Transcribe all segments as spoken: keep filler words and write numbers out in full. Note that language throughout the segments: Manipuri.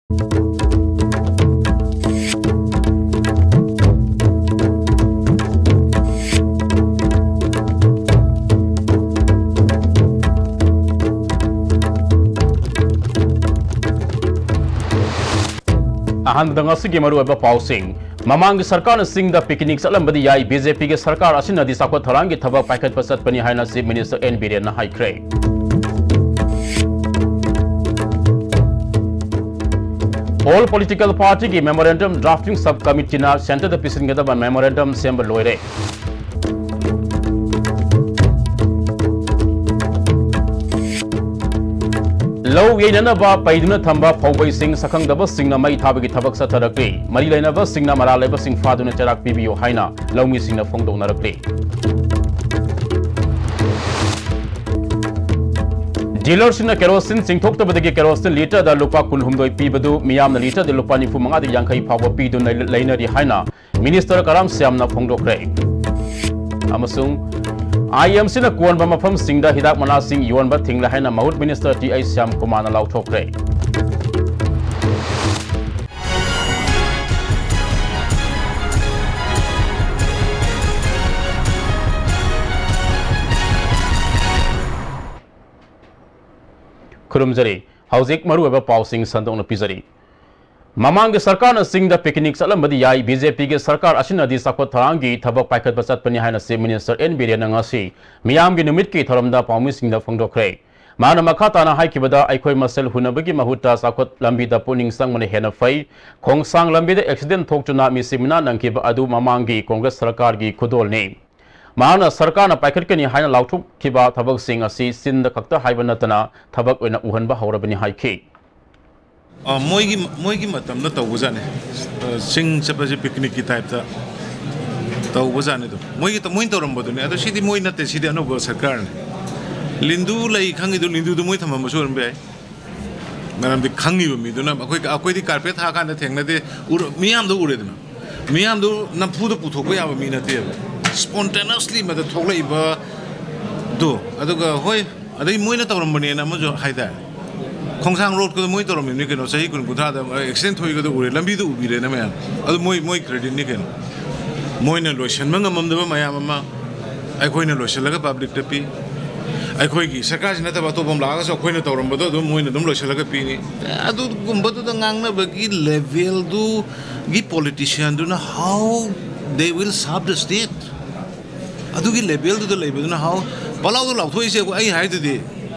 ꯑꯍꯥꯟꯕꯗ ꯉꯁꯤꯒꯤ ꯃꯔꯨꯑꯣꯏꯕ ꯄꯥꯎꯁꯤꯡ꯫ ꯃꯃꯥꯡꯒꯤ ꯁꯔꯀꯥꯔꯅ ꯆꯤꯡꯗ picnic ꯆꯠꯂꯝꯕꯗꯤ ꯌꯥꯏ, BJPꯒꯤ ꯁꯔꯀꯥꯔ ꯑꯁꯤꯅꯗꯤ ꯆꯥꯎꯈꯠ ꯊꯧꯔꯥꯡꯒꯤ ꯊꯕꯛ ꯄꯥꯏꯈꯠꯄ ꯆꯠꯄꯅꯤ ꯍꯥꯏꯅ Chief Minister N ꯕꯤꯔꯦꯟꯅ ꯍꯥꯏꯈ꯭ꯔꯦ꯫ All Political Partyꯒꯤ Memorandum Drafting Sub Committeeꯅ centreꯗ ꯄꯤꯁꯤꯟꯒꯗꯕ memorandum ꯁꯦꯝꯕ ꯂꯣꯏꯔꯦ꯫ ꯂꯧ ꯌꯩꯅꯅꯕ ꯄꯩꯗꯨꯅ ꯊꯝꯕ ꯐꯧꯕꯩꯁꯤꯡ ꯁꯛꯈꯪꯗꯕꯁꯤꯡꯅ ꯃꯩ ꯊꯥꯕꯒꯤ ꯊꯕꯛ ꯆꯠꯊꯔꯛꯂꯤ꯫ ꯃꯔꯤ ꯂꯩꯅꯕꯁꯤꯡꯅ ꯃꯔꯥꯜ ꯂꯩꯕꯁꯤꯡ ꯐꯥꯗꯨꯅ ꯆꯩꯔꯥꯛ ꯄꯤꯕꯤꯌꯨ ꯍꯥꯏꯅ ꯂꯧꯃꯤꯁꯤꯡꯅ ꯐꯣꯡꯗꯣꯛꯅꯔꯛꯂꯤ꯫ Dealerꯁꯤꯡꯅ kerosene ꯆꯤꯡꯊꯣꯛꯇꯕꯗꯒꯤ kerosene litreꯗ ꯂꯨꯄꯥ ꯀꯨꯟꯍꯨꯝꯗꯣꯏ ꯄꯤꯕꯗꯨ ꯃꯤꯌꯥꯝꯅ litreꯗ ꯂꯨꯄꯥ ꯅꯤꯐꯨ ꯃꯉꯥꯗꯒꯤ ꯌꯥꯡꯈꯩ ꯐꯥꯎꯕ ꯄꯤꯗꯨꯅ ꯂꯩꯅꯔꯤ ꯍꯥꯏꯅ Minister ꯀꯔꯥꯝ ꯁ꯭ꯌꯥꯝꯅ ꯐꯣꯡꯗꯣꯛꯈ꯭ꯔꯦ꯫ ꯑꯃꯁꯨꯡ IMCꯅ ꯀꯣꯟꯕ ꯃꯐꯝꯁꯤꯡꯗ ꯍꯤꯗꯥꯛ ꯃꯅꯥꯁꯤꯡ ꯌꯣꯟꯕ ꯊꯤꯡꯂꯦ ꯍꯥꯏꯅ ꯃꯍꯨꯠ Minister ꯇꯤ ꯑꯩꯆ ꯁ꯭ꯌꯥꯝ ꯀꯨꯃꯥꯔꯅ ꯂꯥꯎꯊꯣꯛꯈ꯭ꯔꯦ꯫ ꯈꯨꯔꯨꯝꯖꯔꯤ꯫ ꯍꯧꯖꯤꯛ ꯃꯔꯨꯑꯣꯏꯕ ꯄꯥꯎꯁꯤꯡ ꯁꯟꯗꯣꯛꯅ ꯄꯤꯖꯔꯤ꯫ ꯃꯃꯥꯡꯒꯤ ꯁꯔꯀꯥꯔꯅ ꯆꯤꯡꯗ picnic ꯆꯠꯂꯝꯕꯗꯤ ꯌꯥꯏ, BJPꯒꯤ ꯁꯔꯀꯥꯔ ꯑꯁꯤꯅꯗꯤ ꯆꯥꯎꯈꯠ ꯊꯧꯔꯥꯡꯒꯤ ꯊꯕꯛ ꯄꯥꯏꯈꯠꯄ ꯆꯠꯄꯅꯤ ꯍꯥꯏꯅ Chief Minister N ꯕꯤꯔꯦꯟꯅ ꯉꯁꯤ ꯃꯤꯌꯥꯝꯒꯤ ꯅꯨꯃꯤꯠꯀꯤ ꯊꯧꯔꯝꯗ ꯄꯥꯎꯃꯤꯁꯤꯡꯗ ꯐꯣꯡꯗꯣꯛꯈ꯭ꯔꯦ꯫ ꯃꯍꯥꯛꯅ ꯃꯈꯥ ꯇꯥꯅ ꯍꯥꯏꯈꯤꯕꯗ, ꯑꯩꯈꯣꯏ ꯃꯁꯦꯜ ꯍꯨꯟꯅꯕꯒꯤ ꯃꯍꯨꯠꯇ ꯆꯥꯎꯈꯠ ꯂꯝꯕꯤꯗ ꯄꯨꯛꯅꯤꯡ ꯆꯪꯕꯅ ꯍꯦꯟꯅ ꯐꯩ꯫ ꯈꯣꯡꯁꯥꯡ ꯂꯝꯕꯤꯗ accident ꯊꯣꯛꯇꯨꯅ ꯃꯤꯁꯤ ꯃꯤꯅꯥ ꯅꯪꯈꯤꯕ ꯑꯗꯨ ꯃꯃꯥꯡꯒꯤ Congress ꯁꯔꯀꯥꯔꯒꯤ ꯈꯨꯗꯣꯜꯅꯤ꯫ ꯃꯍꯥꯛꯅ ꯁꯔꯀꯥꯔꯅ ꯄꯥꯏꯈꯠꯀꯅꯤ ꯍꯥꯏꯅ ꯂꯥꯎꯊꯣꯛꯈꯤꯕ ꯊꯕꯛꯁꯤꯡ ꯑꯁꯤ ꯆꯤꯟꯗ ꯈꯛꯇ ꯍꯥꯏꯕ ꯅꯠꯇꯅ ꯊꯕꯛ ꯑꯣꯏꯅ ꯎꯍꯟꯕ ꯍꯧꯔꯕꯅꯤ ꯍꯥꯏꯈꯤ꯫ ꯑ, ꯃꯣꯏꯒꯤ, ꯃꯣꯏꯒꯤ ꯃꯇꯝꯗ ꯇꯧꯕꯖꯥꯠꯅꯤ꯫ ꯑ, ꯆꯤꯡ ꯆꯠꯄꯁꯦ picnicꯀꯤ typeꯇ ꯇꯧꯕꯖꯥꯠꯅꯤ ꯑꯗꯨꯝ꯫ ꯃꯣꯏꯒꯤ, ꯃꯣꯏꯅ ꯇꯧꯔꯝꯕꯗꯨꯅꯤ꯫ ꯑꯗꯣ ꯁꯤꯗꯤ ꯃꯣꯏ ꯅꯠꯇꯦ, ꯁꯤꯗꯤ ꯑꯅꯧꯕ ꯁꯔꯀꯥꯔꯅꯤ꯫ ꯂꯤꯟꯗꯨ ꯂꯩ ꯈꯪꯉꯤꯗꯨ, ꯂꯤꯟꯗꯨꯗꯨ ꯃꯣꯏ ꯊꯝꯃꯝꯕꯁꯨ ꯑꯣꯏꯔꯝꯕ ꯌꯥꯏ꯫ ꯃꯔꯝꯗꯤ ꯈꯪꯉꯤꯕ ꯃꯤꯗꯨꯅ, ꯑꯩꯈꯣꯏ, ꯑꯩꯈꯣꯏꯗꯤ carpet ꯊꯥꯀꯥꯟꯗ ꯊꯦꯡꯅꯗꯦ, ꯎꯔ-, ꯃꯤꯌꯥꯝꯗꯣ ꯎꯔꯦꯗꯅ꯫ ꯃꯤꯌꯥꯝꯗꯨ ꯅꯝꯐꯨꯗ ꯄꯨꯊꯣꯛꯄ ꯌꯥꯕ ꯃꯤ ꯅꯠꯇꯦꯕ꯫ Spontaneously ꯃꯗ ꯊꯣꯛꯂꯛꯏꯕꯗꯣ꯫ ꯑꯗꯨꯒ ꯍꯣꯏ, ꯑꯗꯩ ꯃꯣꯏꯅ ꯇꯧꯔꯝꯕꯅꯦꯅ ꯑꯃꯁꯨ ꯍꯥꯏꯇꯥꯔꯦ꯫ ꯈꯣꯡꯁꯥꯡ ꯔꯣꯗꯀꯗꯣ ꯃꯣꯏ ꯇꯧꯔꯝꯃꯤꯕꯅꯤ ꯀꯩꯅꯣ, ꯆꯍꯤ ꯀꯨꯟ ꯀꯨꯟꯊ꯭ꯔꯥꯗ ꯑꯦꯛꯁꯤꯗꯦꯟ ꯊꯣꯛꯏꯒꯗꯣ ꯎꯔꯦ, ꯂꯝꯕꯤꯗꯣ ꯎꯕꯤꯔꯦꯅ ꯃꯌꯥꯝ꯫ ꯑꯗꯨ ꯃꯣꯏ, ꯃꯣꯏ ꯀ꯭ꯔꯦꯗꯤꯠꯅꯤ ꯀꯩꯅꯣ꯫ ꯃꯣꯏꯅ ꯂꯣꯏꯁꯤꯟꯕ ꯉꯝꯃꯝꯗꯕ ꯃꯌꯥꯝ ꯑꯃ ꯑꯩꯈꯣꯏꯅ ꯂꯣꯏꯁꯤꯜꯂꯒ ꯄꯕ꯭ꯂꯤꯛꯇ ꯄꯤ꯫ ꯑꯩꯈꯣꯏꯒꯤ ꯁꯔꯀꯥꯔꯁꯤ ꯅꯠꯇꯕ ꯑꯇꯣꯞꯄ ꯑꯃ ꯂꯥꯛꯑꯒꯁꯨ ꯑꯩꯈꯣꯏꯅ ꯇꯧꯔꯝꯕꯗꯣ ꯑꯗꯨꯝ ꯃꯣꯏꯅ ꯑꯗꯨꯝ ꯂꯣꯏꯁꯤꯜꯂꯒ ꯄꯤꯅꯤ꯫ ꯑꯗꯨꯒꯨꯝꯕꯗꯨꯗ ꯉꯥꯡꯅꯕꯒꯤ ꯂꯦꯚꯦꯜꯗꯨꯒꯤ ꯄꯣꯂꯤꯇꯤꯁꯤꯌꯥꯟꯗꯨꯅ how they will serve the state? ꯑꯗꯨꯒꯤ ꯂꯦꯚꯦꯜꯗꯨꯗ ꯂꯩꯕꯗꯨꯅ how? ꯄꯂꯥꯎꯗ ꯂꯥꯎꯊꯣꯛꯏꯁꯦ ꯑꯩ ꯍꯥꯏꯗꯨꯗꯤ,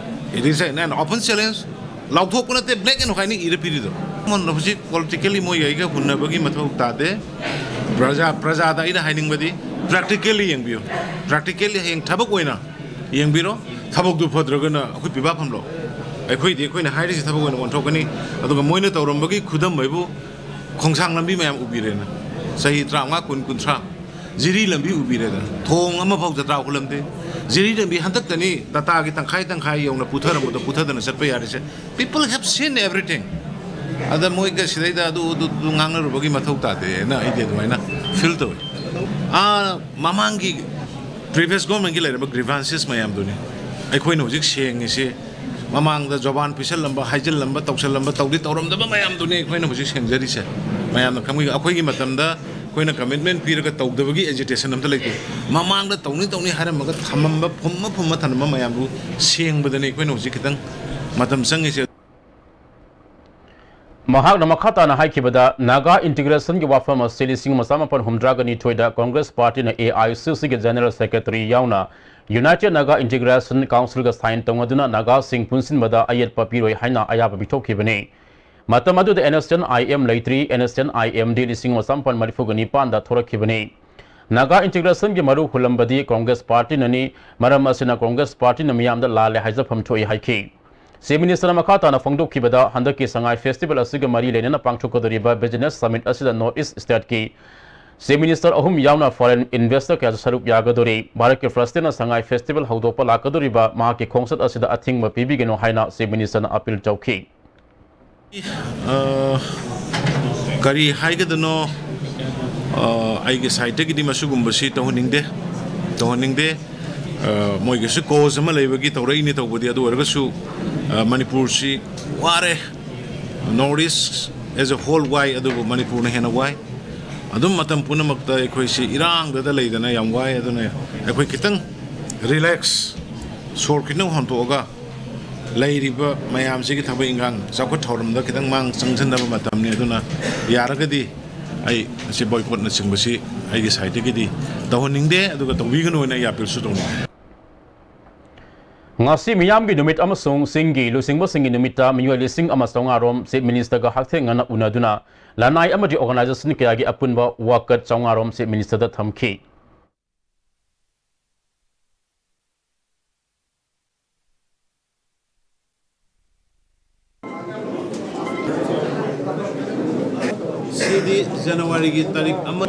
it is an open challenge. ꯂꯥꯎꯊꯣꯛꯄ ꯅꯠꯇꯦ, black and white ꯅ ꯏꯔ ꯄꯤꯔꯤꯗꯣ꯫ ꯑꯃꯔꯣꯝꯗ ꯍꯧꯖꯤꯛ ꯄꯣꯂꯤꯇꯤꯀꯦꯜꯂꯤ ꯃꯣꯏꯒ ꯑꯩꯒ ꯍꯨꯟꯅꯕꯒꯤ ꯃꯊꯧ ꯇꯥꯗꯦ꯫ ꯄ꯭ꯔꯖꯥ, ꯄ꯭ꯔꯖꯥꯗ ꯑꯩꯅ ꯍꯥꯏꯅꯤꯡꯕꯗꯤ, ꯄ꯭ꯔꯦꯛꯇꯤꯀꯦꯜꯂꯤ ꯌꯦꯡꯕꯤꯌꯨ꯫ ꯄ꯭ꯔꯦꯛꯇꯤꯀꯦꯜꯂꯤ ꯍꯌꯦꯡ ꯊꯕꯛ ꯑꯣꯏꯅ ꯌꯦꯡꯕꯤꯔꯣ꯫ ꯊꯕꯛꯇꯨ ꯐꯗ꯭ꯔꯒꯅ ꯑꯩꯈꯣꯏ ꯄꯤꯕꯥ ꯐꯝꯂꯣ? ꯑꯩꯈꯣꯏꯗꯤ ꯑꯩꯈꯣꯏꯅ ꯍꯥꯏꯔꯤꯁꯤ ꯊꯕꯛ ꯑꯣꯏꯅ ꯑꯣꯟꯊꯣꯛꯀꯅꯤ꯫ ꯑꯗꯨꯒ ꯃꯣꯏꯅ ꯇꯧꯔꯝꯕꯒꯤ ꯈꯨꯗꯝ ꯍꯥꯏꯕꯨ ꯈꯣꯡꯁꯥꯡ ꯂꯝꯕꯤ ꯃꯌꯥꯝ ꯎꯕꯤꯔꯦꯅ꯫ ꯆꯍꯤ ꯇꯔꯥꯃꯉꯥ, ꯀꯨꯟ, ꯀꯨꯟꯊ꯭ꯔꯥ꯫ ꯖꯤꯔꯤ ꯂꯝꯕꯤ ꯎꯕꯤꯔꯦꯗꯅ꯫ ꯊꯣꯡ ꯑꯃꯐꯥꯎ ꯖꯇ꯭ꯔꯥ ꯍꯨꯜꯂꯝꯗꯦ꯫ ꯖꯤꯔꯤ ꯂꯝꯕꯤ ꯍꯟꯗꯛꯇꯅꯤ ꯇꯥꯇꯥꯒꯤ ꯇꯪꯈꯥꯏ ꯇꯪꯈꯥꯏ ꯌꯧꯅ ꯄꯨꯊꯔꯝꯕꯗꯣ ꯄꯨꯊꯗꯅ ꯆꯠꯄ ꯌꯥꯔꯤꯁꯦ꯫ People have seen everything. ꯑꯗ ꯃꯣꯏꯒ ꯁꯤꯗꯩꯗ ꯑꯗꯨ, ꯑꯗꯨ, ꯑꯗꯨ ꯉꯥꯡꯅꯔꯨꯕꯒꯤ ꯃꯊꯧ ꯇꯥꯗꯦꯅ ꯑꯩꯗꯤ ꯑꯗꯨꯃꯥꯏꯅ ꯐꯤꯜ ꯇꯧꯏ꯫ ꯑꯥ, ꯃꯃꯥꯡꯒꯤ ꯄ꯭ꯔꯤꯚꯤꯌꯁ ꯒꯣꯔꯃꯦꯟꯒꯤ ꯂꯩꯔꯝꯕ ꯒ꯭ꯔꯤꯚꯥꯟꯁꯦꯁ ꯃꯌꯥꯝꯗꯨꯅꯤ ꯑꯩꯈꯣꯏꯅ ꯍꯧꯖꯤꯛ ꯁꯦꯡꯉꯤꯁꯤ꯫ ꯃꯃꯥꯡꯗ ꯖꯣꯕꯥꯟ ꯄꯤꯁꯜꯂꯝꯕ, ꯍꯥꯏꯖꯤꯜꯂꯝꯕ, ꯇꯧꯁꯜꯂꯝꯕ, ꯇꯧꯗꯤ ꯇꯧꯔꯝꯗꯕ ꯃꯌꯥꯝꯗꯨꯅꯤ ꯑꯩꯈꯣꯏꯅ ꯍꯧꯖꯤꯛ ꯁꯦꯡꯖꯔꯤꯁꯦ꯫ ꯃꯌꯥꯝꯅ ꯈꯪꯕꯤꯌꯨ, ꯑꯩꯈꯣꯏꯒꯤ ꯃꯇꯝꯗ ꯑꯩꯈꯣꯏꯅ ꯀꯃꯤꯠꯃꯦꯟ ꯄꯤꯔꯒ ꯇꯧꯗꯕꯒꯤ ꯑꯦꯖꯤꯇꯦꯁꯟ ꯑꯝꯇ ꯂꯩꯇꯦ꯫ ꯃꯃꯥꯡꯗ ꯇꯧꯅꯤ ꯇꯧꯅꯤ ꯍꯥꯏꯔꯝꯃꯒ ꯊꯝꯃꯝꯕ, ꯐꯨꯝꯃ ꯐꯨꯝꯃ ꯊꯝꯃꯝꯕ ꯃꯌꯥꯝꯗꯨ ꯁꯦꯡꯕꯗꯅꯤ ꯑꯩꯈꯣꯏꯅ ꯍꯧꯖꯤꯛ ꯈꯤꯇꯪ ꯃꯇꯝ ꯆꯪꯉꯤꯁꯦ꯫ ꯃꯍꯥꯛꯅ ꯃꯈꯥ ꯇꯥꯅ ꯍꯥꯏꯈꯤꯕꯗ, ꯅꯥꯒꯥ ꯏꯟꯇꯤꯒ꯭ꯔꯦꯁꯟꯒꯤ ꯋꯥꯐꯝ ꯑꯁꯤ ꯂꯤꯁꯤꯡ ꯑꯃ ꯆꯥꯃꯥꯄꯟ ꯍꯨꯝꯗ꯭ꯔꯥꯒ ꯅꯤꯊꯣꯏꯗ ꯀꯣꯡꯒ꯭ꯔꯦꯁ ꯄꯥꯔꯇꯤꯅ ꯑꯦ ꯑꯥꯏ ꯁꯤ ꯁꯤꯒꯤ ꯖꯦꯅꯔꯦꯜ ꯁꯦꯀ꯭ꯔꯦꯇꯔꯤ ꯌꯥꯎꯅ ꯌꯨꯅꯥꯏꯇꯦꯗ ꯅꯥꯒꯥ ꯏꯟꯇꯤꯒ꯭ꯔꯦꯁꯟ ꯀꯥꯎꯟꯁꯤꯜꯒ ꯁꯥꯏꯟ ꯇꯧꯅꯗꯨꯅ ꯅꯥꯒꯥꯁꯤꯡ ꯄꯨꯟꯁꯤꯟꯕꯗ ꯑꯌꯦꯠꯄ ꯄꯤꯔꯣꯏ ꯍꯥꯏꯅ ꯑꯌꯥꯕ ꯄꯤꯊꯣꯛꯈꯤꯕꯅꯤ꯫ ꯃꯇꯝ ꯑꯗꯨꯗ N S N I M ꯂꯩꯇ꯭ꯔꯤ꯫ ꯑꯦꯟ ꯑꯦꯁ ꯑꯦꯟ ꯑꯥꯏ ꯑꯦꯝꯗꯤ ꯂꯤꯁꯤꯡ ꯑꯃ ꯆꯥꯃꯥꯄꯟ ꯃꯔꯤꯐꯨꯒ ꯅꯤꯄꯥꯟꯗ ꯊꯣꯔꯛꯈꯤꯕꯅꯤ꯫ ꯅꯥꯒꯥ ꯏꯟꯇꯤꯒ꯭ꯔꯦꯁꯟꯒꯤ ꯃꯔꯨ ꯍꯨꯜꯂꯝꯕꯗꯤ ꯀꯣꯡꯒ꯭ꯔꯦꯁ ꯄꯥꯔꯇꯤꯅꯅꯤ꯫ ꯃꯔꯝ ꯑꯁꯤꯅ ꯀꯣꯡꯒ꯭ꯔꯦꯁ ꯄꯥꯔꯇꯤꯅ ꯃꯤꯌꯥꯝꯗ ꯂꯥꯜꯂꯦ ꯍꯥꯏꯖꯐꯝ ꯊꯣꯛꯏ ꯍꯥꯏꯈꯤ꯫ ꯆꯤꯐ ꯃꯤꯅꯤꯁꯇꯔꯅ ꯃꯈꯥ ꯇꯥꯅ ꯐꯣꯡꯗꯣꯛꯈꯤꯕꯗ, ꯍꯟꯗꯛꯀꯤ ꯁꯉꯥꯏ ꯐꯦꯁꯇꯤꯚꯦꯜ ꯑꯁꯤꯒ ꯃꯔꯤ ꯂꯩꯅꯅ ꯄꯥꯡꯊꯣꯛꯀꯗꯧꯔꯤꯕ ꯕꯤꯖꯤꯅꯦꯁ ꯁꯃꯤꯠ ꯑꯁꯤꯗ ꯅꯣꯔꯠ ꯏꯁ ꯁ꯭ꯇꯦꯠꯀꯤ ꯆꯤꯐ ꯃꯤꯅꯤꯁꯇꯔ ꯑꯍꯨꯝ ꯌꯥꯎꯅ ꯐꯣꯔꯦꯟ ꯏꯟꯚꯦꯁꯇꯔ ꯀꯌꯥꯁꯨ ꯁꯔꯨꯛ ꯌꯥꯒꯗꯧꯔꯤ꯫ ꯚꯥꯔꯠꯀꯤ ꯄ꯭ꯔꯁꯤꯗꯦꯟꯅ ꯁꯉꯥꯏ ꯐꯦꯁꯇꯤꯚꯦꯜ ꯍꯧꯗꯣꯛꯄ ꯂꯥꯛꯀꯗꯧꯔꯤꯕ ꯃꯍꯥꯛꯀꯤ ꯈꯣꯡꯆꯠ ꯑꯁꯤꯗ ꯑꯊꯤꯡꯕ ꯄꯤꯕꯤꯒꯅꯨ ꯍꯥꯏꯅ ꯆꯤꯐ ꯃꯤꯅꯤꯁꯇꯔꯅ ꯑꯄꯤꯜ ꯇꯧꯈꯤ꯫ ꯑ, ꯀꯔꯤ ꯍꯥꯏꯒꯗꯅꯣ? ꯑ, ꯑꯩꯒꯤ ꯁꯥꯏꯠꯇꯒꯤꯗꯤ ꯃꯁꯤꯒꯨꯝꯕꯁꯤ ꯇꯧꯍꯟꯅꯤꯡꯗꯦ, ꯇꯧꯍꯟꯅꯤꯡꯗꯦ꯫ ꯑ, ꯃꯣꯏꯒꯤꯁꯨ ꯀꯣꯖ ꯑꯃ ꯂꯩꯕꯒꯤ ꯇꯧꯔꯛꯏꯅꯤ ꯇꯧꯕꯗꯤ, ꯑꯗꯨ ꯑꯣꯏꯔꯒꯁꯨ ꯃꯅꯤꯄꯨꯔꯁꯤ ꯋꯥꯔꯦ꯫ North East as a whole ꯋꯥꯏ, ꯑꯗꯨꯕꯨ ꯃꯅꯤꯄꯨꯔꯅ ꯍꯦꯟꯅ ꯋꯥꯏ꯫ ꯑꯗꯨꯝ ꯃꯇꯝ ꯄꯨꯝꯅꯃꯛꯇ ꯑꯩꯈꯣꯏꯁꯤ ꯏꯔꯥꯡꯗꯗ ꯂꯩꯗꯅ ꯌꯥꯝ ꯋꯥꯏ꯫ ꯑꯗꯨꯅ ꯑꯩꯈꯣꯏ ꯈꯤꯇꯪ ꯔꯤꯂꯦꯛꯁ, ꯁꯣꯔ ꯈꯤꯇꯪ ꯍꯣꯟꯊꯣꯛꯑꯒ ꯂꯩꯔꯤꯕ ꯃꯌꯥꯝꯁꯤꯒꯤ ꯊꯕꯛ ꯏꯟꯈꯥꯡ, ꯆꯥꯎꯈꯠ ꯊꯧꯔꯝꯗ ꯈꯤꯇꯪ ꯃꯥꯡ ꯆꯪꯁꯤꯟꯅꯕ ꯃꯇꯝꯅꯤ꯫ ꯑꯗꯨꯅ ꯌꯥꯔꯒꯗꯤ ꯑꯩ ꯃꯁꯤ ꯕꯣꯏꯀꯣꯠꯅꯆꯤꯡꯕꯁꯤ ꯑꯩꯒꯤ ꯁꯥꯏꯠꯇꯒꯤꯗꯤ ꯇꯧꯍꯟꯅꯤꯡꯗꯦ, ꯑꯗꯨꯒ ꯇꯧꯕꯤꯒꯅꯨ ꯍꯥꯏꯅ ꯑꯩ ꯑꯥꯄꯤꯜꯁꯨ ꯇꯧꯅꯤꯡꯉꯤ꯫ ꯉꯁꯤ ꯃꯤꯌꯥꯝꯒꯤ ꯅꯨꯃꯤꯠ ꯑꯃꯁꯨꯡ ꯆꯤꯡꯒꯤ ꯂꯨꯆꯤꯡꯕꯁꯤꯡꯒꯤ ꯅꯨꯃꯤꯠꯇ ꯃꯤꯑꯣꯏ ꯂꯤꯁꯤꯡ ꯑꯃ ꯆꯥꯝꯃꯉꯥ ꯔꯣꯝ Chief Minister ꯒ ꯍꯛꯊꯦꯡꯅꯅ ꯎꯅꯗꯨꯅ ꯂꯅꯥꯏ ꯑꯃꯗꯤ organization ꯀꯌꯥꯒꯤ ꯑꯄꯨꯟꯕ ꯋꯥꯀꯠ ꯆꯥꯝꯃꯉꯥ ꯔꯣꯝ Chief Minister ꯗ ꯊꯝꯈꯤ꯫ ꯁꯤꯗꯤ ꯖꯅꯋꯥꯔꯤꯒꯤ ꯇꯥꯔꯤꯛ ꯑꯃ꯫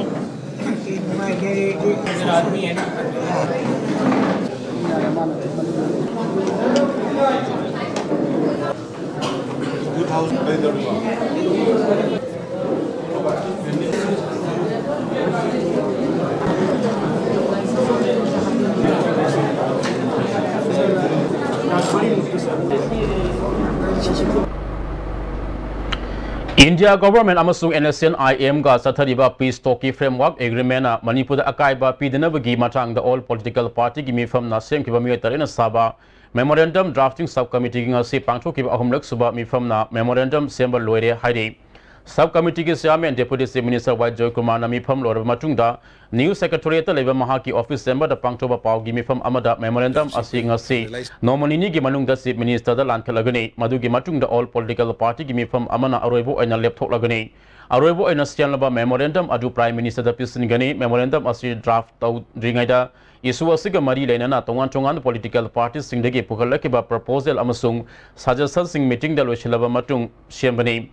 India government ꯑꯃꯁꯨꯡ NSCN-IM ꯒ ꯆꯠꯊꯔꯤꯕ peace talk ꯀꯤ framework agreement ꯅ ꯃꯅꯤꯄꯨꯔꯗ ꯑꯀꯥꯏꯕ ꯄꯤꯗꯅꯕꯒꯤ ꯃꯇꯥꯡꯗ all political party ꯒꯤ ꯃꯤꯐꯝꯅ ꯁꯦꯝꯈꯤꯕ ꯃꯤꯑꯣꯏ ꯇꯔꯦꯠꯅ ꯁꯥꯕ memorandum drafting sub committee ꯒꯤ ꯉꯁꯤ ꯄꯥꯡꯊꯣꯛꯈꯤꯕ ꯑꯍꯨꯝꯂꯛ ꯁꯨꯕ ꯃꯤꯐꯝꯅ memorandum ꯁꯦꯝꯕ ꯂꯣꯏꯔꯦ ꯍꯥꯏꯔꯤ꯫ Sub committee ꯒꯤ chairman Deputy Chief Minister ꯋꯥꯏ ꯖꯣꯏꯀꯨꯃꯥꯔꯅ ꯃꯤꯐꯝ ꯂꯣꯏꯔꯕ ꯃꯇꯨꯡꯗ New Secretariat ꯇ ꯂꯩꯕ ꯃꯍꯥꯛꯀꯤ office chamber ꯗ ꯄꯥꯡꯊꯣꯛꯄ ꯄꯥꯎꯒꯤ ꯃꯤꯐꯝ ꯑꯃꯗ memorandum ꯑꯁꯤ ꯉꯁꯤ ꯅꯣꯡꯃ ꯅꯤꯅꯤꯒꯤ ꯃꯅꯨꯡꯗ Chief Minister ꯗ ꯂꯥꯟꯈꯠꯂꯒꯅꯤ꯫ ꯃꯗꯨꯒꯤ ꯃꯇꯨꯡꯗ all political party ꯒꯤ ꯃꯤꯐꯝ ꯑꯃꯅ ꯑꯔꯣꯏꯕ ꯑꯣꯏꯅ ꯂꯦꯞꯊꯣꯛꯂꯒꯅꯤ꯫ ꯑꯔꯣꯏꯕ ꯑꯣꯏꯅ ꯁꯦꯝꯂꯕ memorandum ꯑꯗꯨ Prime Minister ꯗ ꯄꯤꯁꯤꯟꯒꯅꯤ꯫ Memorandum ꯑꯁꯤ draft ꯇꯧꯗ꯭ꯔꯤꯉꯩꯗ issue ꯑꯁꯤꯒ ꯃꯔꯤ ꯂꯩꯅꯅ ꯇꯣꯉꯥꯟ ꯇꯣꯉꯥꯟꯕ political party ꯁꯤꯡꯗꯒꯤ ꯄꯨꯈꯠꯂꯛꯈꯤꯕ proposal ꯑꯃꯁꯨꯡ suggestion ꯁꯤꯡ meeting ꯗ ꯂꯣꯏꯁꯤꯜꯂꯕ ꯃꯇꯨꯡ ꯁꯦꯝꯕꯅꯤ꯫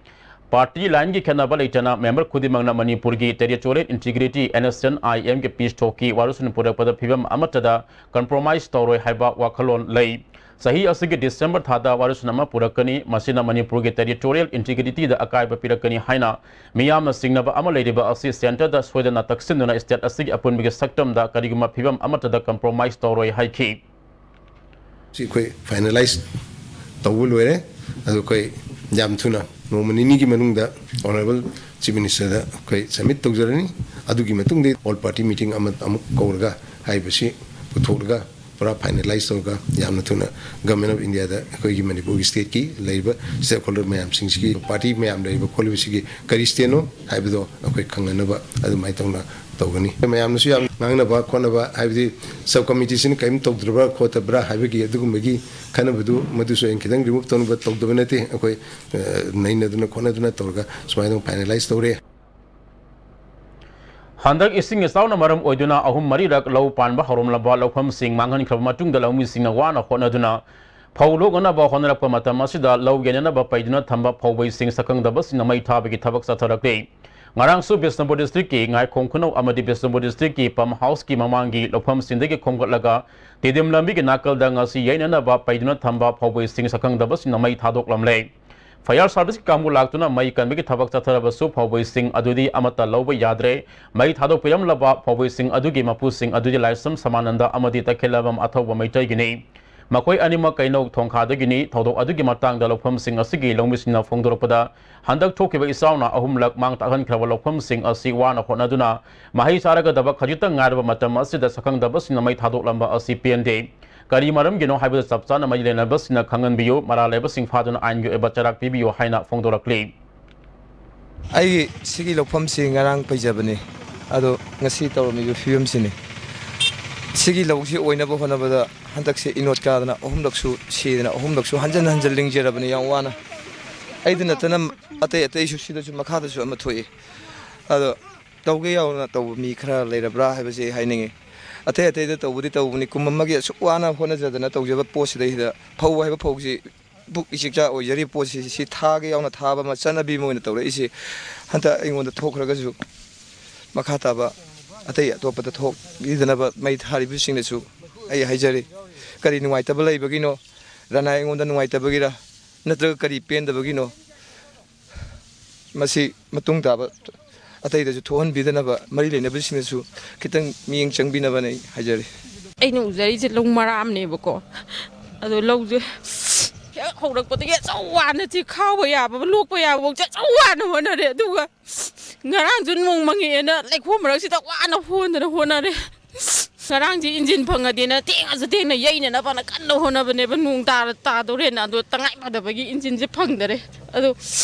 Party line ꯒꯤ ꯈꯦꯠꯅꯕ ꯂꯩꯇꯅ member ꯈꯨꯗꯤꯡꯃꯛꯅ ꯃꯅꯤꯄꯨꯔꯒꯤ territorial integrity, NSCN-IM ꯒꯤ peace talk ꯀꯤ ꯋꯥꯔꯣꯏꯁꯤꯟ ꯄꯨꯔꯛꯄꯗ ꯐꯤꯚꯝ ꯑꯃꯠꯇꯗ compromise ꯇꯧꯔꯣꯏ ꯍꯥꯏꯕ ꯋꯥꯈꯜꯂꯣꯟ ꯂꯩ꯫ ꯆꯍꯤ ꯑꯁꯤꯒꯤ December ꯊꯥꯗ ꯋꯥꯔꯣꯏꯁꯤꯟ ꯑꯃ ꯄꯨꯔꯛꯀꯅꯤ꯫ ꯃꯁꯤꯅ ꯃꯅꯤꯄꯨꯔꯒꯤ territorial integrity ꯗ ꯑꯀꯥꯏꯕ ꯄꯤꯔꯛꯀꯅꯤ ꯍꯥꯏꯅ ꯃꯤꯌꯥꯝꯅ ꯆꯤꯡꯅꯕ ꯑꯃ ꯂꯩꯔꯤꯕ ꯑꯁꯤ centre ꯗ ꯁꯣꯏꯗꯅ ꯇꯛꯁꯤꯟꯗꯨꯅ state ꯑꯁꯤꯒꯤ ꯑꯄꯨꯟꯕꯒꯤ ꯁꯛꯇꯝꯗ ꯀꯔꯤꯒꯨꯝꯕ ꯐꯤꯚꯝ ꯑꯃꯠꯇꯗ compromise ꯇꯧꯔꯣꯏ ꯍꯥꯏꯈꯤ꯫ ꯁꯤ ꯑꯩꯈꯣꯏ finalise ꯇꯧꯕ ꯂꯣꯏꯔꯦ꯫ ꯑꯗꯨ ꯑꯩꯈꯣꯏ ꯌꯥꯝ ꯊꯨꯅ ꯅꯣꯡꯃ ꯅꯤꯅꯤꯒꯤ ꯃꯅꯨꯡꯗ Honourable Chief Minister ꯗ ꯑꯩꯈꯣꯏ submit ꯇꯧꯖꯔꯅꯤ꯫ ꯑꯗꯨꯒꯤ ꯃꯇꯨꯡꯗ all party meeting ꯑꯃ ꯑꯃꯨꯛ ꯀꯧꯔꯒ ꯍꯥꯏꯔꯤꯕꯁꯤ ꯄꯨꯊꯣꯛꯂꯒ ꯄꯨꯔꯥ finalise ꯇꯧꯔꯒ ꯌꯥꯝꯅ ꯊꯨꯅ Government of India ꯗ ꯑꯩꯈꯣꯏꯒꯤ ꯃꯅꯤꯄꯨꯔꯒꯤ state ꯀꯤ ꯂꯩꯔꯤꯕ stakeholder ꯃꯌꯥꯝꯁꯤꯡꯁꯤꯒꯤ, party ꯃꯌꯥꯝ ꯂꯩꯔꯤꯕ ꯈꯣꯠꯂꯤꯕꯁꯤꯒꯤ ꯀꯔꯤ stand ꯅꯣ ꯍꯥꯏꯕꯗꯣ ꯑꯩꯈꯣꯏ ꯈꯪꯅꯅꯕ ꯑꯗꯨꯃꯥꯏꯅ ꯇꯧꯅ ꯇꯧꯒꯅꯤ꯫ ꯃꯌꯥꯝꯅꯁꯨ ꯌꯥꯝ ꯉꯥꯡꯅꯕ ꯈꯣꯠꯅꯕ, ꯍꯥꯏꯕꯗꯤ sub committee ꯁꯤꯅ ꯀꯔꯤꯝ ꯇꯧꯗ꯭ꯔꯕ꯭ꯔꯥ ꯈꯣꯠꯇꯕ꯭ꯔꯥ ꯍꯥꯏꯕꯒꯤ ꯑꯗꯨꯒꯨꯝꯕꯒꯤ ꯈꯟꯅꯕꯗꯨ, ꯃꯗꯨꯁꯨ ꯑꯩꯅ ꯈꯤꯇꯪ remove ꯇꯧꯅꯕ ꯇꯧꯗꯕ ꯅꯠꯇꯦ꯫ ꯑꯩꯈꯣꯏ, ꯑ, ꯅꯩꯅꯗꯨꯅ ꯈꯣꯠꯅꯗꯨꯅ ꯇꯧꯔꯒ ꯁꯨꯃꯥꯏꯅ ꯑꯗꯨꯝ finalise ꯇꯧꯔꯦ꯫ ꯍꯟꯗꯛ ꯏꯁꯤꯡ ꯏꯆꯥꯎꯅ ꯃꯔꯝ ꯑꯣꯏꯗꯨꯅ ꯑꯍꯨꯝ ꯃꯔꯤꯔꯛ ꯂꯧ ꯄꯥꯟꯕ ꯍꯧꯔꯝꯂꯕ ꯂꯧꯐꯝꯁꯤꯡ ꯃꯥꯡꯍꯟꯈ꯭ꯔꯕ ꯃꯇꯨꯡꯗ, ꯂꯧꯃꯤꯁꯤꯡꯅ ꯋꯥꯅ ꯍꯣꯠꯅꯗꯨꯅ ꯐꯧ ꯂꯣꯛꯅꯅꯕ ꯍꯣꯠꯅꯔꯛꯄ ꯃꯇꯝ ꯑꯁꯤꯗ, ꯂꯧ ꯌꯩꯅꯅꯕ ꯄꯩꯗꯨꯅ ꯊꯝꯕ ꯐꯧꯕꯩꯁꯤꯡ ꯁꯛꯈꯪꯗꯕꯁꯤꯡꯅ ꯃꯩ ꯊꯥꯕꯒꯤ ꯊꯕꯛ ꯆꯠꯊꯔꯛꯂꯤ꯫ ꯉꯔꯥꯡꯁꯨ ꯕꯤꯁꯅꯨꯄꯨꯔ district ꯀꯤ ꯉꯥꯏꯈꯣꯡ ꯈꯨꯅꯧ ꯑꯃꯗꯤ ꯕꯤꯁꯅꯨꯄꯨꯔ district ꯀꯤ pump house ꯀꯤ ꯃꯃꯥꯡꯒꯤ ꯂꯧꯐꯝꯁꯤꯡꯗꯒꯤ ꯈꯣꯝꯒꯠꯂꯒ ꯇꯤꯗꯤꯝ ꯂꯝꯕꯤꯒꯤ ꯅꯥꯀꯜꯗ ꯉꯁꯤ ꯌꯩꯅꯅꯕ ꯄꯩꯗꯨꯅ ꯊꯝꯕ ꯐꯧꯕꯩꯁꯤꯡ ꯁꯛꯈꯪꯗꯕꯁꯤꯡꯅ ꯃꯩ ꯊꯥꯗꯣꯛꯂꯝꯂꯦ꯫ Fire service ꯀꯤ ꯀꯥꯡꯕꯨ ꯂꯥꯛꯇꯨꯅ ꯃꯩ ꯀꯟꯕꯒꯤ ꯊꯕꯛ ꯆꯠꯊꯔꯕꯁꯨ, ꯐꯧꯕꯩꯁꯤꯡ ꯑꯗꯨꯗꯤ ꯑꯃꯠꯇ ꯂꯧꯕ ꯌꯥꯗ꯭ꯔꯦ꯫ ꯃꯩ ꯊꯥꯗꯣꯛꯄꯤꯔꯝꯂꯕ ꯐꯧꯕꯩꯁꯤꯡ ꯑꯗꯨꯒꯤ ꯃꯄꯨꯁꯤꯡ ꯑꯗꯨꯗꯤ ꯂꯥꯏꯁ꯭ꯔꯝ ꯁꯃꯥꯅꯟꯗ ꯑꯃꯗꯤ ꯇꯈꯦꯜꯂꯝꯕꯝ ꯑꯊꯧꯕ ꯃꯩꯇꯩꯒꯤꯅꯤ꯫ ꯃꯈꯣꯏ ꯑꯅꯤꯃꯛ ꯀꯩꯅꯧ ꯊꯣꯡꯈꯥꯗꯒꯤꯅꯤ꯫ ꯊꯧꯗꯣꯛ ꯑꯗꯨꯒꯤ ꯃꯇꯥꯡꯗ ꯂꯧꯐꯝꯁꯤꯡ ꯑꯁꯤꯒꯤ ꯂꯧꯃꯤꯁꯤꯡꯅ ꯐꯣꯡꯗꯣꯔꯛꯄꯗ, ꯍꯟꯗꯛ ꯊꯣꯛꯈꯤꯕ ꯏꯆꯥꯎꯅ ꯑꯍꯨꯝꯂꯛ ꯃꯥꯡ ꯇꯥꯛꯍꯟꯈ꯭ꯔꯕ ꯂꯧꯐꯝꯁꯤꯡ ꯑꯁꯤ ꯋꯥꯅ ꯍꯣꯠꯅꯗꯨꯅ ꯃꯍꯩ ꯆꯥꯔꯒꯗꯕ ꯈꯖꯤꯛꯇꯪ ꯉꯥꯏꯔꯕ ꯃꯇꯝ ꯑꯁꯤꯗ, ꯁꯛꯈꯪꯗꯕꯁꯤꯡꯅ ꯃꯩ ꯊꯥꯗꯣꯛꯂꯝꯕ ꯑꯁꯤ ꯄꯦꯟꯗꯦ꯫ ꯀꯔꯤ ꯃꯔꯝꯒꯤꯅꯣ ꯍꯥꯏꯕꯗꯨ ꯆꯞ ꯆꯥꯅ ꯃꯔꯤ ꯂꯩꯅꯕꯁꯤꯡꯅ ꯈꯪꯍꯟꯕꯤꯌꯨ, ꯃꯔꯥꯜ ꯂꯩꯕꯁꯤꯡ ꯐꯥꯗꯨꯅ ꯑꯥꯏꯟꯒꯤ ꯑꯣꯏꯕ ꯆꯩꯔꯥꯛ ꯄꯤꯕꯤꯌꯨ ꯍꯥꯏꯅ ꯐꯣꯡꯗꯣꯔꯛꯂꯤ꯫ ꯑꯩꯒꯤ ꯁꯤꯒꯤ ꯂꯧꯐꯝꯁꯤ ꯉꯔꯥꯡ ꯄꯩꯖꯕꯅꯤ, ꯑꯗꯣ ꯉꯁꯤ ꯇꯧꯔꯝꯃꯤꯕ ꯐꯤꯕꯝꯁꯤꯅꯤ꯫ ꯁꯤꯒꯤ ꯂꯧꯁꯤ ꯑꯣꯏꯅꯕ ꯍꯣꯠꯅꯕꯗ ꯍꯟꯗꯛꯁꯦ ꯏꯅꯣꯠ ꯀꯥꯗꯅ ꯑꯍꯨꯝꯂꯛꯁꯨ ꯁꯤꯗꯅ, ꯑꯍꯨꯝꯂꯛꯁꯨ ꯍꯟꯖꯟ ꯍꯟꯖꯟ ꯂꯤꯡꯖꯔꯕꯅꯤ ꯌꯥꯝ ꯋꯥꯅ꯫ ꯑꯩꯗ ꯅꯠꯇꯅ ꯑꯇꯩ ꯑꯇꯩꯁꯨ ꯁꯤꯗꯁꯨ ꯃꯈꯥꯗꯁꯨ ꯑꯃ ꯊꯣꯛꯏ꯫ ꯑꯗꯣ ꯇꯧꯒꯦ ꯌꯥꯎꯅ ꯇꯧꯕ ꯃꯤ ꯈꯔ ꯂꯩꯔꯕ꯭ꯔꯥ ꯍꯥꯏꯕꯁꯤ ꯑꯩ ꯍꯥꯏꯅꯤꯡꯉꯤ꯫ ꯑꯇꯩ ꯑꯇꯩꯗ ꯇꯧꯕꯗꯤ ꯇꯧꯕꯅꯤ, ꯀꯨꯝ ꯑꯃꯒꯤ ꯑꯁꯨꯛ ꯋꯥꯅ ꯍꯣꯠꯅꯖꯗꯅ ꯇꯧꯖꯕ ꯄꯣꯠꯁꯤꯗꯩꯁꯤꯗ ꯐꯧ ꯍꯥꯏꯕ ꯐꯧꯁꯤ ꯄꯨꯛ ꯏꯆꯤꯛꯆꯥ ꯑꯣꯏꯖꯔꯤꯕ ꯄꯣꯠꯁꯤ, ꯁꯤ ꯊꯥꯒꯦ ꯌꯥꯎꯅ ꯊꯥꯕ ꯑꯃ ꯆꯠꯅꯕꯤ ꯑꯃ ꯑꯣꯏꯅ ꯇꯧꯔꯛꯏꯁꯤ꯫ ꯍꯟꯗꯛ ꯑꯩꯉꯣꯟꯗ ꯊꯣꯛꯈ꯭ꯔꯒꯁꯨ ꯃꯈꯥ ꯇꯥꯕ ꯑꯇꯩ ꯑꯇꯣꯞꯄꯗ ꯊꯣꯛꯄꯤꯗꯅꯕ ꯃꯩ ꯊꯥꯔꯤꯕꯁꯤꯡꯅꯁꯨ ꯑꯩ ꯍꯥꯏꯖꯔꯤ꯫ ꯀꯔꯤ ꯅꯨꯡꯉꯥꯏꯇꯕ ꯂꯩꯕꯒꯤꯅꯣ? ꯔꯅꯥꯏ ꯑꯩꯉꯣꯟꯗ ꯅꯨꯡꯉꯥꯏꯇꯕꯒꯤꯔ? ꯅꯠꯇ꯭ꯔꯒ ꯀꯔꯤ ꯄꯦꯟꯗꯕꯒꯤꯅꯣ? ꯃꯁꯤ ꯃꯇꯨꯡ ꯇꯥꯕ ꯑꯇꯩꯗꯁꯨ ꯊꯣꯛꯍꯟꯕꯤꯗꯅꯕ ꯃꯔꯤ ꯂꯩꯅꯕꯁꯤꯡꯅꯁꯨ ꯈꯤꯇꯪ ꯃꯤꯠꯌꯦꯡ ꯆꯪꯕꯤꯅꯕꯅ ꯑꯩ ꯍꯥꯏꯖꯔꯤ꯫ ꯑꯩꯅ ꯎꯖꯔꯤꯁꯦ ꯂꯧ ꯃꯔꯥ ꯑꯃꯅꯦꯕꯀꯣ꯫ ꯑꯗꯣ ꯂꯧꯁꯦ ꯍꯦꯛ ꯍꯧꯔꯛꯄꯗꯒꯤ ꯑꯆꯧ ꯋꯥꯅ ꯆꯦ ꯈꯥꯎꯕ ꯌꯥꯕ, ꯂꯣꯛꯄ ꯌꯥꯕꯐꯥꯎꯁꯦ ꯑꯆꯧ ꯋꯥꯅ ꯍꯣꯠꯅꯔꯦ꯫ ꯑꯗꯨꯒ ꯉꯔꯥꯡꯁꯨ ꯅꯣꯡ ꯃꯪꯉꯛꯑꯦꯅ ꯂꯩꯈꯣꯝ ꯃꯔꯛꯁꯤꯗ ꯋꯥꯅ ꯍꯣꯟꯗꯅ ꯍꯣꯠꯅꯔꯦ꯫ ꯉꯔꯥꯡꯁꯤ ꯏꯟꯖꯤꯟ ꯐꯪꯉꯗꯤꯅ ꯊꯦꯡꯉꯁꯨ ꯊꯦꯡꯅ ꯌꯩꯅꯅꯕꯅ ꯀꯟꯅ ꯍꯣꯠꯅꯕꯅꯦꯕ, ꯅꯣꯡ ꯇꯥꯔ-, ꯇꯥꯗꯧꯔꯦꯅ꯫ ꯑꯗꯣ ꯇꯉꯥꯏ ꯐꯗꯕꯒꯤ ꯏꯟꯖꯤꯟꯁꯦ ꯐꯪꯗꯔꯦ꯫ ꯑꯗꯣ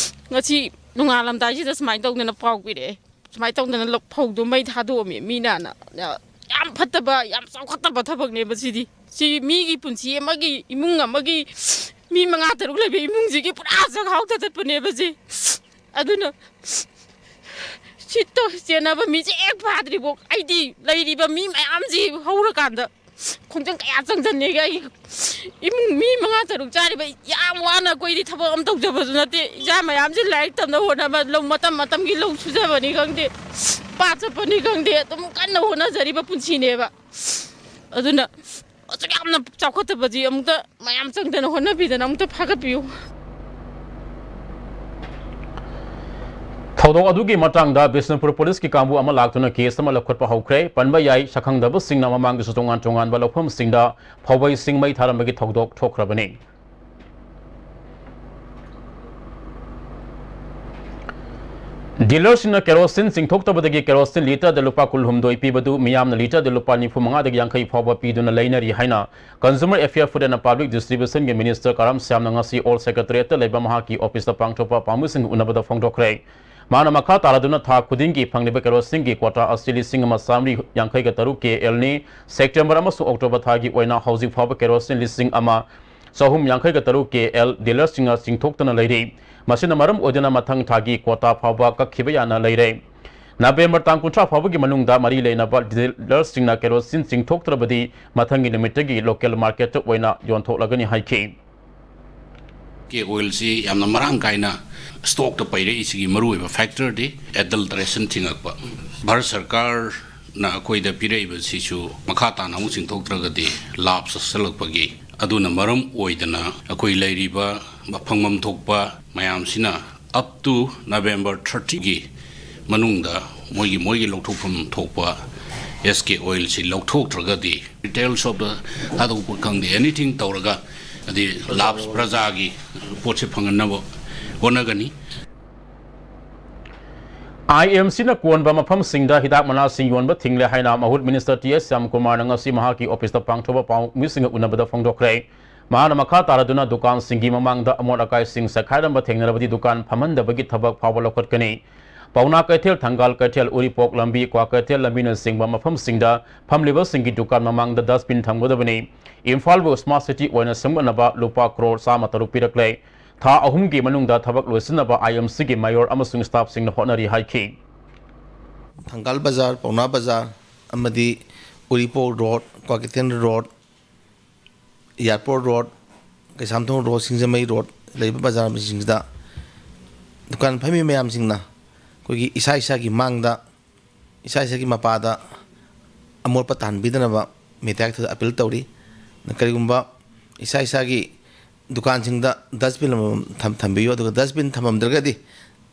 ꯉꯁꯤ ꯅꯣꯡꯉꯥꯜꯂꯝꯗꯥꯏꯁꯤꯗ ꯁꯨꯃꯥꯏꯅ ꯇꯧꯗꯅ ꯄꯥꯎ ꯄꯤꯔꯛꯑꯦ꯫ ꯁꯨꯃꯥꯏꯅ ꯇꯧꯗꯅ ꯂꯧ-, ꯐꯧꯗꯣ ꯃꯩ ꯊꯥꯗꯣꯛꯑꯝꯃꯦ ꯃꯤꯅꯅ꯫ ꯌꯥꯝ ꯐꯠꯇꯕ, ꯌꯥꯝ ꯆꯥꯎꯈꯠꯇꯕ ꯊꯕꯛꯅꯦꯕ ꯁꯤꯗꯤ꯫ ꯁꯤ ꯃꯤꯒꯤ ꯄꯨꯟꯁꯤ ꯑꯃꯒꯤ, ꯏꯃꯨꯡ ꯑꯃꯒꯤ ꯃꯤ ꯃꯉꯥ ꯇꯔꯨꯛ ꯂꯩꯕ ꯏꯃꯨꯡꯁꯤꯒꯤ ꯄꯨꯔꯥ ꯆꯥꯛꯍꯥꯎ ꯊꯥꯗꯠꯄꯅꯦꯕ ꯁꯤ꯫ ꯑꯗꯨꯅ ꯁꯤ ꯇꯧ-, ꯆꯦꯟꯅꯕ ꯃꯤꯁꯦ ꯍꯦꯛ ꯐꯥꯗ꯭ꯔꯤꯐꯥꯎ ꯑꯩꯗꯤ ꯂꯩꯔꯤꯕ ꯃꯤ ꯃꯌꯥꯝꯁꯤ ꯍꯧꯔꯀꯥꯟꯗ ꯈꯣꯡꯖꯪ ꯀꯌꯥ ꯆꯪꯁꯟꯅꯦꯒꯦ꯫ ꯑꯩ ꯏꯃꯨꯡ ꯃꯤ ꯃꯉꯥ ꯇꯔꯨꯛ ꯆꯥꯔꯤꯕ, ꯌꯥꯝ ꯋꯥꯅ, ꯑꯩꯈꯣꯏꯗꯤ ꯊꯕꯛ ꯑꯃ ꯇꯧꯖꯕꯁꯨ ꯅꯠꯇꯦ꯫ ꯏꯆꯥ ꯃꯌꯥꯝꯁꯤ ꯂꯥꯏꯔꯤꯛ ꯇꯝꯅꯕ ꯍꯣꯠꯅꯕ, ꯂꯧ ꯃꯇꯝ ꯃꯇꯝꯒꯤ ꯂꯧ ꯁꯨꯖꯕꯅꯤ ꯈꯪꯗꯦ, ꯄꯥꯠ ꯆꯠꯄꯅꯤ ꯈꯪꯗꯦ, ꯑꯗꯨꯝ ꯀꯟꯅ ꯍꯣꯠꯅꯖꯔꯤꯕ ꯄꯨꯟꯁꯤꯅꯦꯕ꯫ ꯑꯗꯨꯅ ꯑꯁꯨꯛ ꯌꯥꯝꯅ ꯆꯥꯎꯈꯠꯇꯕꯁꯤ ꯑꯃꯨꯛꯇ ꯃꯌꯥꯝ ꯆꯪꯗꯅ ꯍꯣꯠꯅꯕꯤꯗꯅ ꯑꯃꯨꯛꯇ ꯐꯥꯒꯠꯄꯤꯌꯨ꯫ ꯊꯧꯗꯣꯛ ꯑꯗꯨꯒꯤ ꯃꯇꯥꯡꯗ ꯕꯤꯁꯅꯨꯄꯨꯔ ꯄꯨꯂꯤꯁꯀꯤ ꯀꯥꯡꯕꯨ ꯑꯃ ꯂꯥꯛꯇꯨꯅ ꯀꯦꯁ ꯑꯃ ꯂꯧꯈꯠꯄ ꯍꯧꯈ꯭ꯔꯦ꯫ ꯄꯟꯕ ꯌꯥꯏ, ꯁꯛꯈꯪꯗꯕꯁꯤꯡꯅ ꯃꯃꯥꯡꯗꯁꯨ ꯇꯣꯉꯥꯟ ꯇꯣꯉꯥꯟꯕ ꯂꯧꯐꯝꯁꯤꯡꯗ ꯐꯧꯕꯩꯁꯤꯡ ꯃꯩ ꯊꯥꯔꯝꯕꯒꯤ ꯊꯧꯗꯣꯛ ꯊꯣꯛꯈ꯭ꯔꯕꯅꯤ꯫ ꯗꯤꯂꯔꯁꯤꯡꯅ ꯀꯦꯔꯣꯁꯤꯟ ꯆꯤꯡꯊꯣꯛꯇꯕꯗꯒꯤ ꯀꯦꯔꯣꯁꯤꯟ ꯂꯤꯇꯔꯗ ꯂꯨꯄꯥ ꯀꯨꯟꯍꯨꯝꯗꯣꯏ ꯄꯤꯕꯗꯨ ꯃꯤꯌꯥꯝꯅ ꯂꯤꯇꯔꯗ ꯂꯨꯄꯥ ꯅꯤꯐꯨ ꯃꯉꯥꯗꯒꯤ ꯌꯥꯡꯈꯩ ꯐꯥꯎꯕ ꯄꯤꯗꯨꯅ ꯂꯩꯅꯔꯤ ꯍꯥꯏꯅ Consumer Affairs, Food and Public Distributionꯒꯤ Minister ꯀꯔꯥꯝ ꯁ꯭ꯌꯥꯝꯅ ꯉꯁꯤ Old Secretariatꯇ ꯂꯩꯕ ꯃꯍꯥꯛꯀꯤ ꯑꯣꯐꯤꯁꯇ ꯄꯥꯡꯊꯣꯛꯄ ꯄꯥꯝꯕꯤꯁꯤꯡꯒ ꯎꯅꯕꯗ ꯐꯣꯡꯗꯣꯛꯈ꯭ꯔꯦ꯫ ꯃꯥꯅ ꯃꯈꯥ ꯇꯥꯔꯗꯨꯅ ꯊꯥ ꯈꯨꯗꯤꯡꯒꯤ ꯐꯪꯂꯤꯕ ꯀꯦꯔꯣꯁꯤꯟꯒꯤ quota ꯑꯁꯤ ꯂꯤꯁꯤꯡ ꯑꯃ ꯆꯥꯃꯔꯤ ꯌꯥꯡꯈꯩꯒ ꯇꯔꯨꯛ KLꯅꯤ꯫ September ꯑꯃꯁꯨꯡ October ꯊꯥꯒꯤ ꯑꯣꯏꯅ ꯍꯧꯖꯤꯛ ꯐꯥꯎꯕ ꯀꯦꯔꯣꯁꯤꯟ ꯂꯤꯁꯤꯡ ꯑꯃ ꯆꯍꯨꯝ ꯌꯥꯡꯈꯩꯒ ꯇꯔꯨꯛ KL ꯗꯤꯂꯔꯁꯤꯡꯅ ꯆꯤꯡꯊꯣꯛꯇꯅ ꯂꯩꯔꯤ꯫ ꯃꯁꯤꯅ ꯃꯔꯝ ꯑꯣꯏꯗꯨꯅ ꯃꯊꯪ ꯊꯥꯒꯤ quota ꯐꯥꯎꯕ ꯀꯛꯈꯤꯕ ꯌꯥꯅ ꯂꯩꯔꯦ꯫ ꯅꯕꯦꯝꯕꯔ ꯇꯥꯡ ꯀꯨꯟꯊ꯭ꯔꯥ ꯐꯥꯎꯕꯒꯤ ꯃꯅꯨꯡꯗ ꯃꯔꯤ ꯂꯩꯅꯕ ꯗꯤꯂꯔꯁꯤꯡꯅ ꯀꯦꯔꯣꯁꯤꯟ ꯆꯤꯡꯊꯣꯛꯇ꯭ꯔꯕꯗꯤ ꯃꯊꯪꯒꯤ ꯅꯨꯃꯤꯠꯇꯒꯤ local marketꯇ ꯑꯣꯏꯅ ꯌꯣꯟꯊꯣꯛꯂꯒꯅꯤ ꯍꯥꯏꯈꯤ꯫ ꯀꯦ ꯑꯣꯏꯜꯁꯤ ꯌꯥꯝꯅ ꯃꯔꯥꯡ ꯀꯥꯏꯅ ꯁ꯭ꯇꯣꯛꯇ ꯄꯩꯔꯛꯏꯁꯤꯒꯤ ꯃꯔꯨꯑꯣꯏꯕ ꯐꯦꯛꯇꯔꯗꯤ ꯑꯦꯗꯜꯇꯔꯦꯁꯟ ꯊꯤꯡꯉꯛꯄ꯫ ꯚꯥꯔꯠ ꯁꯔꯀꯥꯔꯅ ꯑꯩꯈꯣꯏꯗ ꯄꯤꯔꯛꯏꯕꯁꯤꯁꯨ ꯃꯈꯥ ꯇꯥꯅ ꯑꯃꯨꯛ ꯆꯤꯡꯊꯣꯛꯇ꯭ꯔꯒꯗꯤ ꯂꯥꯞ ꯆꯠꯁꯤꯜꯂꯛꯄꯒꯤ, ꯑꯗꯨꯅ ꯃꯔꯝ ꯑꯣꯏꯗꯅ ꯑꯩꯈꯣꯏ ꯂꯩꯔꯤꯕ ꯐꯪꯐꯝ ꯊꯣꯛꯄ ꯃꯌꯥꯝꯁꯤꯅ up to November thirtyꯒꯤ ꯃꯅꯨꯡꯗ ꯃꯣꯏꯒꯤ ꯃꯣꯏꯒꯤ ꯂꯧꯊꯣꯛꯐꯝ ꯊꯣꯛꯄ ꯑꯦꯁ ꯀꯦ ꯑꯣꯏꯜꯁꯤ ꯂꯧꯊꯣꯛꯇ꯭ꯔꯒꯗꯤ, ꯔꯤꯇꯦꯜ ꯁꯣꯞꯇ ꯊꯥꯗꯣꯛꯄ ꯈꯪꯗꯦ, ꯑꯦꯅꯤꯊꯤꯡ ꯇꯧꯔꯒ ꯑꯗꯩ ꯂꯥꯚ ꯄ꯭ꯔꯖꯥꯒꯤ ꯄꯣꯠꯁꯦ ꯐꯪꯍꯟꯅꯕ ꯍꯣꯠꯅꯒꯅꯤ꯫ ꯑꯥꯏ ꯑꯦꯝ ꯁꯤꯅ ꯀꯣꯟꯕ ꯃꯐꯝꯁꯤꯡꯗ ꯍꯤꯗꯥꯛ ꯃꯅꯥꯁꯤꯡ ꯌꯣꯟꯕ ꯊꯤꯡꯂꯦ ꯍꯥꯏꯅ ꯃꯍꯨꯠ ꯃꯤꯅꯤꯁꯇꯔ ꯇꯤ ꯑꯦꯁ ꯁ꯭ꯌꯥꯝꯀꯨꯃꯥꯔꯅ ꯉꯁꯤ ꯃꯍꯥꯛꯀꯤ ꯑꯣꯐꯤꯁꯇ ꯄꯥꯡꯊꯣꯛꯄ ꯄꯥꯎꯃꯤꯁꯤꯡꯒ ꯎꯅꯕꯗ ꯐꯣꯡꯗꯣꯛꯈ꯭ꯔꯦ꯫ ꯃꯍꯥꯛꯅ ꯃꯈꯥ ꯇꯥꯔꯗꯨꯅ ꯗꯨꯀꯥꯟꯁꯤꯡꯒꯤ ꯃꯃꯥꯡꯗ ꯑꯃꯣꯠ ꯑꯀꯥꯏꯁꯤꯡ ꯆꯥꯏꯈꯥꯏꯔꯝꯕ ꯊꯦꯡꯅꯔꯕꯗꯤ ꯗꯨꯀꯥꯟ ꯐꯝꯍꯟꯗꯕꯒꯤ ꯊꯕꯛ ꯐꯥꯎꯕ ꯂꯧꯈꯠꯀꯅꯤ꯫ ꯄꯥꯎꯅꯥ ꯀꯩꯊꯦꯜ, ꯊꯪꯒꯥꯜ ꯀꯩꯊꯦꯜ, ꯎꯔꯤꯄꯣꯛ ꯂꯝꯕꯤ, ꯀ꯭ꯋꯥꯀꯩꯊꯦꯜ ꯂꯝꯕꯤꯅꯆꯤꯡꯕ ꯃꯐꯝꯁꯤꯡꯗ ꯐꯝꯂꯤꯕꯁꯤꯡꯒꯤ ꯗꯨꯀꯥꯟ ꯃꯃꯥꯡꯗ dustbin ꯊꯝꯒꯗꯕꯅꯤ꯫ ꯏꯝꯐꯥꯜꯕꯨ smart city ꯑꯣꯏꯅ ꯁꯦꯝꯒꯠꯅꯕ ꯂꯨꯄꯥ ꯀ꯭ꯔꯣꯔ ꯆꯥꯝꯃ ꯇꯔꯨꯛ ꯄꯤꯔꯛꯂꯦ꯫ ꯊꯥ ꯑꯍꯨꯝꯒꯤ ꯃꯅꯨꯡꯗ ꯊꯕꯛ ꯂꯣꯏꯁꯤꯟꯅꯕ ꯑꯥꯏ ꯑꯦꯝ ꯁꯤꯒꯤ ꯃꯦꯌꯣꯔ ꯑꯃꯁꯨꯡ staffꯁꯤꯡꯅ ꯍꯣꯠꯅꯔꯤ ꯍꯥꯏꯈꯤ꯫ ꯊꯪꯒꯥꯜ ꯕꯖꯥꯔ, ꯄꯥꯎꯅꯥ ꯕꯖꯥꯔ ꯑꯃꯗꯤ Uripok road, Kwakeithel road, airport road, Keisamthong road, Singjamei road ꯂꯩꯕ ꯕꯖꯥꯔꯁꯤꯡꯁꯤꯗ ꯗꯨꯀꯥꯟ ꯐꯝꯃꯤ ꯃꯌꯥꯝꯁꯤꯡꯅ ꯑꯩꯈꯣꯏꯒꯤ ꯏꯁꯥ ꯏꯁꯥꯒꯤ ꯃꯥꯡꯗ, ꯏꯁꯥ ꯏꯁꯥꯒꯤ ꯃꯄꯥꯗ ꯑꯃꯣꯠꯄ ꯇꯥꯍꯟꯕꯤꯗꯅꯕ ꯃꯦꯗꯤꯌꯥꯒꯤ ꯊꯣꯛꯇ ꯑꯄꯤꯜ ꯇꯧꯔꯤ꯫ ꯀꯔꯤꯒꯨꯝꯕ ꯏꯁꯥ ꯏꯁꯥꯒꯤ ꯗꯨꯀꯥꯟꯁꯤꯡꯗ dustbin ꯑꯃꯃꯝ ꯊꯝ-, ꯊꯝꯕꯤꯌꯨ꯫ ꯑꯗꯨꯒ dustbin ꯊꯝꯃꯝꯗ꯭ꯔꯒꯗꯤ,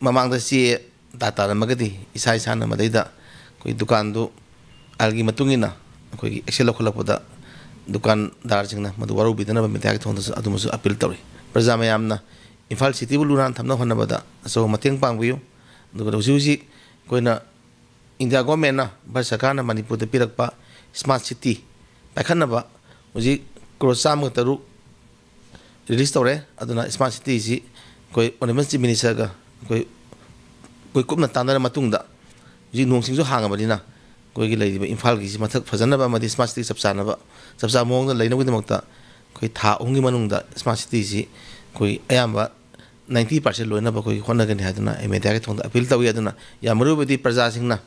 ꯃꯃꯥꯡꯗ ꯆꯦ ꯇꯥ-, ꯇꯥꯔꯝꯃꯒꯗꯤ ꯏꯁꯥ ꯏꯁꯥꯅ ꯃꯗꯩꯗ ꯑꯩꯈꯣꯏ ꯗꯨꯀꯥꯟꯗꯨ ꯑꯥꯏꯟꯒꯤ ꯃꯇꯨꯡ ꯏꯟꯅ ꯑꯩꯈꯣꯏꯒꯤ action ꯂꯧꯈꯠꯂꯛꯄꯗ ꯗꯨꯀꯥꯟꯗꯥꯔꯁꯤꯡꯅ ꯃꯗꯨ ꯋꯥꯔꯧꯕꯤꯗꯅꯕ ꯃꯦꯗꯤꯌꯥꯒꯤ ꯊꯣꯡꯗꯁꯨ ꯑꯗꯨꯃꯁꯨ ꯑꯄꯤꯜ ꯇꯧꯔꯤ꯫ ꯄ꯭ꯔꯖꯥ ꯃꯌꯥꯝꯅ ꯏꯝꯐꯥꯜ ꯁꯤꯇꯤꯕꯨ ꯂꯨ ꯅꯥꯟꯅ ꯊꯝꯅꯕ ꯍꯣꯠꯅꯕꯗ ꯑꯆꯧꯕ ꯃꯇꯦꯡ ꯄꯥꯡꯕꯤꯌꯨ꯫ ꯑꯗꯨꯒ ꯍꯧꯖꯤꯛ ꯍꯧꯖꯤꯛ ꯑꯩꯈꯣꯏꯅ ꯏꯟꯗꯤꯌꯥ ꯒꯣꯔꯃꯦꯟꯅ, ꯚꯥꯔꯠ ꯁꯔꯀꯥꯔꯅ ꯃꯅꯤꯄꯨꯔꯗ ꯄꯤꯔꯛꯄ smart city ꯄꯥꯏꯈꯠꯅꯕ ꯍꯧꯖꯤꯛ ꯀ꯭ꯔꯣꯔ ꯆꯥꯝꯃꯒ ꯇꯔꯨꯛ release ꯇꯧꯔꯦ꯫ ꯑꯗꯨꯅ smart cityꯁꯤ ꯑꯩꯈꯣꯏ honourable chief ministerꯒ ꯑꯩꯈꯣꯏ, ꯑꯩꯈꯣꯏ ꯀꯨꯞꯅ ꯇꯥꯟꯅꯔ ꯃꯇꯨꯡꯗ, ꯍꯧꯖꯤꯛ ꯅꯣꯡ ꯆꯤꯡꯁꯨ ꯍꯥꯡꯉꯕꯅꯤꯅ, ꯑꯩꯈꯣꯏꯒꯤ ꯂꯩꯔꯤꯕ ꯏꯝꯐꯥꯜꯒꯤꯁꯤ ꯃꯊꯛ ꯐꯖꯅꯕ ꯑꯃꯗꯤ smart city ꯆꯞ ꯆꯥꯅꯕ, ꯆꯞ ꯆꯥꯕ ꯃꯑꯣꯡꯗ ꯂꯩꯅꯕꯒꯤꯗꯃꯛꯇ ꯑꯩꯈꯣꯏ ꯊꯥ ꯑꯍꯨꯝꯒꯤ ꯃꯅꯨꯡꯗ smart cityꯁꯤ ꯑꯩꯈꯣꯏ ꯑꯌꯥꯝꯕ ninety percent ꯂꯣꯏꯅꯕ ꯑꯩꯈꯣꯏ ꯍꯣꯠꯅꯒꯅꯤ ꯍꯥꯏꯗꯨꯅ ꯑꯩ ꯃꯦꯗꯤꯌꯥꯒꯤ ꯊꯣꯡꯗ ꯑꯄꯤꯜ ꯇꯧꯏ꯫ ꯑꯗꯨꯅ ꯌꯥꯝ ꯃꯔꯨ ꯑꯣꯏꯕꯗꯤ ꯄ꯭ꯔꯖꯥꯁꯤꯡꯅ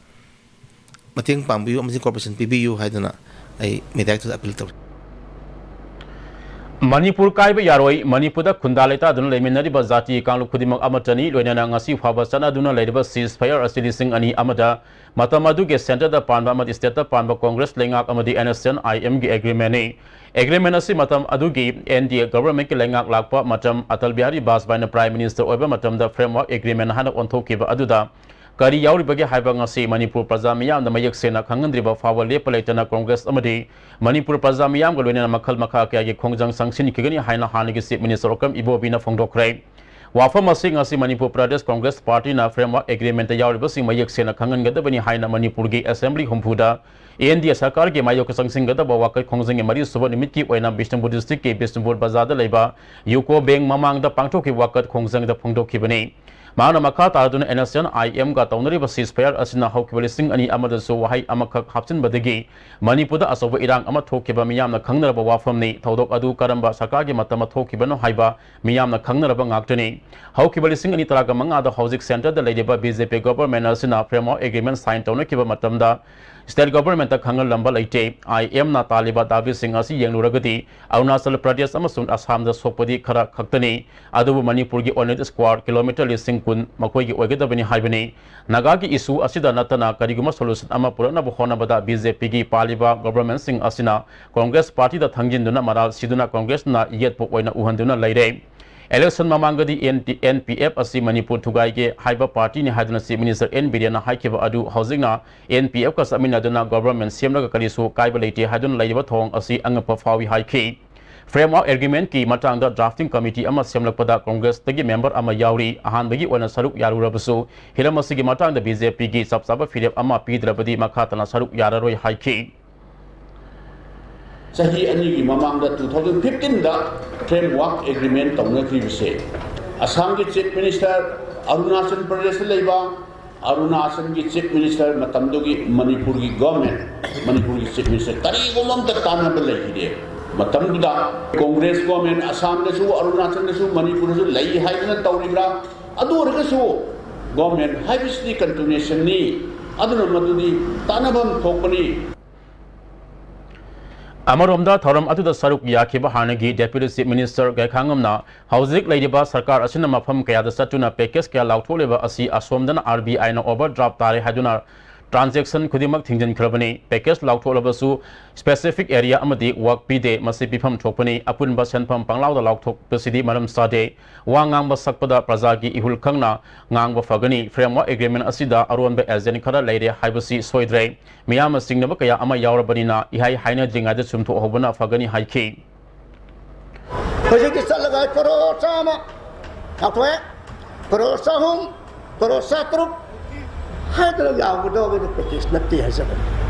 ꯃꯇꯦꯡ ꯄꯥꯡꯕꯤꯌꯨ ꯑꯃꯁꯨꯡ cooperation ꯄꯤꯕꯤꯌꯨ ꯍꯥꯏꯗꯨꯅ ꯑꯩ ꯃꯦꯗꯤꯌꯥꯒꯤ ꯊꯣꯡꯗ ꯑꯄꯤꯜ ꯇꯧꯔꯤ꯫ ꯃꯅꯤꯄꯨꯔ ꯀꯥꯏꯕ ꯌꯥꯔꯣꯏ꯫ ꯃꯅꯤꯄꯨꯔꯗ ꯈꯨꯟꯗꯥ ꯂꯩꯇꯥꯗꯨꯅ ꯂꯩꯃꯤꯟꯅꯔꯤꯕ ꯖꯥꯇꯤ ꯀꯥꯡꯂꯨꯞ ꯈꯨꯗꯤꯡꯃꯛ ꯑꯃꯠꯇꯅꯤ꯫ ꯂꯣꯏꯅꯅ ꯉꯁꯤ ꯐꯥꯎꯕ ꯆꯠꯅꯗꯨꯅ ꯂꯩꯔꯤꯕ ceasefire ꯑꯁꯤ ꯂꯤꯁꯤꯡ ꯑꯅꯤ ꯑꯃꯗ ꯃꯇꯝ ꯑꯗꯨꯒꯤ centreꯗ ꯄꯥꯟꯕ ꯑꯃꯗꯤ stateꯇ ꯄꯥꯟꯕ Congress ꯂꯩꯉꯥꯛ ꯑꯃꯗꯤ NSCN-IMꯒꯤ agreementꯅꯤ꯫ Agreement ꯑꯁꯤ ꯃꯇꯝ ꯑꯗꯨꯒꯤ NDA governmentꯀꯤ ꯂꯩꯉꯥꯛ ꯂꯥꯛꯄ ꯃꯇꯝ ꯑꯇꯜ ꯕꯤꯍꯥꯔꯤ ꯕꯥꯖꯄꯥꯏꯅ Prime Minister ꯑꯣꯏꯕ ꯃꯇꯝꯗ framework agreement ꯍꯥꯏꯅ ꯑꯣꯟꯊꯣꯛꯈꯤꯕ ꯑꯗꯨꯗ ꯀꯔꯤ ꯌꯥꯎꯔꯤꯕꯒꯦ ꯍꯥꯏꯕ ꯉꯁꯤ ꯃꯅꯤꯄꯨꯔ ꯄ꯭ꯔꯖꯥ ꯃꯤꯌꯥꯝꯅ ꯃꯌꯦꯛ ꯁꯦꯡꯅ ꯈꯪꯍꯟꯗ꯭ꯔꯤꯕ ꯐꯥꯎꯕ ꯂꯦꯞꯄ ꯂꯩꯇꯅ ꯀꯣꯡꯒ꯭ꯔꯦꯁ ꯑꯃꯗꯤ ꯃꯅꯤꯄꯨꯔ ꯄ꯭ꯔꯖꯥ ꯃꯤꯌꯥꯝꯒ ꯂꯣꯏꯅꯅ ꯃꯈꯜ ꯃꯈꯥ ꯀꯌꯥꯒꯤ ꯈꯣꯡꯖꯪ ꯆꯪꯁꯤꯟꯈꯤꯒꯅꯤ ꯍꯥꯏꯅ ꯍꯥꯟꯅꯒꯤ Chief Minister ꯑꯣꯀ꯭ꯔꯝ ꯏꯕꯣꯕꯤꯅ ꯐꯣꯡꯗꯣꯛꯈ꯭ꯔꯦ꯫ ꯋꯥꯐꯝ ꯑꯁꯤ ꯉꯁꯤ ꯃꯅꯤꯄꯨꯔ ꯄ꯭ꯔꯗꯦꯁ ꯀꯣꯡꯒ꯭ꯔꯦꯁ ꯄꯥꯔꯇꯤꯅ Framework Agreement ꯌꯥꯎꯔꯤꯕꯁꯤꯡ ꯃꯌꯦꯛ ꯁꯦꯡꯅ ꯈꯪꯍꯟꯒꯗꯕꯅꯤ ꯍꯥꯏꯅ ꯃꯅꯤꯄꯨꯔꯒꯤ Assembly ꯍꯨꯝꯐꯨꯗ N D A ꯁꯔꯀꯥꯔꯒꯤ ꯃꯥꯌꯣꯛꯇ ꯆꯪꯁꯤꯟꯒꯗꯕ ꯋꯥꯀꯠ ꯈꯣꯡꯖꯪꯒꯤ ꯃꯔꯤꯁꯨꯕ ꯅꯨꯃꯤꯠꯀꯤ ꯑꯣꯏꯅ ꯕꯤꯁꯅꯨꯄꯨꯔ district ꯀꯤ ꯕꯤꯁꯅꯨꯄꯨꯔ ꯕꯖꯥꯔꯗ ꯂꯩꯕ UCO Bank ꯃꯃꯥꯡꯗ ꯄꯥꯡꯊꯣꯛꯈꯤꯕ ꯋꯥꯀꯠ ꯈꯣꯡꯖꯪꯗ ꯐꯣꯡꯗꯣꯛꯈꯤꯕꯅꯤ꯫ ꯃꯍꯥꯛꯅ ꯃꯈꯥ ꯇꯥꯔꯗꯨꯅ N S N I M ꯒ ꯇꯧꯅꯔꯤꯕ ceasefire ꯑꯁꯤꯅ ꯍꯧꯈꯤꯕ ꯂꯤꯁꯤꯡ ꯑꯅꯤ ꯑꯃꯗꯁꯨ ꯋꯥꯍꯩ ꯑꯃꯈꯛ ꯍꯥꯞꯆꯤꯟꯕꯗꯒꯤ ꯃꯅꯤꯄꯨꯔꯗ ꯑꯆꯧꯕ ꯏꯔꯥꯡ ꯑꯃ ꯊꯣꯛꯈꯤꯕ ꯃꯤꯌꯥꯝꯅ ꯈꯪꯅꯔꯕ ꯋꯥꯐꯝꯅꯤ꯫ ꯊꯧꯗꯣꯛ ꯑꯗꯨ ꯀꯔꯝꯕ ꯁꯔꯀꯥꯔꯒꯤ ꯃꯇꯝꯗ ꯊꯣꯛꯈꯤꯕꯅꯣ ꯍꯥꯏꯕ ꯃꯤꯌꯥꯝꯅ ꯈꯪꯅꯔꯕ ꯉꯥꯛꯇꯅꯤ꯫ ꯍꯧꯈꯤꯕ ꯂꯤꯁꯤꯡ ꯑꯅꯤ ꯇꯔꯥꯃꯉꯥꯗ ꯍꯧꯖꯤꯛ centre ꯗ ꯂꯩꯔꯤꯕ B J P government ꯑꯁꯤꯅ Framework Agreement sign ꯇꯧꯅꯈꯤꯕ ꯃꯇꯝꯗ state government ꯇ ꯈꯪꯍꯜꯂꯝꯕ ꯂꯩꯇꯦ꯫ I M ꯅ ꯇꯥꯜꯂꯤꯕ ꯗꯥꯕꯤꯁꯤꯡ ꯑꯁꯤ ꯌꯦꯡꯂꯨꯔꯒꯗꯤ ꯑꯔꯨꯅꯥꯆꯜ ꯄ꯭ꯔꯗꯦꯁ ꯑꯃꯁꯨꯡ ꯑꯁꯥꯝꯗ ꯁꯣꯛꯄꯗꯤ ꯈꯔ ꯈꯛꯇꯅꯤ꯫ ꯑꯗꯨꯕꯨ ꯃꯅꯤꯄꯨꯔꯒꯤ ꯑꯣꯏꯅꯗꯤ square kilometre ꯂꯤꯁꯤꯡ ꯀꯨꯟ ꯃꯈꯣꯏꯒꯤ ꯑꯣꯏꯒꯗꯕꯅꯤ ꯍꯥꯏꯕꯅꯤ꯫ ꯅꯥꯒꯥꯒꯤ issue ꯑꯁꯤꯗ ꯅꯠꯇꯅ ꯀꯔꯤꯒꯨꯝꯕ solution ꯑꯃ ꯄꯨꯔꯛꯅꯕ ꯍꯣꯠꯅꯕꯗ B J P ꯒꯤ ꯄꯥꯜꯂꯤꯕ government ꯁꯤꯡ ꯑꯁꯤꯅ ꯀꯣꯡꯒ꯭ꯔꯦꯁ ꯄꯥꯔꯇꯤꯗ ꯊꯪꯖꯤꯟꯗꯨꯅ ꯃꯔꯥꯜ ꯁꯤꯗꯨꯅ ꯀꯣꯡꯒ꯭ꯔꯦꯁꯅ ꯌꯦꯠꯄ ꯑꯣꯏꯅ ꯎꯍꯟꯗꯨꯅ ꯂꯩꯔꯦ꯫ Election ꯃꯃꯥꯡꯗꯗꯤ N P F ꯑꯁꯤ ꯃꯅꯤꯄꯨꯔ ꯊꯨꯒꯥꯏꯒꯦ ꯍꯥꯏꯕ ꯄꯥꯔꯇꯤꯅꯤ ꯍꯥꯏꯗꯨꯅ Chief Minister N Biren ꯅ ꯍꯥꯏꯈꯤꯕ ꯑꯗꯨ ꯍꯧꯖꯤꯛꯅ N P F ꯀ ꯆꯠꯃꯤꯟꯅꯗꯨꯅ government ꯁꯦꯝꯂꯒ ꯀꯔꯤꯁꯨ ꯀꯥꯏꯕ ꯂꯩꯇꯦ ꯍꯥꯏꯗꯨꯅ ꯂꯩꯔꯤꯕ ꯊꯧꯑꯣꯡ ꯑꯁꯤ ꯑꯉꯛꯄ ꯐꯥꯎꯏ ꯍꯥꯏꯈꯤ꯫ Framework Agreement ꯀꯤ ꯃꯇꯥꯡꯗ drafting committee ꯑꯃ ꯁꯦꯝꯂꯛꯄꯗ ꯀꯣꯡꯒ꯭ꯔꯦꯁꯇꯒꯤ member ꯑꯃ ꯌꯥꯎꯔꯤ꯫ ꯑꯍꯥꯟꯕꯒꯤ ꯑꯣꯏꯅ ꯁꯔꯨꯛ ꯌꯥꯔꯨꯔꯕꯁꯨ ꯍꯤꯔꯝ ꯑꯁꯤꯒꯤ ꯃꯇꯥꯡꯗ B J P ꯒꯤ ꯆꯞ ꯆꯥꯕ ꯐꯤꯔꯦꯞ ꯑꯃ ꯄꯤꯗ꯭ꯔꯕꯗꯤ ꯃꯈꯥ ꯇꯥꯅ ꯁꯔꯨꯛ ꯌꯥꯔꯔꯣꯏ ꯍꯥꯏꯈꯤ꯫ ꯆꯍꯤ ꯑꯅꯤꯒꯤ ꯃꯃꯥꯡꯗ two thousand fifteen ꯗ Framework Agreement ꯇꯧꯅꯈꯤꯕꯁꯦ ꯑꯁꯥꯝꯒꯤ Chief Minister, ꯑꯔꯨꯅꯥꯆꯜ ꯄ꯭ꯔꯗꯦꯁꯇ ꯂꯩꯕ ꯑꯔꯨꯅꯥꯆꯜꯒꯤ Chief Minister ꯃꯇꯝꯗꯨꯒꯤ ꯃꯅꯤꯄꯨꯔꯒꯤ government, ꯃꯅꯤꯄꯨꯔꯒꯤ Chief Minister ꯀꯔꯤꯒꯨꯝꯕ ꯑꯝꯇ ꯇꯥꯟꯅꯕ ꯂꯩꯈꯤꯗꯦ꯫ ꯃꯇꯝꯗꯨꯗ ꯀꯣꯡꯒ꯭ꯔꯦꯁ government ꯑꯁꯥꯝꯗꯁꯨ, ꯑꯔꯨꯅꯥꯆꯜꯗꯁꯨ, ꯃꯅꯤꯄꯨꯔꯗꯁꯨ ꯂꯩ ꯍꯥꯏꯗꯨꯅ ꯇꯧꯔꯤꯕ꯭ꯔꯥ? ꯑꯗꯨ ꯑꯣꯏꯔꯒꯁꯨ government ꯍꯥꯏꯕꯁꯤꯗꯤ continuation ꯅꯤ꯫ ꯑꯗꯨꯅ ꯃꯗꯨꯗꯤ ꯇꯥꯟꯅꯐꯝ ꯊꯣꯛꯄꯅꯤ꯫ ꯑꯃꯔꯣꯝꯗ ꯊꯧꯔꯝ ꯑꯗꯨꯗ ꯁꯔꯨꯛ ꯌꯥꯈꯤꯕ ꯍꯥꯟꯅꯒꯤ Deputy Chief Minister ꯒꯥꯏꯈꯥꯉꯝꯅ ꯍꯧꯖꯤꯛ ꯂꯩꯔꯤꯕ ꯁꯔꯀꯥꯔ ꯑꯁꯤꯅ ꯃꯐꯝ ꯀꯌꯥꯗ ꯆꯠꯇꯨꯅ package ꯀꯌꯥ ꯂꯥꯎꯊꯣꯛꯂꯤꯕ ꯑꯁꯤ ꯑꯁꯣꯝꯗꯅ R B I ꯅ overdraft ꯇꯥꯔꯦ ꯍꯥꯏꯗꯨꯅ transaction ꯈꯨꯗꯤꯡꯃꯛ ꯊꯤꯡꯖꯤꯟꯈ꯭ꯔꯕꯅꯤ꯫ Package ꯂꯥꯎꯊꯣꯛꯂꯕꯁꯨ specific area ꯑꯃꯗꯤ work ꯄꯤꯗꯦ꯫ ꯃꯁꯤ ꯄꯤꯐꯝ ꯊꯣꯛꯄꯅꯤ꯫ ꯑꯄꯨꯟꯕ ꯁꯦꯟꯐꯝ ꯄꯪꯂꯥꯎꯗ ꯂꯥꯎꯊꯣꯛꯄꯁꯤꯗꯤ ꯃꯔꯝ ꯆꯥꯗꯦ꯫ ꯋꯥ ꯉꯥꯡꯕ ꯁꯛꯄꯗ ꯄ꯭ꯔꯖꯥꯒꯤ ꯏꯍꯨꯜ ꯈꯪꯅ ꯉꯥꯡꯕ ꯐꯒꯅꯤ꯫ Framework Agreement ꯑꯁꯤꯗ ꯑꯔꯣꯟꯕ agent ꯈꯔ ꯂꯩꯔꯦ ꯍꯥꯏꯕꯁꯤ ꯁꯣꯏꯗ꯭ꯔꯦ꯫ ꯃꯤꯌꯥꯝꯅ ꯆꯤꯡꯅꯕ ꯀꯌꯥ ꯑꯃ ꯌꯥꯎꯔꯕꯅꯤꯅ ꯏꯍꯥꯏ ꯍꯥꯏꯅꯗ꯭ꯔꯤꯉꯩꯗ ꯆꯨꯝꯊꯣꯛꯍꯧꯕꯅ ꯐꯒꯅꯤ ꯍꯥꯏꯈꯤ꯫ ꯍꯧꯖꯤꯛꯇꯤ ꯆꯠꯂꯒ ꯀꯔꯣꯔ ꯆꯥꯝꯃ ꯂꯥꯎꯊꯣꯛꯑꯦ, ꯀꯔꯣꯔ ꯆꯍꯨꯝ, ꯀꯔꯣꯔ ꯆꯥꯇ꯭ꯔꯨꯛ ꯍꯥꯏꯗꯅ ꯌꯥꯎꯒꯗꯧꯕꯗ practice ꯅꯠꯇꯦ ꯍꯥꯏꯖꯕꯅꯤ꯫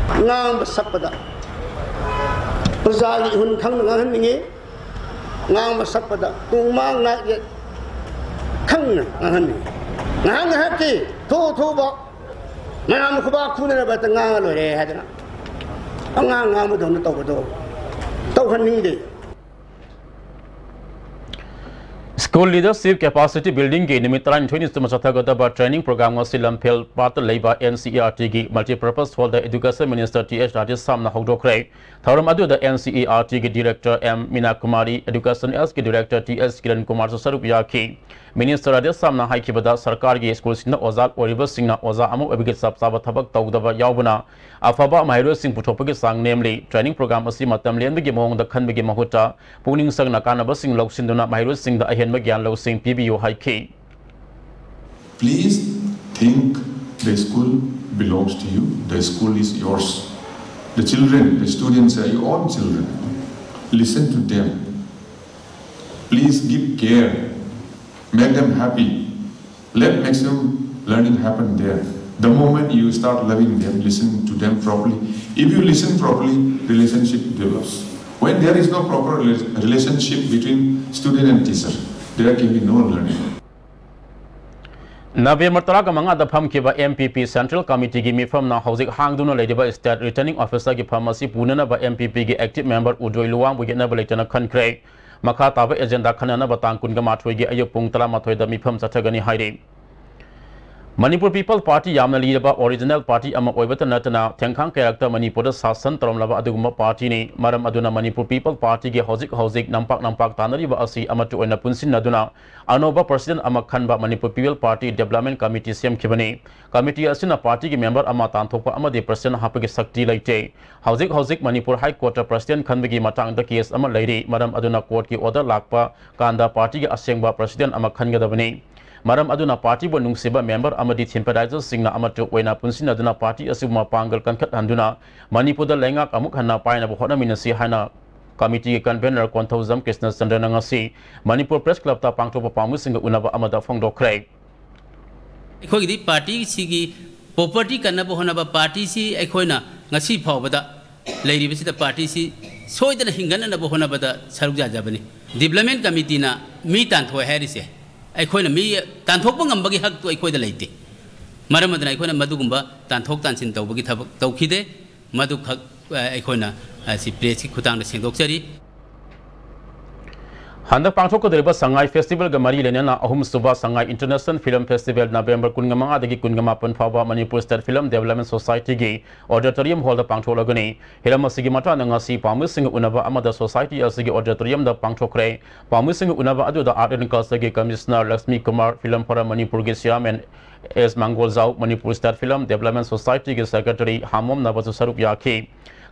ꯉꯥꯡꯕ ꯁꯛꯄꯗ ꯄ꯭ꯔꯖꯥꯒꯤ ꯏꯍꯨꯟ ꯈꯪꯅ ꯉꯥꯡꯍꯟꯅꯤꯡꯉꯤ꯫ ꯉꯥꯡꯕ ꯁꯛꯄꯗ ꯇꯨꯡ ꯃꯥꯡ ꯅꯥꯏ ꯌꯦꯠ ꯈꯪꯅ ꯉꯥꯡꯍꯟꯅꯤꯡꯉꯤ꯫ ꯉꯥꯏꯍꯥꯛ ꯉꯥꯏꯍꯥꯛꯀꯤ ꯊꯨ ꯊꯨꯕ ꯃꯌꯥꯝ ꯈꯨꯕꯥꯛ ꯈꯨꯅꯔꯕ ꯍꯦꯛꯇ ꯉꯥꯡꯉ ꯂꯣꯏꯔꯦ ꯍꯥꯏꯗꯅ ꯑꯉꯥꯡ ꯉꯥꯡꯕꯗꯧꯅ ꯇꯧꯕꯗꯣ ꯇꯧꯍꯟꯅꯤꯡꯗꯦ꯫ School Leadership Capacity Buildingꯒꯤ ꯅꯨꯃꯤꯠ ꯇꯔꯥꯅꯤꯊꯣꯏꯅꯤ ꯆꯨꯝꯅ ꯆꯠꯊꯒꯗꯕ training program ꯑꯁꯤ ꯂꯝꯐꯦꯜ ꯄꯥꯠꯇ ꯂꯩꯕ NCERTꯒꯤ Multipurpose Hallꯗ Education Minister T H ꯔꯥꯙꯦꯁ꯭ꯌꯥꯝꯅ ꯍꯧꯗꯣꯛꯈ꯭ꯔꯦ꯫ ꯊꯧꯔꯝ ꯑꯗꯨꯗ NCERTꯒꯤ Director M ꯃꯤꯅꯥ Kumari, Education Sꯒꯤ Director T H Kiran ꯀꯨꯃꯥꯔꯁꯨ ꯁꯔꯨꯛ ꯌꯥꯈꯤ꯫ Minister ꯔꯥꯙꯦꯁ꯭ꯌꯥꯝꯅ ꯍꯥꯏꯈꯤꯕꯗ, ꯁꯔꯀꯥꯔꯒꯤ ꯁ꯭ꯀꯨꯜꯁꯤꯡꯗ ꯑꯣꯖꯥ ꯑꯣꯏꯔꯤꯕꯁꯤꯡꯅ ꯑꯣꯖꯥ ꯑꯃ ꯑꯣꯏꯕꯒꯤ ꯆꯞ ꯆꯥꯕ ꯊꯕꯛ ꯇꯧꯗꯕ ꯌꯥꯎꯕꯅ ꯑꯐꯕ ꯃꯍꯩꯔꯣꯏꯁꯤꯡ ꯄꯨꯊꯣꯛꯄꯒꯤ ꯆꯥꯡ ꯅꯦꯝꯂꯤ꯫ Training program ꯑꯁꯤ ꯃꯇꯝ ꯂꯦꯟꯕꯒꯤ ꯃꯑꯣꯡꯗ ꯈꯟꯕꯒꯤ ꯃꯍꯨꯠꯇ ꯄꯨꯛꯅꯤꯡ ꯆꯪꯅ ꯀꯥꯟꯅꯕꯁꯤꯡ ꯂꯧꯁꯤꯟꯗꯨꯅ ꯃꯍꯩꯔꯣꯏꯁꯤꯡꯗ ꯑꯍꯦꯟꯕ ꯒ꯭ꯌꯥꯟ ꯂꯧꯁꯤꯡ ꯄꯤꯕꯤꯌꯨ ꯍꯥꯏꯈꯤ꯫ Please think the school belongs to you. The school is yours. The children, the students are your own children. Listen to them. Please give care. Make them happy. Let maximum learning happen there. The moment you start loving them, listen to them properly. If you listen properly, relationship develops. When there is no proper rela- relationship between student and teacher, there can be no learning. November ꯇꯔꯥꯃꯉꯥꯗ ꯐꯝꯈꯤꯕ MPP Central Committeeꯒꯤ ꯃꯤꯐꯝꯅ ꯍꯧꯖꯤꯛ ꯍꯥꯡꯗꯨꯅ ꯂꯩꯔꯤꯕ State Returning Officerꯒꯤ ꯐꯝ ꯑꯁꯤ ꯄꯨꯅꯅꯕ MPPꯒꯤ active member ꯎꯗꯣꯏ ꯂꯨꯋꯥꯡꯕꯨ ꯌꯦꯠꯅꯕ ꯂꯩꯇꯅ ꯈꯟꯈ꯭ꯔꯦ꯫ ꯃꯈꯥ ꯇꯥꯕ agenda ꯈꯟꯅꯅꯕ ꯇꯥꯡ ꯀꯨꯟꯒ ꯃꯥꯊꯣꯏꯒꯤ ꯑꯌꯨꯛ ꯄꯨꯡ ꯇꯔꯥꯃꯥꯊꯣꯏꯗ ꯃꯤꯐꯝ ꯆꯠꯊꯒꯅꯤ ꯍꯥꯏꯔꯤ꯫ Manipur People Party ꯌꯥꯝꯅ ꯂꯤꯔꯕ original party ꯑꯃ ꯑꯣꯏꯕꯇ ꯅꯠꯇꯅ ꯊꯦꯡꯈꯥꯡ ꯀꯌꯥꯔꯛꯇ ꯃꯅꯤꯄꯨꯔꯗ ꯁꯥꯁꯟ ꯇꯧꯔꯝꯂꯕ ꯑꯗꯨꯒꯨꯝꯕ partyꯅꯤ꯫ ꯃꯔꯝ ꯑꯗꯨꯅ Manipur People Partyꯒꯤ ꯍꯧꯖꯤꯛ ꯍꯧꯖꯤꯛ ꯅꯝꯄꯥꯛ ꯅꯝꯄꯥꯛ ꯇꯥꯟꯅꯔꯤꯕ ꯑꯁꯤ ꯑꯃꯠꯇ ꯑꯣꯏꯅ ꯄꯨꯟꯁꯤꯟꯅꯗꯨꯅ ꯑꯅꯧꯕ president ꯑꯃ ꯈꯟꯕ Manipur People Party Development Committee ꯁꯦꯝꯈꯤꯕꯅꯤ꯫ Committee ꯑꯁꯤꯅ partyꯒꯤ member ꯑꯃ ꯇꯥꯟꯊꯣꯛꯄ ꯑꯃꯗꯤ president ꯍꯥꯞꯄꯒꯤ ꯁꯛꯇꯤ ꯂꯩꯇꯦ꯫ ꯍꯧꯖꯤꯛ ꯍꯧꯖꯤꯛ ꯃꯅꯤꯄꯨꯔ High Courtꯇ president ꯈꯟꯕꯒꯤ ꯃꯇꯥꯡꯗ case ꯑꯃ ꯂꯩꯔꯤ꯫ ꯃꯔꯝ ꯑꯗꯨꯅ courtꯀꯤ order ꯂꯥꯛꯄ ꯀꯥꯟꯗ partyꯒꯤ ꯑꯁꯦꯡꯕ president ꯑꯃ ꯈꯟꯒꯗꯕꯅꯤ꯫ ꯃꯔꯝ ꯑꯗꯨꯅ partyꯕꯨ ꯅꯨꯡꯁꯤꯕ member ꯑꯃꯗꯤ sympathizersꯁꯤꯡꯅ ꯑꯃꯠꯇ ꯑꯣꯏꯅ ꯄꯨꯟꯁꯤꯟꯅꯗꯨꯅ party ꯑꯁꯤꯕꯨ ꯃꯄꯥꯡꯒꯜ ꯀꯟꯈꯠꯍꯟꯗꯨꯅ ꯃꯅꯤꯄꯨꯔꯗ ꯂꯩꯉꯥꯛ ꯑꯃꯨꯛ ꯍꯟꯅ ꯄꯥꯏꯅꯕ ꯍꯣꯠꯅꯃꯤꯟꯅꯁꯤ ꯍꯥꯏꯅ committeeꯒꯤ convener ꯀꯣꯟꯊꯧꯖꯝ ꯀ꯭ꯔꯤꯁꯅꯆꯟꯗ꯭ꯔꯅ ꯉꯁꯤ ꯃꯅꯤꯄꯨꯔ Press Clubꯇ ꯄꯥꯡꯊꯣꯛꯄ ꯄꯥꯎꯃꯤꯁꯤꯡꯒ ꯎꯅꯕ ꯑꯃꯗ ꯐꯣꯡꯗꯣꯛꯈ꯭ꯔꯦ꯫ ꯑꯩꯈꯣꯏꯒꯤꯗꯤ partyꯁꯤꯒꯤ property ꯀꯟꯅꯕ ꯍꯣꯠꯅꯕ partyꯁꯤ ꯑꯩꯈꯣꯏꯅ ꯉꯁꯤ ꯐꯥꯎꯕꯗ ꯂꯩꯔꯤꯕꯁꯤꯗ partyꯁꯤ ꯁꯣꯏꯗꯅ ꯍꯤꯡꯒꯠꯅꯅꯕ ꯍꯣꯠꯅꯕꯗ ꯁꯔꯨꯛ ꯌꯥꯖꯕꯅꯤ꯫ Development Committeeꯅ ꯃꯤ ꯇꯥꯟꯊꯣꯛꯑꯦ ꯍꯥꯏꯔꯤꯁꯦ ꯑꯩꯈꯣꯏꯅ ꯃꯤ ꯇꯥꯟꯊꯣꯛꯄ ꯉꯝꯕꯒꯤ ꯍꯛꯇꯨ ꯑꯩꯈꯣꯏꯗ ꯂꯩꯇꯦ꯫ ꯃꯔꯝ ꯑꯗꯨꯅ ꯑꯩꯈꯣꯏꯅ ꯃꯗꯨꯒꯨꯝꯕ ꯇꯥꯟꯊꯣꯛ ꯇꯥꯟꯁꯤꯟ ꯇꯧꯕꯒꯤ ꯊꯕꯛ ꯇꯧꯈꯤꯗꯦ꯫ ꯃꯗꯨꯈꯛ, ꯑ, ꯑꯩꯈꯣꯏꯅ, ꯑ, ꯁꯤ pressꯀꯤ ꯈꯨꯠꯊꯥꯡꯗ ꯁꯦꯡꯗꯣꯛꯆꯔꯤ꯫ ꯍꯟꯗꯛ ꯄꯥꯡꯊꯣꯛꯀꯗꯧꯔꯤꯕ ꯁꯉꯥꯏ Festivalꯒ ꯃꯔꯤ ꯂꯩꯅꯅ ꯑꯍꯨꯝꯁꯨꯕ Sangay International Film Festival November ꯀꯨꯟꯃꯉꯥꯗꯒꯤ ꯀꯨꯟꯃꯥꯄꯟ ꯐꯥꯎꯕ Manipur State Film Development Societyꯒꯤ Auditorium Hallꯗ ꯄꯥꯡꯊꯣꯛꯂꯒꯅꯤ꯫ ꯍꯤꯔꯝ ꯑꯁꯤꯒꯤ ꯃꯇꯥꯡꯗ ꯉꯁꯤ ꯄꯥꯎꯃꯤꯁꯤꯡꯒ ꯎꯅꯕ ꯑꯃꯗ society ꯑꯁꯤꯒꯤ auditoriumꯗ ꯄꯥꯡꯊꯣꯛꯈ꯭ꯔꯦ꯫ ꯄꯥꯎꯃꯤꯁꯤꯡꯒ ꯎꯅꯕ ꯑꯗꯨꯗ Art and Cultureꯒꯤ Commissioner Lakshmi Kumar, Film Forum ꯃꯅꯤꯄꯨꯔꯒꯤ Chairman ꯑꯦꯁ ꯃꯪꯒꯣꯜꯖꯥꯎ, Manipur State Film Development Societyꯒꯤ Secretary ꯍꯥꯃꯣꯝ ꯅꯕꯁꯨ ꯁꯔꯨꯛ ꯌꯥꯈꯤ꯫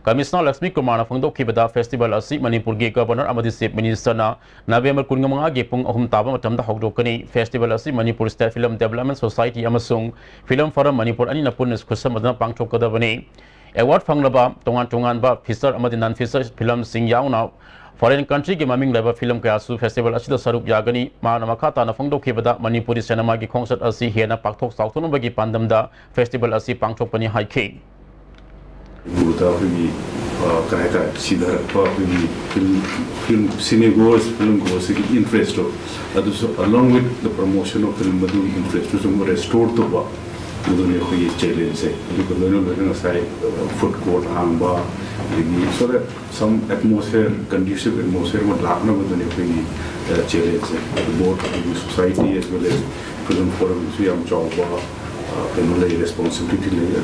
Commissioner ꯂꯛꯁꯃꯤ ꯀꯨꯃꯥꯔꯅ ꯐꯣꯡꯗꯣꯛꯈꯤꯕꯗ, festival ꯑꯁꯤ ꯃꯅꯤꯄꯨꯔꯒꯤ Governor ꯑꯃꯗꯤ Chief Ministerꯅ November ꯀꯨꯟꯃꯉꯥꯒꯤ ꯄꯨꯡ ꯑꯍꯨꯝ ꯇꯥꯕ ꯃꯇꯝꯗ ꯍꯧꯗꯣꯛꯀꯅꯤ꯫ Festival ꯑꯁꯤ Manipur State Film Development Society ꯑꯃꯁꯨꯡ Film Forum ꯃꯅꯤꯄꯨꯔ ꯑꯅꯤꯅ ꯄꯨꯟꯅ ꯈꯨꯠꯁꯝꯅꯗꯨꯅ ꯄꯥꯡꯊꯣꯛꯀꯗꯕꯅꯤ꯫ Award ꯐꯪꯂꯕ ꯇꯣꯉꯥꯟ ꯇꯣꯉꯥꯟꯕ feature ꯑꯃꯗꯤ non feature filmꯁꯤꯡ ꯌꯥꯎꯅ foreign countryꯒꯤ ꯃꯃꯤꯡ ꯂꯩꯕ film ꯀꯌꯥꯁꯨ festival ꯑꯁꯤꯗ ꯁꯔꯨꯛ ꯌꯥꯒꯅꯤ꯫ ꯃꯥꯅ ꯃꯈꯥ ꯇꯥꯅ ꯐꯣꯡꯗꯣꯛꯈꯤꯕꯗ, ꯃꯅꯤꯄꯨꯔꯤ cinemaꯒꯤ ꯈꯣꯡꯆꯠ ꯑꯁꯤ ꯍꯦꯟꯅ ꯄꯥꯛꯊꯣꯛ ꯆꯥꯎꯊꯣꯛꯅꯕꯒꯤ ꯄꯥꯟꯗꯝꯗ festival ꯑꯁꯤ ꯄꯥꯡꯊꯣꯛꯄꯅꯤ ꯍꯥꯏꯈꯤ꯫ ꯃꯅꯤꯄꯨꯔꯗ ꯑꯩꯈꯣꯏꯒꯤ, ꯑ, ꯀꯩ ꯍꯥꯏꯇꯥꯔꯦ, ꯁꯤꯊꯔꯛꯄ ꯑꯩꯈꯣꯏꯒꯤ film, film, cine goers, film goersꯒꯤ interestꯇꯣ, ꯑꯗꯨꯁꯨ along with the promotion of film, ꯑꯗꯨꯒꯤ interestꯇꯨꯁꯨ ꯑꯃꯨꯛ restore ꯇꯧꯕ, ꯃꯗꯨꯅꯤ ꯑꯩꯈꯣꯏꯒꯤ challengeꯁꯦ꯫ ꯑꯗꯨꯒ ꯂꯣꯏꯅ ꯂꯣꯏꯅ ꯉꯁꯥꯏ, ꯑ, food court ꯍꯥꯡꯕ, ꯑꯗꯒꯤ so that some atmosphere, conducive atmosphere ꯑꯃ ꯂꯥꯛꯅꯕꯗꯨꯅꯤ ꯑꯩꯈꯣꯏꯒꯤ, ꯑ, challengeꯁꯦ꯫ Both ꯑꯩꯈꯣꯏꯒꯤ society as well as Film forum ꯁꯨ ꯌꯥꯝ ꯆꯥꯎꯕ, ꯑ, ꯀꯩꯅꯣ ꯂꯩ, responsibility ꯂꯩ꯫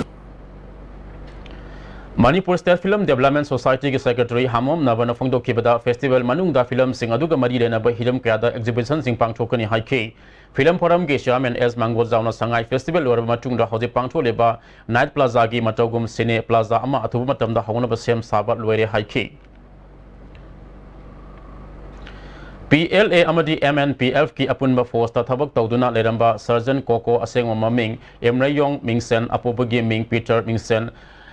ꯃꯅꯤꯄꯨꯔ ꯁ꯭ꯇꯦꯠ ꯐꯤꯂꯝ ꯗꯦꯕꯂꯞꯃꯦꯟ ꯁꯣꯁꯥꯏꯇꯤꯒꯤ ꯁꯦꯀ꯭ꯔꯦꯇꯔꯤ ꯍꯥꯃꯣꯝ ꯅꯕꯅ ꯐꯣꯡꯗꯣꯛꯈꯤꯕꯗ, ꯐꯦꯁꯇꯤꯚꯦꯜ ꯃꯅꯨꯡꯗ ꯐꯤꯂꯝꯁꯤꯡ ꯑꯗꯨꯒ ꯃꯔꯤ ꯂꯩꯅꯕ ꯍꯤꯔꯝ ꯀꯌꯥꯗ ꯑꯦꯛꯖꯤꯕꯤꯁꯟꯁꯤꯡ ꯄꯥꯡꯊꯣꯛꯀꯅꯤ ꯍꯥꯏꯈꯤ꯫ ꯐꯤꯂꯝ ꯐꯣꯔꯝꯒꯤ ꯆꯤꯌꯥꯔꯃꯦꯟ ꯑꯦꯁ ꯃꯪꯒꯣꯜꯖꯥꯎꯅ ꯁꯉꯥꯏ ꯐꯦꯁꯇꯤꯚꯦꯜ ꯂꯣꯏꯔꯕ ꯃꯇꯨꯡꯗ ꯍꯧꯖꯤꯛ ꯄꯥꯡꯊꯣꯛꯂꯤꯕ ꯅꯥꯏꯠ ꯄ꯭ꯂꯥꯖꯥꯒꯤ ꯃꯇꯧꯒꯨꯝ ꯁꯤꯅꯦ ꯄ꯭ꯂꯥꯖꯥ ꯑꯃ ꯑꯊꯨꯕ ꯃꯇꯝꯗ ꯍꯧꯅꯕ ꯁꯦꯝ ꯁꯥꯕ ꯂꯣꯏꯔꯦ ꯍꯥꯏꯈꯤ꯫ ꯄꯤ ꯑꯦꯜ ꯑꯦ ꯑꯃꯗꯤ ꯑꯦꯝ ꯑꯦꯟ ꯄꯤ ꯑꯦꯐꯀꯤ ꯑꯄꯨꯟꯕ ꯐꯣꯔꯁꯇ ꯊꯕꯛ ꯇꯧꯗꯨꯅ ꯂꯩꯔꯝꯕ ꯁꯔꯖꯟ ꯀꯣꯀꯣ, ꯑꯁꯦꯡꯕ ꯃꯃꯤꯡ ꯏꯝꯔꯩꯌꯣꯡ ꯃꯤꯡꯁꯦꯟ, ꯑꯄꯣꯕꯒꯤ ꯃꯤꯡ ꯄꯤꯇꯔ ꯃꯤꯡꯁꯦꯟ,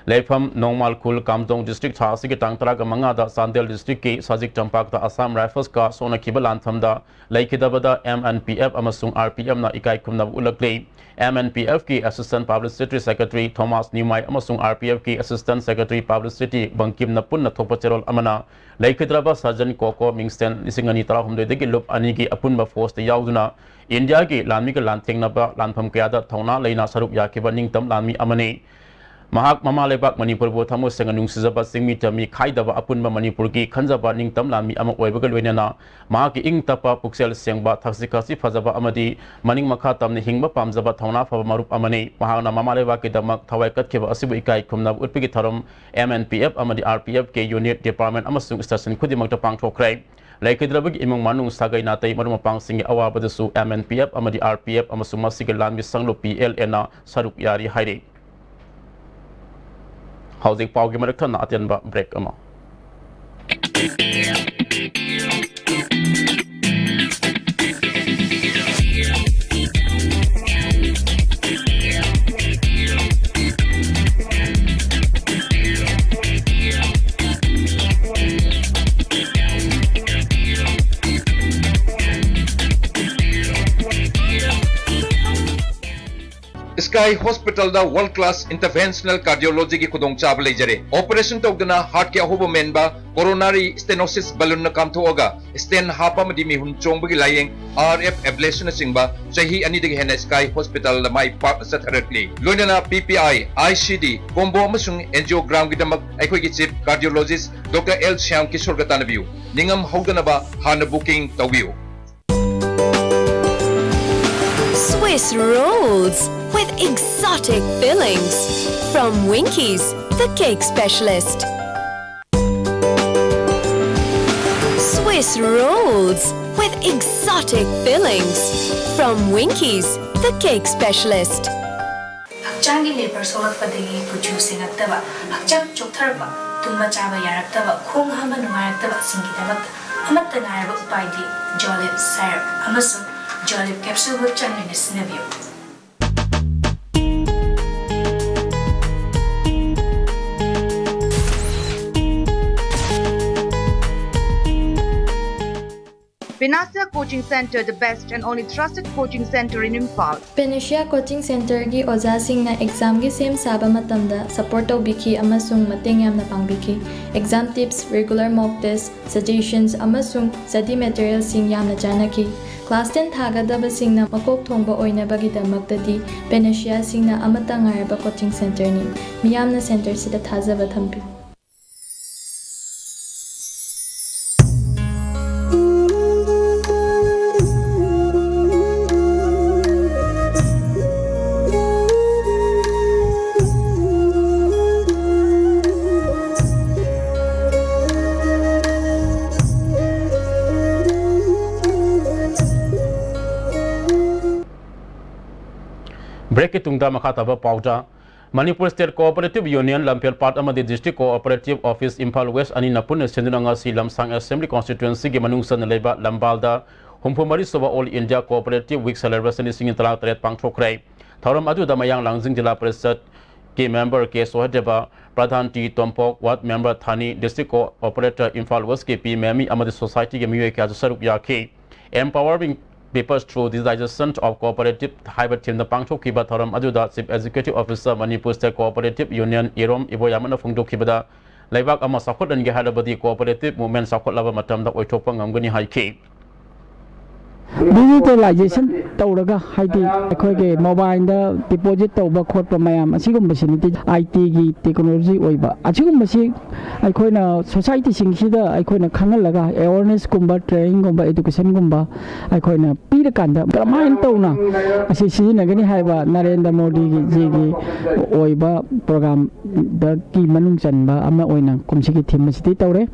ꯂꯩꯐꯝ ꯅꯣꯡꯃꯥꯜꯈꯨꯜ ꯀꯥꯝꯖꯣꯡ ꯗꯤꯁꯇ꯭ꯔꯤꯛ, ꯊꯥ ꯑꯁꯤꯒꯤ ꯇꯥꯡ ꯇꯔꯥꯒ ꯃꯉꯥꯗ ꯆꯥꯟꯗꯦꯜ ꯗꯤꯁꯇ꯭ꯔꯤꯛꯀꯤ ꯁꯖꯤꯛ ꯇꯝꯄꯥꯛꯇ ꯑꯁꯥꯝ ꯔꯥꯏꯐꯜꯁꯀ ꯁꯣꯛꯅꯈꯤꯕ ꯂꯥꯟꯐꯝꯗ ꯂꯩꯈꯤꯗꯕꯗ ꯑꯦꯝ ꯑꯦꯟ ꯄꯤ ꯑꯦꯐ ꯑꯃꯁꯨꯡ ꯑꯥꯔ ꯄꯤ ꯑꯦꯐꯅ ꯏꯀꯥꯏ ꯈꯨꯝꯅꯕ ꯎꯠꯂꯛꯂꯤ꯫ ꯑꯦꯝ ꯑꯦꯟ ꯄꯤ ꯑꯦꯐꯀꯤ assistant publicity secretary Thomas Newmai ꯑꯃꯁꯨꯡ ꯑꯥꯔ ꯄꯤ ꯑꯦꯐꯀꯤ ꯑꯦꯁꯤꯁꯇꯦꯟ ꯁꯦꯀ꯭ꯔꯦꯇꯔꯤ ꯄꯕ꯭ꯂꯤꯁꯤꯇꯤ ꯕꯪꯀꯤꯝꯅ ꯄꯨꯟꯅ ꯊꯣꯛꯄ ꯆꯦꯔꯣꯜ ꯑꯃꯅ, ꯂꯩꯈꯤꯗ꯭ꯔꯕ ꯁꯔꯖꯟ ꯀꯣꯀꯣ ꯃꯤꯡꯁꯦꯟ ꯂꯤꯁꯤꯡ ꯑꯅꯤ ꯇꯔꯥꯍꯨꯝꯗꯣꯏꯗꯒꯤ ꯂꯨꯞ ꯑꯅꯤꯒꯤ ꯑꯄꯨꯟꯕ ꯐꯣꯔꯁꯇ ꯌꯥꯎꯗꯨꯅ ꯏꯟꯗꯤꯌꯥꯒꯤ ꯂꯥꯟꯃꯤꯒ ꯂꯥꯟꯊꯦꯡꯅꯕ ꯂꯥꯟꯐꯝ ꯀꯌꯥꯗ ꯊꯧꯅꯥ ꯂꯩꯅ ꯁꯔꯨꯛ ꯌꯥꯈꯤꯕ ꯅꯤꯡꯇꯝ ꯂꯥꯟꯃꯤ ꯑꯃꯅꯤ꯫ ꯃꯍꯥꯛ ꯃꯃꯥ ꯂꯩꯕꯥꯛ ꯃꯅꯤꯄꯨꯔꯕꯨ ꯊꯃꯣꯏ ꯁꯦꯡꯅ ꯅꯨꯡꯁꯤꯖꯕ, ꯆꯤꯡꯃꯤ ꯇꯝꯃꯤ ꯈꯥꯏꯗꯕ, ꯑꯄꯨꯟꯕ ꯃꯅꯤꯄꯨꯔꯒꯤ ꯈꯟꯖꯕ ꯅꯤꯡꯇꯝ ꯂꯥꯟꯃꯤ ꯑꯃ ꯑꯣꯏꯕꯒ ꯂꯣꯏꯅꯅ ꯃꯍꯥꯛꯀꯤ ꯏꯪ ꯇꯞꯄ, ꯄꯨꯛꯆꯦꯜ ꯁꯦꯡꯕ, ꯊꯛꯁꯤ ꯈꯥꯁꯤ ꯐꯖꯕ ꯑꯃꯗꯤ ꯃꯅꯤꯡ ꯃꯈꯥ ꯇꯝꯅ ꯍꯤꯡꯕ ꯄꯥꯝꯖꯕ ꯊꯧꯅꯥ ꯐꯕ ꯃꯔꯨꯞ ꯑꯃꯅꯤ꯫ ꯃꯍꯥꯛꯅ ꯃꯃꯥ ꯂꯩꯕꯥꯛꯀꯤꯗꯃꯛ ꯊꯋꯥꯏ ꯀꯠꯈꯤꯕ ꯑꯁꯤꯕꯨ ꯏꯀꯥꯏ ꯈꯨꯝꯅꯕ ꯎꯠꯄꯒꯤ ꯊꯧꯔꯝ ꯑꯦꯝ ꯑꯦꯟ ꯄꯤ ꯑꯦꯐ ꯑꯃꯗꯤ ꯑꯥꯔ ꯄꯤ ꯑꯦꯐꯀꯤ ꯌꯨꯅꯤꯠ, ꯗꯤꯄꯥꯔꯠꯃꯦꯟ ꯑꯃꯁꯨꯡ ꯁ꯭ꯇꯦꯁꯟ ꯈꯨꯗꯤꯡꯃꯛꯇ ꯄꯥꯡꯊꯣꯛꯈ꯭ꯔꯦ꯫ ꯂꯩꯈꯤꯗ꯭ꯔꯕꯒꯤ ꯏꯃꯨꯡ ꯃꯅꯨꯡ, ꯁꯥꯒꯩ ꯅꯥꯇꯩ, ꯃꯔꯨꯞ ꯃꯄꯥꯡꯁꯤꯡꯒꯤ ꯑꯋꯥꯕꯗꯁꯨ ꯑꯦꯝ ꯑꯦꯟ ꯄꯤ ꯑꯦꯐ ꯑꯃꯗꯤ ꯑꯥꯔ ꯄꯤ ꯑꯦꯐ ꯑꯃꯁꯨꯡ ꯃꯁꯤꯒꯤ ꯂꯥꯟꯃꯤ ꯁꯪꯂꯨꯞ ꯄꯤ ꯑꯦꯜ ꯑꯦꯅ ꯁꯔꯨꯛ ꯌꯥꯔꯤ ꯍꯥꯏꯔꯤ꯫ ꯍꯧꯖꯤꯛ ꯄꯥꯎꯒꯤ ꯃꯔꯛ ꯊꯠꯅ ꯑꯇꯦꯟꯕ ꯕ꯭ꯔꯦꯛ ꯑꯃ꯫ Sky Hospital ꯗ world class interventional cardiology ꯒꯤ ꯈꯨꯗꯣꯡꯆꯥꯕ ꯂꯩꯖꯔꯦ꯫ Operation ꯇꯧꯗꯅ heart ꯀꯤ ꯑꯍꯣꯕ ꯃꯦꯟꯕ, coronary stenosis balloon ꯅ ꯀꯥꯝꯊꯣꯛꯑꯒ stent ꯍꯥꯞꯄ ꯑꯃꯗꯤ ꯃꯤꯍꯨꯟ ꯆꯣꯡꯕꯒꯤ ꯂꯥꯌꯦꯡ, R F ablation ꯅꯆꯤꯡꯕ ꯆꯍꯤ ꯑꯅꯤꯗꯒꯤ ꯍꯦꯟꯅ Sky Hospital ꯗ ꯃꯥꯏ ꯄꯥꯛꯅ ꯆꯠꯊꯔꯛꯂꯤ꯫ ꯂꯣꯏꯅꯅ P P I, I C D, combo ꯑꯃꯁꯨꯡ angiogram ꯒꯤꯗꯃꯛ ꯑꯩꯈꯣꯏꯒꯤ chief cardiologist Doctor L Shyam ꯀꯤꯁꯣꯔꯒ ꯇꯥꯟꯅꯕꯤꯌꯨ꯫ ꯅꯤꯡꯉꯝ ꯍꯧꯗꯅꯕ ꯍꯥꯟꯅ booking ꯇꯧꯕꯤꯌꯨ꯫ Swiss rolls with exotic fillings from Winkies, the cake specialist. Swiss rolls with exotic fillings from Winkies, the cake specialist. ꯍꯛꯆꯥꯡꯒꯤ ꯂꯦꯕꯔ ꯁꯣꯛꯂꯛꯄꯗꯒꯤ ꯀꯨꯆꯨ ꯁꯦꯡꯉꯛꯇꯕ, ꯍꯛꯆꯥꯡ ꯆꯣꯛꯊꯔꯛꯄ, ꯇꯨꯝꯕ ꯆꯥꯕ ꯌꯥꯔꯛꯇꯕ, ꯈꯣꯡ ꯍꯥꯝꯕ ꯅꯨꯡꯉꯥꯏꯔꯛꯇꯕꯁꯤꯡꯒꯤꯗꯃꯛꯇ ꯑꯃꯠꯇ ꯉꯥꯏꯔꯕ ꯎꯄꯥꯏꯗꯤ ꯖꯣꯂꯤꯞ ꯁꯥꯏꯔꯞ ꯑꯃꯁꯨꯡ ꯖꯣꯂꯤꯞ ꯀꯦꯞꯁꯨꯜꯕꯨ ꯆꯥꯡ ꯅꯥꯏꯅ ꯁꯤꯖꯤꯟꯅꯕꯤꯌꯨ꯫ Panacea Coaching Center, the best and only trusted coaching center in Imphal. Panacea Coaching Centerꯒꯤ ꯑꯣꯖꯥꯁꯤꯡꯅ ꯑꯦꯛꯖꯥꯝꯒꯤ ꯁꯦꯝ ꯁꯥꯕ ꯃꯇꯝꯗ ꯁꯄꯣꯔꯠ ꯇꯧꯕꯤꯈꯤ ꯑꯃꯁꯨꯡ ꯃꯇꯦꯡ ꯌꯥꯝꯅ ꯄꯥꯡꯕꯤꯈꯤ꯫ ꯑꯦꯛꯖꯥꯝ ꯇꯤꯞꯁ, ꯔꯤꯒꯨꯂꯔ ꯃꯣꯛ ꯇꯦꯁ, ꯁꯖꯦꯁꯟꯁ ꯑꯃꯁꯨꯡ ꯁ꯭ꯇꯗꯤ ꯃꯦꯇꯔꯤꯌꯦꯜꯁꯤꯡ ꯌꯥꯝꯅ ꯆꯥꯟꯅꯈꯤ꯫ ꯀ꯭ꯂꯥꯁ ꯇꯦꯟ ꯊꯥꯒꯗꯕꯁꯤꯡꯅ ꯃꯀꯣꯛ ꯊꯣꯡꯕ ꯑꯣꯏꯅꯕꯒꯤꯗꯃꯛꯇꯗꯤ ꯄꯦꯅꯦꯁꯤꯌꯥꯁꯤꯡꯅ ꯑꯃꯠꯇ ꯉꯥꯏꯔꯕ ꯀꯣꯆꯤꯡ ꯁꯦꯟꯇꯔꯅꯤ꯫ ꯃꯤꯌꯥꯝꯅ ꯁꯦꯟꯇꯔꯁꯤꯗ ꯊꯥꯖꯕ ꯊꯝꯕꯤꯌꯨ꯫ ꯕ꯭ꯔꯦꯛꯀꯤ ꯇꯨꯡꯗ ꯃꯈꯥ ꯇꯥꯕ ꯄꯥꯎꯗ, Manipur state cooperative Union Lamphelpat ꯑꯃꯗꯤ district cooperative office Imphal West ꯑꯅꯤꯅ ꯄꯨꯟꯅ ꯁꯤꯟꯗꯨꯅ ꯉꯁꯤ ꯂꯝꯁꯥꯡ ꯑꯦꯁꯦꯝꯕ꯭ꯂꯤ ꯀꯣꯟꯁꯇꯤꯇ꯭ꯋꯦꯟꯁꯤꯒꯤ ꯃꯅꯨꯡ ꯆꯟꯅ ꯂꯩꯕ ꯂꯝꯕꯥꯜꯗ ꯍꯨꯝꯐꯨ ꯃꯔꯤ ꯁꯨꯕ All India Cooperative Week celebration ꯂꯤꯁꯤꯡ ꯇꯔꯥ ꯇꯔꯦꯠ ꯄꯥꯡꯊꯣꯛꯈ꯭ꯔꯦ꯫ ꯊꯧꯔꯝ ꯑꯗꯨꯗ ꯃꯌꯥꯡ ꯂꯥꯡꯖꯤꯡ ꯖꯤꯂꯥ ꯄꯔꯤꯁꯠꯀꯤ member K Sohedeb, pradhan T Tompok, ward member ꯊꯥꯅꯤ, ꯗꯤꯁꯇ꯭ꯔꯤꯛ ꯀꯣꯑꯣꯄꯔꯦꯇꯔ ꯏꯝꯐꯥꯜ ꯋꯦꯁꯀꯤ ꯄꯤ ꯃꯦꯃꯤ ꯑꯃꯗꯤ ꯁꯣꯁꯥꯏꯇꯤꯒꯤ ꯃꯤꯑꯣꯏ ꯀꯌꯥꯁꯨ ꯁꯔꯨꯛ ꯌꯥꯈꯤ꯫ Empowering People's Through Digitization of Cooperative ꯍꯥꯏꯕ ꯊꯤꯝꯗ ꯄꯥꯡꯊꯣꯛꯈꯤꯕ ꯊꯧꯔꯝ ꯑꯗꯨꯗ chief executive officer Manipur state cooperative union Irom ꯏꯕꯣꯌꯥꯃꯅ ꯐꯣꯡꯗꯣꯛꯈꯤꯕꯗ, ꯂꯩꯕꯥꯛ ꯑꯃ ꯆꯥꯎꯈꯠꯍꯟꯒꯦ ꯍꯥꯏꯔꯕꯗꯤ ꯀꯣꯑꯣꯄꯔꯦꯇꯤꯚ ꯃꯨꯚꯃꯦꯟꯠ ꯆꯥꯎꯈꯠꯂꯕ ꯃꯇꯝꯗ ꯑꯣꯏꯊꯣꯛꯄ ꯉꯝꯒꯅꯤ ꯍꯥꯏꯈꯤ꯫ Digitalization ꯇꯧꯔꯒ, ꯍꯥꯏꯗꯤ ꯑꯩꯈꯣꯏꯒꯤ ꯃꯣꯕꯥꯏꯜꯗ ꯗꯤꯄꯣꯖꯤꯠ ꯇꯧꯕ ꯈꯣꯠꯄ ꯃꯌꯥꯝ ꯑꯁꯤꯒꯨꯝꯕꯁꯤꯅꯗꯤ, ꯑꯥꯏ ꯇꯤꯒꯤ ꯇꯦꯛꯅꯣꯂꯣꯖꯤ ꯑꯣꯏꯕ ꯑꯁꯤꯒꯨꯝꯕꯁꯤ ꯑꯩꯈꯣꯏꯅ ꯁꯣꯁꯥꯏꯇꯤꯁꯤꯡꯁꯤꯗ ꯑꯩꯈꯣꯏꯅ ꯈꯪꯍꯜꯂꯒ, ꯑꯦꯋꯥꯔꯅꯦꯁꯀꯨꯝꯕ, ꯇ꯭ꯔꯦꯅꯤꯡꯒꯨꯝꯕ, ꯑꯦꯗꯨꯀꯦꯁꯟꯒꯨꯝꯕ ꯑꯩꯈꯣꯏꯅ ꯄꯤꯔꯀꯥꯟꯗ ꯀꯔꯝꯍꯥꯏꯅ ꯇꯧꯅ ꯑꯁꯤ ꯁꯤꯖꯤꯟꯅꯒꯅꯤ ꯍꯥꯏꯕ ꯅꯔꯦꯟꯗ꯭ꯔ ꯃꯣꯗꯤꯒꯤꯖꯤꯒꯤ ꯑꯣꯏꯕ ꯄ꯭ꯔꯣꯒ꯭ꯔꯥꯝꯗꯒꯤ ꯃꯅꯨꯡ ꯆꯟꯕ ꯑꯃ ꯑꯣꯏꯅ ꯀꯨꯝꯁꯤꯒꯤ ꯊꯤꯝ ꯑꯁꯤꯗꯤ ꯇꯧꯔꯦ꯫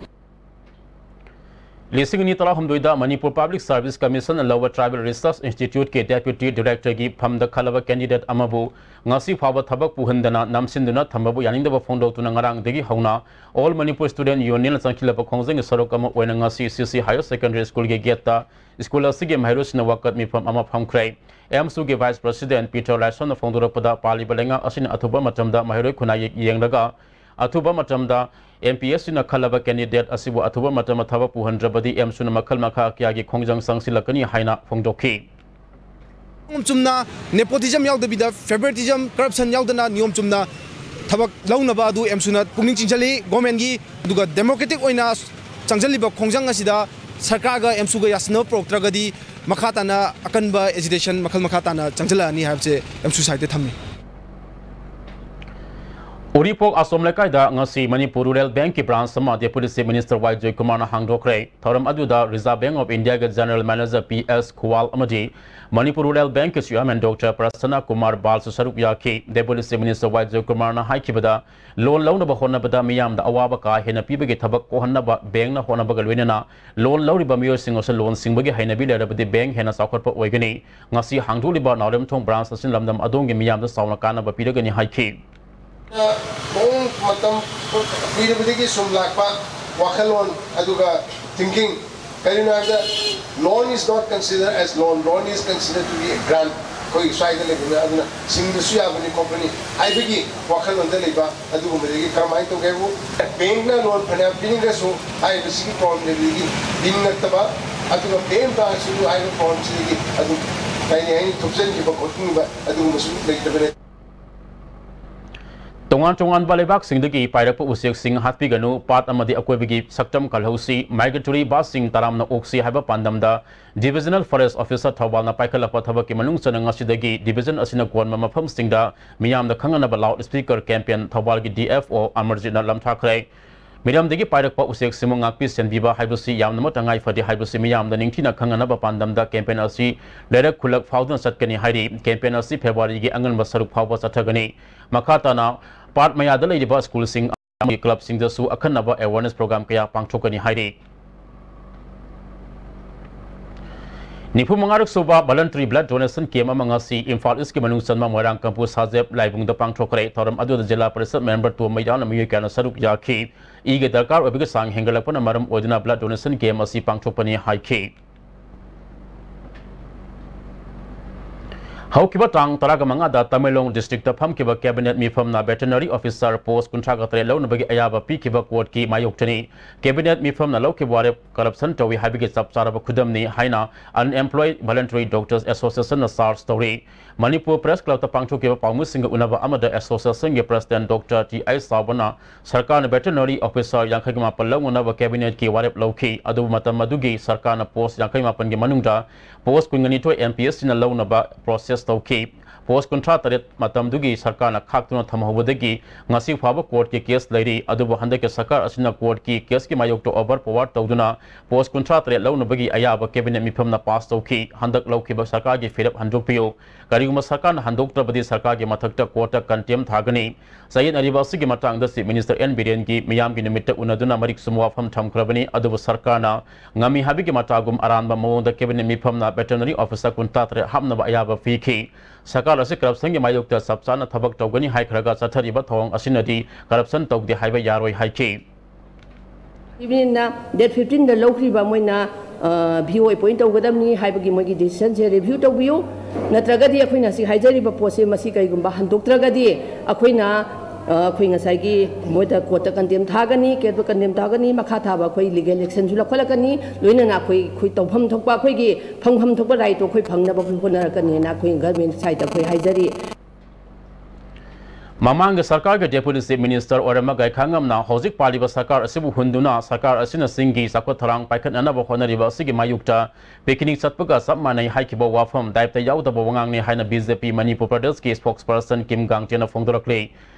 ꯂꯤꯁꯤꯡ ꯑꯅꯤ ꯇꯔꯥꯍꯨꯝꯗꯣꯏꯗ ꯃꯅꯤꯄꯨꯔ ꯄꯕ꯭ꯂꯤꯛ ꯁꯔꯚꯤꯁ ꯀꯃꯤꯁꯟꯅ ꯂꯧꯕ ꯇ꯭ꯔꯥꯏꯕꯦꯜ ꯔꯤꯁꯔꯁ ꯏꯟꯁꯇꯤꯇ꯭ꯌꯨꯠꯀꯤ ꯗꯦꯄ꯭ꯌꯨꯇꯤ ꯗꯤꯔꯦꯛꯇꯔꯒꯤ ꯐꯝꯗ ꯈꯜꯂꯕ ꯀꯦꯟꯗꯤꯗꯦꯠ ꯑꯃꯕꯨ ꯉꯁꯤ ꯐꯥꯎꯕ ꯊꯕꯛ ꯄꯨꯍꯟꯗꯅ ꯅꯝꯁꯤꯟꯗꯨꯅ ꯊꯝꯕꯕꯨ ꯌꯥꯅꯤꯡꯗꯕ ꯐꯣꯡꯗꯣꯛꯇꯨꯅ ꯉꯔꯥꯡꯗꯒꯤ ꯍꯧꯅ ꯑꯣꯜ ꯃꯅꯤꯄꯨꯔ ꯁ꯭ꯇꯨꯗꯦꯟꯠ ꯌꯨꯅꯤꯌꯟꯅ ꯆꯪꯁꯤꯜꯂꯕ ꯈꯣꯡꯖꯪꯒꯤ ꯁꯔꯨꯛ ꯑꯃ ꯑꯣꯏꯅ ꯉꯁꯤ ꯁꯤ ꯁꯤ ꯍꯥꯌꯔ ꯁꯦꯀꯦꯟꯗꯔꯤ ꯁ꯭ꯀꯨꯜꯒꯤ ꯒꯦꯠꯇ ꯁ꯭ꯀꯨꯜ ꯑꯁꯤꯒꯤ ꯃꯍꯩꯔꯣꯏꯁꯤꯡꯅ ꯋꯥꯀꯠ ꯃꯤꯐꯝ ꯑꯃ ꯐꯝꯈ꯭ꯔꯦ꯫ ꯑꯦꯝꯁꯨꯒꯤ ꯚꯥꯏꯁ ꯄ꯭ꯔꯁꯤꯗꯦꯟꯠ ꯄꯤꯇꯔ ꯂꯥꯏꯁ꯭ꯔꯝꯅ ꯐꯣꯡꯗꯣꯔꯛꯄꯗ, ꯄꯥꯜꯂꯤꯕ ꯂꯩꯉꯥꯛ ꯑꯁꯤꯅ ꯑꯊꯨꯕ ꯃꯇꯝꯗ ꯃꯍꯩꯔꯣꯏ ꯈꯨꯟꯅꯥꯏ ꯌꯦꯡꯂꯒ ꯑꯊꯨꯕ ꯃꯇꯝꯗ ꯑꯦꯝ ꯄꯤ ꯑꯦꯁ ꯁꯤꯅ ꯈꯜꯂꯕ ꯀꯦꯟꯗꯤꯗꯦꯠ ꯑꯁꯤꯕꯨ ꯑꯊꯨꯕ ꯃꯇꯝꯗ ꯊꯕꯛ ꯄꯨꯍꯟꯗ꯭ꯔꯕꯗꯤ ꯑꯦꯝꯁꯨꯅ ꯃꯈꯜ ꯃꯈꯥ ꯀꯌꯥꯒꯤ ꯈꯣꯡꯖꯪ ꯆꯪꯁꯤꯜꯂꯛꯀꯅꯤ ꯍꯥꯏꯅ ꯐꯣꯡꯗꯣꯛꯈꯤ꯫ ꯅꯤꯌꯣꯝ ꯆꯨꯝꯅ, nepotism ꯌꯥꯎꯗꯕꯤꯗ, favoritism, corruption ꯌꯥꯎꯗꯅ ꯅꯤꯌꯣꯝ ꯆꯨꯝꯅ ꯊꯕꯛ ꯂꯧꯅꯕ ꯑꯗꯨ ꯑꯦꯝꯁꯨꯅ ꯄꯨꯛꯅꯤꯡ ꯆꯤꯡꯁꯤꯜꯂꯤ꯫ ꯒꯣꯔꯃꯦꯟꯒꯤ ꯑꯗꯨꯒ democratic ꯑꯣꯏꯅ ꯆꯪꯁꯤꯜꯂꯤꯕ ꯈꯣꯡꯖꯪ ꯑꯁꯤꯗ ꯁꯔꯀꯥꯔꯒ ꯑꯦꯝꯁꯨꯒ ꯌꯥꯁꯤꯟꯅꯕ ꯄꯨꯔꯛꯇ꯭ꯔꯒꯗꯤ ꯃꯈꯥ ꯇꯥꯅ ꯑꯀꯟꯕ agitation ꯃꯈꯜ ꯃꯈꯥ ꯇꯥꯅ ꯆꯪꯁꯤꯜꯂꯛꯑꯅꯤ ꯍꯥꯏꯕꯁꯦ ꯑꯦꯝꯁꯨ ꯁꯥꯏꯠꯇ ꯊꯝꯃꯤ꯫ ꯎꯔꯤꯄꯣꯛ ꯑꯁꯣꯝ ꯂꯩꯀꯥꯏꯗ ꯉꯁꯤ ꯃꯅꯤꯄꯨꯔ ꯔꯨꯔꯦꯜ ꯕꯦꯡꯛꯀꯤ ꯕ꯭ꯔꯥꯟꯁ ꯑꯃ ꯗꯦꯄ꯭ꯌꯨꯇꯤ ꯆꯤꯐ ꯃꯤꯅꯤꯁꯇꯔ ꯋꯥꯏ ꯖꯣꯏꯀꯨꯃꯥꯔꯅ ꯍꯥꯡꯗꯣꯛꯈ꯭ꯔꯦ꯫ ꯊꯧꯔꯝ ꯑꯗꯨꯗ ꯔꯤꯖꯥꯔꯚ ꯕꯦꯡꯛ ꯑꯣꯐ ꯏꯟꯗꯤꯌꯥꯒꯤ ꯖꯦꯅꯔꯦꯜ ꯃꯦꯅꯦꯖꯔ ꯄꯤ ꯑꯦꯁ ꯈꯨꯋꯥꯜ ꯑꯃꯗꯤ ꯃꯅꯤꯄꯨꯔ ꯔꯨꯔꯦꯜ ꯕꯦꯡꯛꯀꯤ ꯆꯤꯌꯥꯔꯃꯦꯟ ꯗꯣꯛꯇꯔ ꯄ꯭ꯔꯁꯟꯅ ꯀꯨꯃꯥꯔ ꯕꯥꯜꯁꯨ ꯁꯔꯨꯛ ꯌꯥꯈꯤ꯫ ꯗꯦꯄ꯭ꯌꯨꯇꯤ ꯆꯤꯐ ꯃꯤꯅꯤꯁꯇꯔ ꯋꯥꯏ ꯖꯣꯏꯀꯨꯃꯥꯔꯅ ꯍꯥꯏꯈꯤꯕꯗ, ꯂꯣꯟ ꯂꯧꯅꯕ ꯍꯣꯠꯅꯕꯗ ꯃꯤꯌꯥꯝꯗ ꯑꯋꯥꯕ ꯀꯥ ꯍꯦꯟꯅ ꯄꯤꯕꯒꯤ ꯊꯕꯛ ꯀꯣꯛꯍꯟꯅꯕ ꯕꯦꯡꯛꯅ ꯍꯣꯠꯅꯕꯒ ꯂꯣꯏꯅꯅ ꯂꯣꯟ ꯂꯧꯔꯤꯕ ꯃꯤꯑꯣꯏꯁꯤꯡ ꯑꯁꯤ ꯂꯣꯟ ꯁꯤꯡꯕꯒꯤ ꯍꯩꯅꯕꯤ ꯂꯩꯔꯕꯗꯤ ꯕꯦꯡꯛ ꯍꯦꯟꯅ ꯆꯥꯎꯈꯠꯄ ꯑꯣꯏꯒꯅꯤ꯫ ꯉꯁꯤ ꯍꯥꯡꯗꯣꯛꯂꯤꯕ ꯅꯥꯎꯔꯦꯝꯊꯣꯡ ꯕ꯭ꯔꯥꯟꯁ ꯑꯁꯤꯅ ꯂꯝꯗꯝ ꯑꯗꯣꯝꯒꯤ ꯃꯤꯌꯥꯝꯗ ꯆꯥꯎꯅ ꯀꯥꯟꯅꯕ ꯄꯤꯔꯒꯅꯤ ꯍꯥꯏꯈꯤ꯫ ꯃꯑꯣꯡ ꯃꯇꯝ ꯀꯨꯏꯔꯕꯗꯒꯤ ꯁꯨꯝ ꯂꯥꯛꯄ ꯋꯥꯈꯜꯂꯣꯟ ꯑꯗꯨꯒ thinking, ꯀꯔꯤꯒꯤꯅꯣ ꯍꯥꯏꯕꯗ, loan is not considered as loan, loan is considered to be a grant꯫ ꯑꯩꯈꯣꯏꯒꯤ ꯁ꯭ꯋꯥꯏꯗ ꯂꯩꯕꯅ ꯑꯗꯨꯅ ꯁꯤꯡꯗꯁꯨ ꯌꯥꯕꯅꯤ ꯈꯣꯠꯄꯅꯤ ꯍꯥꯏꯕꯒꯤ ꯋꯥꯈꯜꯂꯣꯟꯗ ꯂꯩꯕ ꯑꯗꯨꯒꯨꯝꯕꯗꯒꯤ ꯀꯔꯝꯍꯥꯏꯅ ꯇꯧꯒꯦ ꯍꯥꯏꯕꯨ, ꯕꯦꯡꯛꯅ ꯂꯣꯟ ꯐꯅꯌꯥꯝ ꯄꯤꯅꯤꯡꯉꯁꯨ ꯍꯥꯏꯔꯤꯕꯁꯤꯒꯤ ꯄ꯭ꯔꯣꯕ꯭ꯂꯦꯝꯗꯒꯤ ꯄꯤꯅꯤꯡꯉꯛꯇꯕ, ꯑꯗꯨꯒ ꯕꯦꯡꯛ ꯕ꯭ꯔꯥꯟꯁꯁꯤꯁꯨ ꯍꯥꯏꯔꯤꯕ ꯄ꯭ꯔꯣꯕ꯭ꯂꯦꯝꯁꯤꯗꯒꯤ ꯑꯗꯨꯝ ꯀꯔꯤ ꯍꯥꯏꯅꯤ, ꯊꯨꯞꯆꯟꯈꯤꯕ ꯈꯣꯠꯆꯤꯟꯈꯤꯕ ꯑꯗꯨꯒꯨꯝꯕꯁꯨ ꯂꯩꯇꯕꯅꯦ꯫ ꯇꯣꯉꯥꯟ ꯇꯣꯉꯥꯟꯕ ꯂꯩꯕꯥꯛꯁꯤꯡꯗꯒꯤ ꯄꯥꯏꯔꯛꯄ ꯎꯆꯦꯛꯁꯤꯡ ꯍꯥꯠꯄꯤꯒꯅꯨ, ꯄꯥꯠ ꯑꯃꯗꯤ ꯑꯀꯣꯏꯕꯒꯤ ꯁꯛꯇꯝ ꯀꯜꯍꯧꯁꯤ, migratory birdꯁꯤꯡ ꯇꯔꯥꯝꯅ ꯑꯣꯛꯁꯤ ꯍꯥꯏꯕ ꯄꯥꯟꯗꯝꯗ Divisional Forest Officer ꯊꯧꯕꯥꯜꯅ ꯄꯥꯏꯈꯠꯂꯛꯄ ꯊꯕꯛꯀꯤ ꯃꯅꯨꯡ ꯆꯟꯅ ꯉꯁꯤꯗꯒꯤ division ꯑꯁꯤꯅ ꯀꯣꯟꯕ ꯃꯐꯝꯁꯤꯡꯗ ꯃꯤꯌꯥꯝꯗ ꯈꯪꯍꯟꯅꯕ loud speaker campaign ꯊꯧꯕꯥꯜꯒꯤ D F O ꯑꯃꯔꯖꯤꯠꯅ ꯂꯝꯊꯥꯈ꯭ꯔꯦ꯫ ꯃꯤꯔꯝꯗꯒꯤ ꯄꯥꯏꯔꯛꯄ ꯎꯆꯦꯛꯁꯤꯡꯕꯨ ꯉꯥꯛꯄꯤ ꯁꯦꯟꯕꯤꯕ ꯍꯥꯏꯕꯁꯤ ꯌꯥꯝꯅꯃꯛ ꯇꯉꯥꯏ ꯐꯗꯦ ꯍꯥꯏꯕꯁꯤ ꯃꯤꯌꯥꯝꯗ ꯅꯤꯡꯊꯤꯅ ꯈꯪꯍꯟꯅꯕ ꯄꯥꯟꯗꯝꯗ campaign ꯑꯁꯤ ꯂꯩꯔꯛ ꯈꯨꯜꯂꯛ ꯐꯥꯎꯗꯨꯅ ꯆꯠꯀꯅꯤ ꯍꯥꯏꯔꯤ꯫ Campaign ꯑꯁꯤ Februaryꯒꯤ ꯑꯉꯟꯕ ꯁꯔꯨꯛ ꯐꯥꯎꯕ ꯆꯠꯊꯒꯅꯤ꯫ ꯃꯈꯥ ꯇꯥꯅ ꯄꯥꯠ ꯃꯌꯥꯗ ꯂꯩꯔꯤꯕ ꯁ꯭ꯀꯨꯜꯁꯤꯡ ꯑꯃꯗꯤ ꯀ꯭ꯂꯕꯁꯤꯡꯗꯁꯨ ꯑꯈꯟꯅꯕ awareness program ꯀꯌꯥ ꯄꯥꯡꯊꯣꯛꯀꯅꯤ ꯍꯥꯏꯔꯤ꯫ ꯅꯤꯐꯨ ꯃꯉꯥꯔꯛ ꯁꯨꯕ voluntary blood donation camp ꯑꯃ ꯉꯁꯤ ꯏꯝꯐꯥꯜ ꯏꯁꯀꯤ ꯃꯅꯨꯡ ꯆꯟꯕ ꯃꯣꯏꯔꯥꯡ ꯀꯝꯄꯨ ꯁꯥꯖꯦꯞ ꯂꯥꯏꯕꯨꯡꯗ ꯄꯥꯡꯊꯣꯛꯈ꯭ꯔꯦ꯫ ꯊꯧꯔꯝ ꯑꯗꯨꯗ ꯖꯤꯂꯥ ꯄꯔꯤꯁꯠ member ꯇꯣꯝꯕ ꯌꯥꯎꯅ ꯃꯤꯑꯣꯏ ꯀꯌꯥꯅ ꯁꯔꯨꯛ ꯌꯥꯈꯤ꯫ ꯏꯒꯤ ꯗꯔꯀꯥꯔ ꯑꯣꯏꯕꯒꯤ ꯆꯥꯡ ꯍꯦꯟꯒꯠꯂꯛꯄꯅ ꯃꯔꯝ ꯑꯣꯏꯗꯨꯅ blood donation camp ꯑꯁꯤ ꯄꯥꯡꯊꯣꯛꯄꯅꯤ ꯍꯥꯏꯈꯤ꯫ ꯍꯧꯈꯤꯕ ꯇꯥꯡ ꯇꯔꯥꯃꯉꯥꯗ Tamenglong districtꯇ ꯐꯝꯈꯤꯕ cabinet ꯃꯤꯐꯝꯅ veterinary officer post ꯀꯨꯟꯊ꯭ꯔꯥꯒ ꯇꯔꯦꯠ ꯂꯧꯅꯕꯒꯤ ꯑꯌꯥꯕ ꯄꯤꯈꯤꯕ courtꯀꯤ ꯃꯥꯌꯣꯛꯇꯅꯤ꯫ Cabinet ꯃꯤꯐꯝꯅ ꯂꯧꯈꯤꯕ ꯋꯥꯔꯦꯞ corruption ꯇꯧꯏ ꯍꯥꯏꯕꯒꯤ ꯆꯞ ꯆꯥꯔꯕ ꯈꯨꯗꯝꯅꯤ ꯍꯥꯏꯅ Unemployed Voluntary Doctors Associationꯅ charge ꯇꯧꯔꯤ꯫ ꯃꯅꯤꯄꯨꯔ Press Clubꯇ ꯄꯥꯡꯊꯣꯛꯈꯤꯕ ꯄꯥꯎꯃꯤꯁꯤꯡꯒ ꯎꯅꯕ ꯑꯃꯗ associationꯒꯤ president Doctor T I ꯁꯥꯎꯕꯅ ꯁꯔꯀꯥꯔꯅ veterinary officer ꯌꯥꯡꯈꯩꯒ ꯃꯥꯄꯟ ꯂꯧꯅꯅꯕ cabinetꯀꯤ ꯋꯥꯔꯦꯞ ꯂꯧꯈꯤ꯫ ꯑꯗꯨꯕꯨ ꯃꯇꯝ ꯑꯗꯨꯒꯤ ꯁꯔꯀꯥꯔꯅ post ꯌꯥꯡꯈꯩ ꯃꯥꯄꯟꯒꯤ ꯃꯅꯨꯡꯗ post ꯀꯨꯟꯒ ꯅꯤꯊꯣꯏ M P S Cꯅ ꯂꯧꯅꯕ process ꯇꯧꯈꯤ꯫ Post ꯀꯨꯟꯊ꯭ꯔꯥ ꯇꯔꯦꯠ ꯃꯇꯝꯗꯨꯒꯤ ꯁꯔꯀꯥꯔꯅ ꯈꯥꯛꯇꯨꯅ ꯊꯝꯍꯧꯕꯗꯒꯤ ꯉꯁꯤ ꯐꯥꯎꯕ courtꯀꯤ case ꯂꯩꯔꯤ꯫ ꯑꯗꯨꯕꯨ ꯍꯟꯗꯛꯀꯤ ꯁꯔꯀꯥꯔ ꯑꯁꯤꯅ courtꯀꯤ caseꯀꯤ ꯃꯥꯌꯣꯛꯇ over power ꯇꯧꯗꯨꯅ post ꯀꯨꯟꯊ꯭ꯔꯥ ꯇꯔꯦꯠ ꯂꯧꯅꯕꯒꯤ ꯑꯌꯥꯕ cabinet ꯃꯤꯐꯝꯅ pass ꯇꯧꯈꯤ꯫ ꯍꯟꯗꯛ ꯂꯧꯈꯤꯕ ꯁꯔꯀꯥꯔꯒꯤ ꯐꯤꯔꯦꯞ ꯍꯟꯗꯣꯛꯄꯤꯌꯨ꯫ ꯀꯔꯤꯒꯨꯝꯕ ꯁꯔꯀꯥꯔꯅ ꯍꯟꯗꯣꯛꯇ꯭ꯔꯕꯗꯤ ꯁꯔꯀꯥꯔꯒꯤ ꯃꯊꯛꯇ courtꯇ contempt ꯊꯥꯒꯅꯤ꯫ ꯆꯌꯦꯠꯅꯔꯤꯕ ꯑꯁꯤꯒꯤ ꯃꯇꯥꯡꯗ Chief Minister N ꯕꯤꯔꯦꯟꯒꯤ ꯃꯤꯌꯥꯝꯒꯤ ꯅꯨꯃꯤꯠꯇ ꯎꯅꯗꯨꯅ ꯃꯔꯤꯛ ꯆꯨꯝꯕ ꯋꯥꯐꯝ ꯊꯝꯈ꯭ꯔꯕꯅꯤ꯫ ꯑꯗꯨꯕꯨ ꯁꯔꯀꯥꯔꯅ ꯉꯝꯃꯤ ꯍꯥꯏꯕꯒꯤ ꯃꯇꯥꯒꯨꯝ ꯑꯔꯥꯟꯕ ꯃꯑꯣꯡꯗ cabinet ꯃꯤꯐꯝꯅ veterinary officer ꯀꯨꯟꯊ꯭ꯔꯥ ꯇꯔꯦꯠ ꯍꯥꯞꯅꯕ ꯑꯌꯥꯕ ꯄꯤꯈꯤ꯫ ꯁꯔꯀꯥꯔ ꯑꯁꯤ corruptionꯒꯤ ꯃꯥꯌꯣꯛꯇ ꯆꯞ ꯆꯥꯅ ꯊꯕꯛ ꯇꯧꯒꯅꯤ ꯍꯥꯏꯈ꯭ꯔꯒ ꯆꯠꯊꯔꯤꯕ ꯊꯧꯑꯣꯡ ꯑꯁꯤꯅꯗꯤ corruption ꯇꯧꯗꯦ ꯍꯥꯏꯕ ꯌꯥꯔꯣꯏ ꯍꯥꯏꯈꯤ꯫ Cabinet ꯗꯦꯠ ꯐꯤꯐꯇꯤꯟꯗ ꯂꯧꯈ꯭ꯔꯤꯕ ꯃꯣꯏꯅ, ꯑ, V O appoint ꯇꯧꯒꯗꯕꯅꯤ ꯍꯥꯏꯕꯒꯤ ꯃꯣꯏꯒꯤ decisionꯁꯦ review ꯇꯧꯕꯤꯌꯨ꯫ ꯅꯠꯇ꯭ꯔꯒꯗꯤ ꯑꯩꯈꯣꯏꯅ ꯍꯧꯖꯤꯛ ꯍꯥꯏꯖꯔꯤꯕ ꯄꯣꯠꯁꯦ ꯃꯁꯤ ꯀꯔꯤꯒꯨꯝꯕ ꯍꯟꯗꯣꯛꯇ꯭ꯔꯒꯗꯤ ꯑꯩꯈꯣꯏꯅ, ꯑ, ꯑꯩꯈꯣꯏ ꯉꯁꯥꯏꯒꯤ ꯃꯣꯏꯗ courtꯇ condemn ꯊꯥꯒꯅꯤ, caseꯇ condemn ꯊꯥꯒꯅꯤ, ꯃꯈꯥ ꯊꯥꯕ ꯑꯩꯈꯣꯏ legal actionꯁꯨ ꯂꯧꯈꯠꯂꯛꯀꯅꯤ꯫ ꯂꯣꯏꯅꯅ ꯑꯩꯈꯣꯏ, ꯑꯩꯈꯣꯏ ꯇꯧꯐꯝ ꯊꯣꯛꯄ, ꯑꯩꯈꯣꯏꯒꯤ ꯐꯪꯐꯝ ꯊꯣꯛꯄ rightꯇꯣ ꯑꯩꯈꯣꯏ ꯐꯪꯅꯕ ꯑꯩꯈꯣꯏ ꯍꯣꯠꯅꯔꯛꯀꯅꯤꯅ ꯑꯩꯈꯣꯏ government sideꯇ ꯑꯩꯈꯣꯏ ꯍꯥꯏꯖꯔꯤ꯫ ꯃꯃꯥꯡꯒꯤ ꯁꯔꯀꯥꯔꯒꯤ Deputy Chief Minister ꯑꯣꯏꯔꯝꯕ ꯒꯥꯏꯈꯥꯉꯝꯅ ꯍꯧꯖꯤꯛ ꯄꯥꯜꯂꯤꯕ ꯁꯔꯀꯥꯔ ꯑꯁꯤꯕꯨ ꯍꯨꯟꯗꯨꯅ ꯁꯔꯀꯥꯔ ꯑꯁꯤꯅ ꯆꯤꯡꯒꯤ ꯆꯥꯎꯈꯠ ꯊꯧꯔꯥꯡ ꯄꯥꯏꯈꯠꯅꯅꯕ ꯍꯣꯠꯅꯔꯤꯕ ꯑꯁꯤꯒꯤ ꯃꯥꯌꯣꯛꯇ picnic ꯆꯠꯄꯒ ꯆꯞ ꯃꯥꯟꯅꯩ ꯍꯥꯏꯈꯤꯕ ꯋꯥꯐꯝ ꯗꯥꯏꯞꯇ ꯌꯥꯎꯗꯕ ꯋꯥꯉꯥꯡꯅꯤ ꯍꯥꯏꯅ B J P ꯃꯅꯤꯄꯨꯔ ꯄ꯭ꯔꯗꯦꯁꯀꯤ spokesperson ꯀꯤꯝ ꯒꯥꯡꯇꯦꯅ ꯐꯣꯡꯗꯣꯔꯛꯂꯤ꯫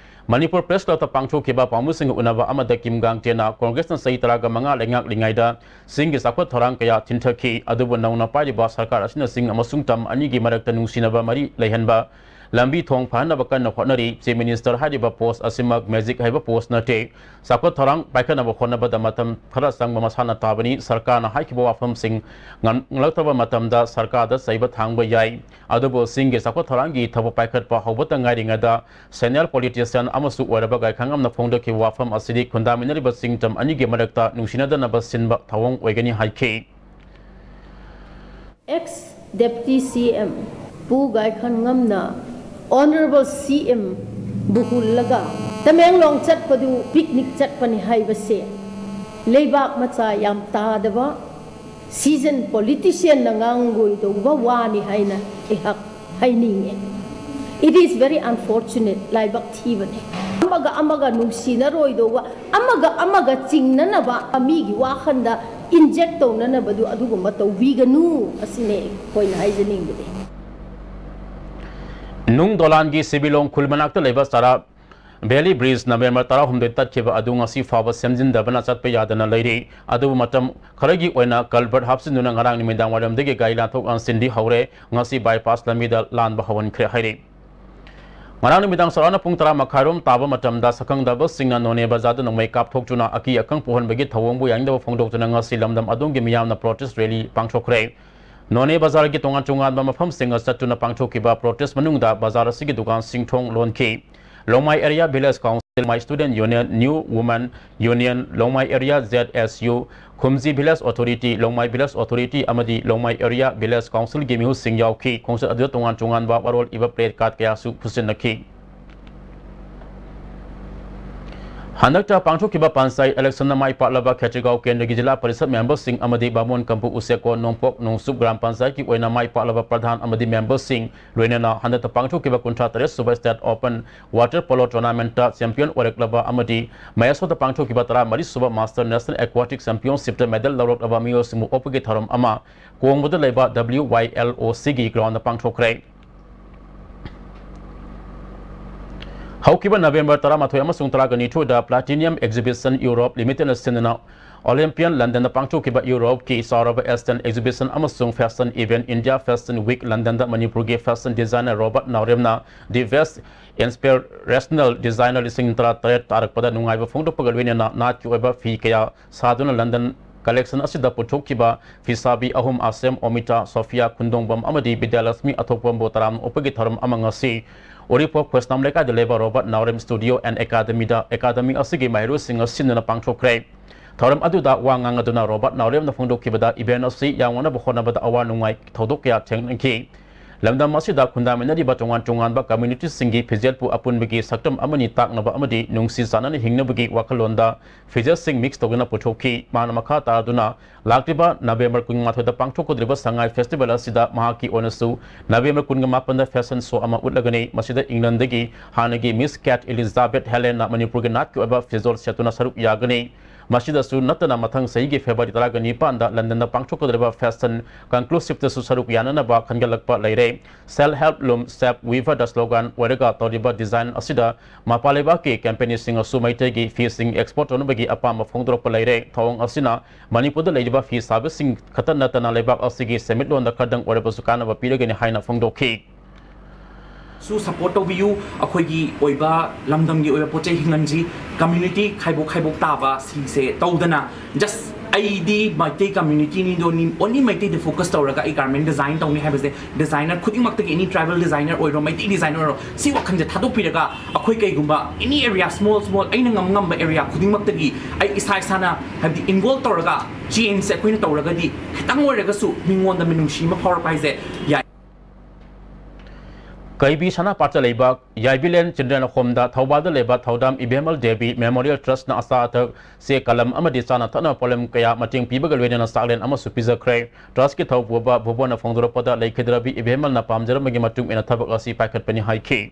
ꯃꯅꯤꯄꯨꯔ ꯄ꯭ꯔꯦꯁ ꯀ꯭ꯂꯕꯇ ꯄꯥꯡꯊꯣꯛꯈꯤꯕ ꯄꯥꯎꯃꯤꯁꯤꯡꯒ ꯎꯅꯕ ꯑꯃꯗ ꯀꯤꯝ ꯒꯥꯡꯇꯦꯅ ꯀꯣꯡꯒ꯭ꯔꯦꯁꯅ ꯆꯍꯤ ꯇꯔꯥꯒ ꯃꯉꯥ ꯂꯩꯉꯥꯛꯂꯤꯉꯩꯗ ꯆꯤꯡꯒꯤ ꯆꯥꯎꯈꯠ ꯊꯧꯔꯥꯡ ꯀꯌꯥ ꯊꯤꯟꯊꯈꯤ, ꯑꯗꯨꯕꯨ ꯅꯧꯅ ꯄꯥꯏꯔꯤꯕ ꯁꯔꯀꯥꯔ ꯑꯁꯤꯅ ꯆꯤꯡ ꯑꯃꯁꯨꯡ ꯇꯝ ꯑꯅꯤꯒꯤ ꯃꯔꯛꯇ ꯅꯨꯡꯁꯤꯅꯕ ꯃꯔꯤ ꯂꯩꯍꯟꯕ, ꯂꯝꯕꯤ ꯊꯣꯡ ꯐꯍꯟꯅꯕ ꯀꯟꯅ ꯍꯣꯠꯅꯔꯤ꯫ Chief Minister ꯍꯥꯏꯔꯤꯕ post ꯑꯁꯤꯃꯛ magic ꯍꯩꯕ post ꯅꯠꯇꯦ꯫ ꯆꯥꯎꯈꯠ ꯊꯧꯔꯥꯡ ꯄꯥꯏꯈꯠꯅꯕ ꯍꯣꯠꯅꯕꯗ ꯃꯇꯝ ꯈꯔ ꯆꯪꯕ ꯃꯁꯥꯅ ꯇꯥꯕꯅꯤ꯫ ꯁꯔꯀꯥꯔꯅ ꯍꯥꯏꯈꯤꯕ ꯋꯥꯐꯝꯁꯤꯡ ꯉꯝꯂꯛꯇꯕ ꯃꯇꯝꯗ ꯁꯔꯀꯥꯔꯗ ꯆꯩꯕ ꯊꯥꯡꯕ ꯌꯥꯏ꯫ ꯑꯗꯨꯕꯨ ꯆꯤꯡꯒꯤ ꯆꯥꯎꯈꯠ ꯊꯧꯔꯥꯡꯒꯤ ꯊꯕꯛ ꯄꯥꯏꯈꯠꯄ ꯍꯧꯕꯇ ꯉꯥꯏꯔꯤꯉꯩꯗ senior politician ꯑꯃꯁꯨ ꯑꯣꯏꯔꯕ ꯒꯥꯏꯈꯥꯉꯝꯅ ꯐꯣꯡꯗꯣꯛꯈꯤꯕ ꯋꯥꯐꯝ ꯑꯁꯤꯗꯤ ꯈꯨꯟꯗꯥꯃꯤꯟꯅꯔꯤꯕ ꯆꯤꯡ ꯇꯝ ꯑꯅꯤꯒꯤ ꯃꯔꯛꯇ ꯅꯨꯡꯁꯤꯅꯗꯅꯕ ꯁꯤꯟꯕ ꯊꯧꯑꯣꯡ ꯑꯣꯏꯒꯅꯤ ꯍꯥꯏꯈꯤ꯫ Ex Deputy C M ꯄꯨ ꯒꯥꯏꯈꯥꯉꯝꯅ Honourable C M ꯕꯨ ꯍꯨꯜꯂꯒ ꯇꯃꯦꯡꯂꯣꯡ ꯆꯠꯄꯗꯨ picnic ꯆꯠꯄꯅꯤ ꯍꯥꯏꯕꯁꯦ ꯂꯩꯕꯥꯛ ꯃꯆꯥ ꯌꯥꯝ ꯇꯥꯗꯕ seasoned politician ꯅ ꯉꯥꯡꯂꯣꯏꯗꯧꯕ ꯋꯥꯅꯤ ꯍꯥꯏꯅ ꯑꯩꯍꯥꯛ ꯍꯥꯏꯅꯤꯡꯉꯦ꯫ It is very unfortunate, ꯂꯥꯏꯕꯛ ꯊꯤꯕꯅꯦ꯫ ꯑꯃꯒ ꯑꯃꯒ ꯅꯨꯡꯁꯤꯅꯔꯣꯏꯗꯧꯕ, ꯑꯃꯒ ꯑꯃꯒ ꯆꯤꯡꯅꯅꯕ, ꯃꯤꯒꯤ ꯋꯥꯈꯜꯗ inject ꯇꯧꯅꯅꯕꯗꯨ ꯑꯗꯨꯒꯨꯝꯕ ꯇꯧꯕꯤꯒꯅꯨ ꯑꯁꯤꯅꯦ ꯑꯩꯈꯣꯏꯅ ꯍꯥꯏꯖꯅꯤꯡꯕꯗꯤ꯫ ꯅꯨꯡ ꯗꯣꯂꯥꯟꯒꯤ ꯁꯤꯕꯤꯂꯣꯡ ꯈꯨꯜ ꯃꯅꯥꯛꯇ ꯂꯩꯕ ꯆꯔꯥ Valley Bridge November ꯇꯔꯥꯍꯨꯝꯗꯣꯏ ꯇꯠꯈꯤꯕ ꯑꯗꯨ ꯉꯁꯤ ꯐꯥꯎꯕ ꯁꯦꯝꯖꯤꯟꯗꯕꯅ ꯆꯠꯄ ꯌꯥꯗꯅ ꯂꯩꯔꯤ꯫ ꯑꯗꯨꯕꯨ ꯃꯇꯝ ꯈꯔꯒꯤ ꯑꯣꯏꯅ culvert ꯍꯥꯞꯆꯤꯟꯗꯨꯅ ꯉꯔꯥꯡ ꯅꯨꯃꯤꯗꯥꯡ ꯋꯥꯏꯔꯝꯗꯒꯤ ꯒꯥꯔꯤ ꯂꯥꯟꯊꯣꯛ ꯂꯥꯟꯁꯤꯟꯗꯤ ꯍꯧꯔꯦ꯫ ꯉꯁꯤ bypass ꯂꯝꯕꯤꯗ ꯂꯥꯟꯕ ꯍꯧꯍꯟꯈ꯭ꯔꯦ ꯍꯥꯏꯔꯤ꯫ ꯉꯔꯥꯡ ꯅꯨꯃꯤꯗꯥꯡ ꯆꯥꯎꯔꯥꯛꯅ ꯄꯨꯡ ꯇꯔꯥ ꯃꯈꯥꯏꯔꯣꯝ ꯇꯥꯕ ꯃꯇꯝꯗ ꯁꯛꯈꯪꯗꯕꯁꯤꯡꯅ ꯅꯣꯅꯦ ꯕꯖꯥꯔꯗ ꯅꯣꯡꯃꯩ ꯀꯥꯞꯊꯣꯛꯇꯨꯅ ꯑꯀꯤ ꯑꯈꯪ ꯄꯣꯛꯍꯟꯕꯒꯤ ꯊꯧꯑꯣꯡꯕꯨ ꯌꯥꯅꯤꯡꯗꯕ ꯐꯣꯡꯗꯣꯛꯇꯨꯅ ꯉꯁꯤ ꯂꯝꯗꯝ ꯑꯗꯣꯝꯒꯤ ꯃꯤꯌꯥꯝꯅ protest rally ꯄꯥꯡꯊꯣꯛꯈ꯭ꯔꯦ꯫ ꯅꯣꯅꯦ ꯕꯖꯥꯔꯒꯤ ꯇꯣꯉꯥꯟ ꯇꯣꯉꯥꯟꯕ ꯃꯐꯝꯁꯤꯡꯗ ꯆꯠꯇꯨꯅ ꯄꯥꯡꯊꯣꯛꯈꯤꯕ protest ꯃꯅꯨꯡꯗ ꯕꯖꯥꯔ ꯑꯁꯤꯒꯤ ꯗꯨꯀꯥꯟꯁꯤꯡ ꯊꯣꯡ ꯂꯣꯟꯈꯤ꯫ ꯂꯣꯡꯃꯥꯏ Area Village Council, ꯂꯣꯡꯃꯥꯏ Student Union, New Women Union, ꯂꯣꯡꯃꯥꯏ Area Z S U, ꯈꯨꯝꯖꯤ Village Authority, ꯂꯣꯡꯃꯥꯏ Village Authority ꯑꯃꯗꯤ ꯂꯣꯡꯃꯥꯏ Area Village Council ꯒꯤ ꯃꯤꯍꯨꯠꯁꯤꯡ ꯌꯥꯎꯈꯤ꯫ ꯈꯣꯡꯆꯠ ꯑꯗꯨꯗ ꯇꯣꯉꯥꯟ ꯇꯣꯉꯥꯟꯕ ꯋꯥꯔꯣꯜ ꯏꯕ placard ꯀꯌꯥꯁꯨ ꯈꯨꯠꯁꯤꯟꯅꯈꯤ꯫ ꯍꯟꯗꯛꯇ ꯄꯥꯡꯊꯣꯛꯈꯤꯕ ꯄꯟꯆꯥꯌꯠ ꯏꯂꯦꯛꯁꯟꯗ ꯃꯥꯏ ꯄꯥꯛꯂꯕ ꯈꯦꯇ꯭ꯔꯤꯒꯥꯎ ꯀꯦꯟꯗ꯭ꯔꯒꯤ ꯖꯤꯂꯥ ꯄꯔꯤꯁꯠ ꯃꯦꯝꯕꯔꯁꯤꯡ ꯑꯃꯗꯤ ꯕꯥꯃꯣꯟ ꯀꯝꯄꯨ ꯎꯆꯦꯛꯀꯣꯟ ꯅꯣꯡꯄꯣꯛ ꯅꯣꯡꯆꯨꯞ ꯒ꯭ꯔꯥꯝ ꯄꯟꯆꯥꯌꯠꯀꯤ ꯑꯣꯏꯅ ꯃꯥꯏ ꯄꯥꯛꯂꯕ ꯄ꯭ꯔꯙꯥꯟ ꯑꯃꯗꯤ ꯃꯦꯝꯕꯔꯁꯤꯡ ꯂꯣꯏꯅꯅ ꯍꯟꯗꯛꯇ ꯄꯥꯡꯊꯣꯛꯈꯤꯕ ꯀꯨꯟꯊ꯭ꯔꯥ ꯇꯔꯦꯠ ꯁꯨꯕ ꯁ꯭ꯇꯦꯠ ꯑꯣꯄꯟ ꯋꯥꯇꯔ ꯄꯣꯂꯣ ꯇꯣꯔꯅꯥꯃꯦꯟꯠꯇ ꯆꯦꯝꯄꯤꯌꯟ ꯑꯣꯏꯔꯛꯂꯕ ꯑꯃꯗꯤ ꯃꯍꯦꯁꯣꯔꯗ ꯄꯥꯡꯊꯣꯛꯈꯤꯕ ꯇꯔꯥ ꯃꯔꯤ ꯁꯨꯕ ꯃꯥꯁꯇꯔ ꯅꯦꯁꯅꯦꯜ ꯑꯦꯀ꯭ꯋꯥꯇꯤꯛ ꯆꯦꯝꯄꯤꯌꯟꯁꯤꯞꯇ ꯃꯦꯗꯜ ꯂꯧꯔꯛꯂꯕ ꯃꯤꯑꯣꯏꯁꯤꯡꯕꯨ ꯑꯣꯛꯄꯒꯤ ꯊꯧꯔꯝ ꯑꯃ ꯀꯣꯡꯕꯗ ꯂꯩꯕ W Y L O Cꯒꯤ ꯒ꯭ꯔꯥꯎꯟꯗ ꯄꯥꯡꯊꯣꯛꯈ꯭ꯔꯦ꯫ ꯍꯧꯈꯤꯕ ꯅꯕꯦꯝꯕꯔ ꯇꯔꯥꯃꯥꯊꯣꯏ ꯑꯃꯁꯨꯡ ꯇꯔꯥꯒ ꯅꯤꯊꯣꯏꯗ Platinum Exhibition Europe Limitedꯅ ꯁꯤꯟꯗꯨꯅ Olympian Londonꯗ ꯄꯥꯡꯊꯣꯛꯈꯤꯕ ꯌꯨꯔꯣꯞꯀꯤ ꯆꯥꯎꯔꯕ ꯑꯦꯁꯤꯌꯥꯟ ꯑꯦꯛꯖꯤꯕꯤꯁꯟ ꯑꯃꯁꯨꯡ fashion event India Fashion Week Londonꯗ ꯃꯅꯤꯄꯨꯔꯒꯤ ꯐꯦꯁꯟ ꯗꯤꯖꯥꯏꯅꯔ ꯔꯣꯕꯔꯠ ꯅꯥꯎꯔꯦꯝꯅ The Best Inspirational Designer ꯂꯤꯁꯤꯡ ꯇꯔꯥ ꯇꯔꯦꯠ ꯇꯥꯔꯛꯄꯗ ꯅꯨꯡꯉꯥꯏꯕ ꯐꯣꯡꯗꯣꯛꯄꯒ ꯂꯣꯏꯅꯅ ꯅꯥꯠꯀꯤ ꯑꯣꯏꯕ ꯐꯤ ꯀꯌꯥ ꯁꯥꯗꯨꯅ ꯂꯟꯗꯟ ꯀꯂꯦꯛꯁꯟ ꯑꯁꯤꯗ ꯄꯨꯊꯣꯛꯈꯤꯕ ꯐꯤꯁꯥꯕꯤ ꯑꯍꯨꯝ ꯑꯁꯦꯝ, ꯑꯣꯃꯤꯇꯥ, ꯁꯣꯐꯤꯌꯥ ꯈꯨꯟꯗꯣꯡꯕꯝ ꯑꯃꯗꯤ ꯕꯤꯗ꯭ꯌꯥꯂꯛꯁꯃꯤ ꯑꯊꯣꯛꯄꯝꯕꯨ ꯇꯔꯥꯝꯅ ꯑꯣꯛꯄꯒꯤ ꯊꯧꯔꯝ ꯑꯃ ꯉꯁꯤ ꯎꯔꯤꯄꯣꯛ ꯈꯣꯏꯁꯅꯥꯝ ꯂꯩꯀꯥꯏꯗ ꯂꯩꯕ ꯔꯣꯕꯔꯠ ꯅꯥꯎꯔꯦꯝ ꯁ꯭ꯇꯨꯗꯤꯑꯣ ꯑꯦꯟ ꯑꯦꯀꯥꯗꯃꯤꯗ ꯑꯦꯀꯥꯗꯃꯤ ꯑꯁꯤꯒꯤ ꯃꯍꯩꯔꯣꯏꯁꯤꯡ ꯑꯁꯤꯟꯗꯨꯅ ꯄꯥꯡꯊꯣꯛꯈ꯭ꯔꯦ꯫ ꯊꯧꯔꯝ ꯑꯗꯨꯗ ꯋꯥ ꯉꯥꯡꯗꯨꯅ ꯔꯣꯕꯔꯠ ꯅꯥꯎꯔꯦꯝꯅ ꯐꯣꯡꯗꯣꯛꯈꯤꯕꯗ ꯏꯚꯦꯟꯠ ꯑꯁꯤ ꯌꯥꯝꯅꯅꯕ ꯍꯣꯠꯅꯕꯗ ꯑꯋꯥ ꯅꯨꯡꯉꯥꯏ ꯊꯧꯗꯣꯛ ꯀꯌꯥ ꯊꯦꯡꯅꯈꯤ꯫ ꯂꯝꯗꯝ ꯑꯁꯤꯗ ꯈꯨꯟꯗꯥꯃꯤꯟꯅꯔꯤꯕ ꯇꯣꯉꯥꯟ ꯇꯣꯉꯥꯟꯕ ꯀꯝꯃ꯭ꯌꯨꯅꯤꯇꯤꯁꯤꯡꯒꯤ ꯐꯤꯖꯦꯠꯄꯨ ꯑꯄꯨꯟꯕꯒꯤ ꯁꯛꯇꯝ ꯑꯃꯅꯤ ꯇꯥꯛꯅꯕ ꯑꯃꯗꯤ ꯅꯨꯡꯁꯤ ꯆꯥꯟꯅꯅ ꯍꯤꯡꯅꯕꯒꯤ ꯋꯥꯈꯜꯂꯣꯟꯗ ꯐꯤꯖꯦꯠꯁꯤꯡ ꯃꯤꯛꯁ ꯇꯧꯗꯨꯅ ꯄꯨꯊꯣꯛꯈꯤ꯫ ꯃꯥꯅ ꯃꯈꯥ ꯇꯥꯗꯨꯅ ꯂꯥꯛꯂꯤꯕ ꯅꯕꯦꯝꯕꯔ ꯀꯨꯟꯃꯥꯊꯣꯏꯗ ꯄꯥꯡꯊꯣꯛꯀꯗꯧꯔꯤꯕ ꯁꯉꯥꯏ ꯐꯦꯁꯇꯤꯚꯦꯜ ꯑꯁꯤꯗ ꯃꯍꯥꯛꯀꯤ ꯑꯣꯏꯅꯁꯨ ꯅꯕꯦꯝꯕꯔ ꯀꯨꯟꯒ ꯃꯥꯄꯟꯗ ꯐꯦꯁꯟ ꯁꯣ ꯑꯃ ꯎꯠꯂꯒꯅꯤ꯫ ꯃꯁꯤꯗ ꯏꯪꯂꯟꯗꯒꯤ ꯍꯥꯟꯅꯒꯤ ꯃꯤꯁ ꯀꯦꯠ ꯏꯂꯤꯖꯥꯕꯦꯠ ꯍꯦꯂꯦꯟꯅ ꯃꯅꯤꯄꯨꯔꯒꯤ ꯅꯥꯠꯀꯤ ꯑꯣꯏꯕ ꯐꯤꯖꯣꯜ ꯁꯦꯠꯇꯨꯅ ꯁꯔꯨꯛ ꯌꯥꯒꯅꯤ꯫ ꯃꯁꯤꯗꯁꯨ ꯅꯠꯇꯅ ꯃꯊꯪ ꯆꯍꯤꯒꯤ ꯐꯦꯕ꯭ꯔꯨꯋꯥꯔꯤ ꯇꯔꯥꯒ ꯅꯤꯄꯥꯟꯗ ꯂꯟꯗꯟꯗ ꯄꯥꯡꯊꯣꯛꯀꯗꯧꯔꯤꯕ ꯐꯦꯁꯟ ꯀꯟꯀ꯭ꯂꯨꯁꯤꯞꯇꯁꯨ ꯁꯔꯨꯛ ꯌꯥꯅꯅꯕ ꯈꯟꯒꯠꯂꯛꯄ ꯂꯩꯔꯦ꯫ Self Help Loom Self Weaverꯗ ꯁ꯭ꯂꯣꯒꯥꯟ ꯑꯣꯏꯔꯒ ꯇꯧꯔꯤꯕ ꯗꯤꯖꯥꯏꯟ ꯑꯁꯤꯗ ꯃꯄꯥꯟ ꯂꯩꯕꯥꯛꯀꯤ ꯀꯝꯄꯦꯅꯤꯁꯤꯡꯅꯁꯨ ꯃꯩꯇꯩꯒꯤ ꯐꯤꯁꯤꯡ ꯑꯦꯛꯁꯄꯣꯔꯠ ꯇꯧꯅꯕꯒꯤ ꯑꯄꯥꯝꯕ ꯐꯣꯡꯗꯣꯔꯛꯄ ꯂꯩꯔꯦ꯫ ꯊꯧꯑꯣꯡ ꯑꯁꯤꯅ ꯃꯅꯤꯄꯨꯔꯗ ꯂꯩꯔꯤꯕ ꯐꯤ ꯁꯥꯕꯁꯤꯡ ꯈꯛꯇ ꯅꯠꯇꯅ ꯂꯩꯕꯥꯛ ꯑꯁꯤꯒꯤ ꯁꯦꯟꯃꯤꯠꯂꯣꯟꯗ ꯈꯔꯗꯪ ꯑꯣꯏꯔꯕꯁꯨ ꯀꯥꯟꯅꯕ ꯄꯤꯔꯒꯅꯤ ꯍꯥꯏꯅ ꯐꯣꯡꯗꯣꯛꯈꯤ꯫ ꯁꯨ ꯁꯞꯄꯣꯔꯠ ꯇꯧꯕꯤꯌꯨ꯫ ꯑꯩꯈꯣꯏꯒꯤ ꯑꯣꯏꯕ ꯂꯝꯗꯝꯒꯤ ꯑꯣꯏꯕ ꯄꯣꯠ ꯆꯩ ꯍꯤꯡꯍꯟꯁꯤ꯫ ꯀꯝꯃ꯭ꯌꯨꯅꯤꯇꯤ ꯈꯥꯏꯕꯣꯛ ꯈꯥꯏꯕꯣꯛ ꯇꯥꯕ ꯁꯤꯁꯦ ꯇꯧꯗꯅ, ꯖꯁ ꯑꯩꯗꯤ ꯃꯩꯇꯩ ꯀꯝꯃ꯭ꯌꯨꯅꯤꯇꯤꯅꯤꯗꯣ, ꯑꯣꯟꯂꯤ ꯃꯩꯇꯩꯗ ꯐꯣꯀꯁ ꯇꯧꯔꯒ ꯑꯩ ꯒꯥꯔꯃꯦꯟ ꯗꯤꯖꯥꯏꯟ ꯇꯧꯅꯤ ꯍꯥꯏꯕꯁꯦ, ꯗꯤꯖꯥꯏꯅꯔ ꯈꯨꯗꯤꯡꯃꯛꯇꯒꯤ, ꯑꯦꯅꯤ ꯇ꯭ꯔꯥꯏꯕꯦꯜ ꯗꯤꯖꯥꯏꯅꯔ ꯑꯣꯏꯔꯣ, ꯃꯩꯇꯩ ꯗꯤꯖꯥꯏꯅꯔ ꯑꯣꯏꯔꯣ, ꯁꯤ ꯋꯥꯈꯜꯁꯦ ꯊꯥꯗꯣꯛꯄꯤꯔꯒ ꯑꯩꯈꯣꯏ ꯀꯩꯒꯨꯝꯕ ꯑꯦꯅꯤ ꯑꯦꯔꯤꯌꯥ, ꯁ꯭ꯃꯣꯜ ꯁ꯭ꯃꯣꯜ ꯑꯩꯅ ꯉꯝ ꯉꯝꯕ ꯑꯦꯔꯤꯌꯥ ꯈꯨꯗꯤꯡꯃꯛꯇꯒꯤ ꯑꯩ ꯏꯁꯥ ꯏꯁꯥꯅ, ꯍꯥꯏꯕꯗꯤ, ꯏꯟꯚꯣꯜꯕ ꯇꯧꯔꯒ ꯆꯦꯟꯖꯁꯦ ꯑꯩꯈꯣꯏꯅ ꯇꯧꯔꯒꯗꯤ ꯈꯤꯇꯪ ꯑꯣꯏꯔꯒꯁꯨ ꯃꯤꯉꯣꯟꯗ ꯃꯤꯅꯨꯡꯁꯤ ꯑꯃ ꯐꯥꯎꯔꯛꯄ ꯍꯥꯏꯁꯦ ꯌꯥꯏ꯫ ꯀꯩꯕꯤ ꯁꯅꯥꯄꯥꯠꯇ ꯂꯩꯕ ꯌꯥꯏꯕꯤꯂꯦꯟ ꯆꯤꯜꯗ꯭ꯔꯦꯟ ꯍꯣꯝꯗ ꯊꯧꯕꯥꯜꯗ ꯂꯩꯕ ꯊꯧꯗꯥꯝ ꯏꯕꯦꯝꯍꯜ ꯗꯦꯕꯤ ꯃꯦꯃꯣꯔꯤꯌꯦꯜ ꯇ꯭ꯔꯁꯅ ꯑꯆꯥ ꯑꯊꯛ, ꯆꯦ ꯀꯂꯝ ꯑꯃꯗꯤ ꯆꯥꯅ ꯊꯛꯅꯕ ꯄꯣꯠꯂꯝ ꯀꯌꯥ ꯃꯇꯦꯡ ꯄꯤꯕꯒ ꯂꯣꯏꯅꯅ ꯆꯥꯛꯂꯦꯟ ꯑꯃꯁꯨ ꯄꯤꯖꯈ꯭ꯔꯦ꯫ ꯇ꯭ꯔꯁꯀꯤ ꯊꯧꯄꯨꯕ ꯚꯨꯕꯣꯟꯅ ꯐꯣꯡꯗꯣꯔꯛꯄꯗ, ꯂꯩꯈꯤꯗ꯭ꯔꯕꯤ ꯏꯕꯦꯝꯍꯜꯅ ꯄꯥꯝꯖꯔꯝꯕꯒꯤ ꯃꯇꯨꯡ ꯏꯟꯅ ꯊꯕꯛ ꯑꯁꯤ ꯄꯥꯏꯈꯠꯄꯅꯤ ꯍꯥꯏꯈꯤ꯫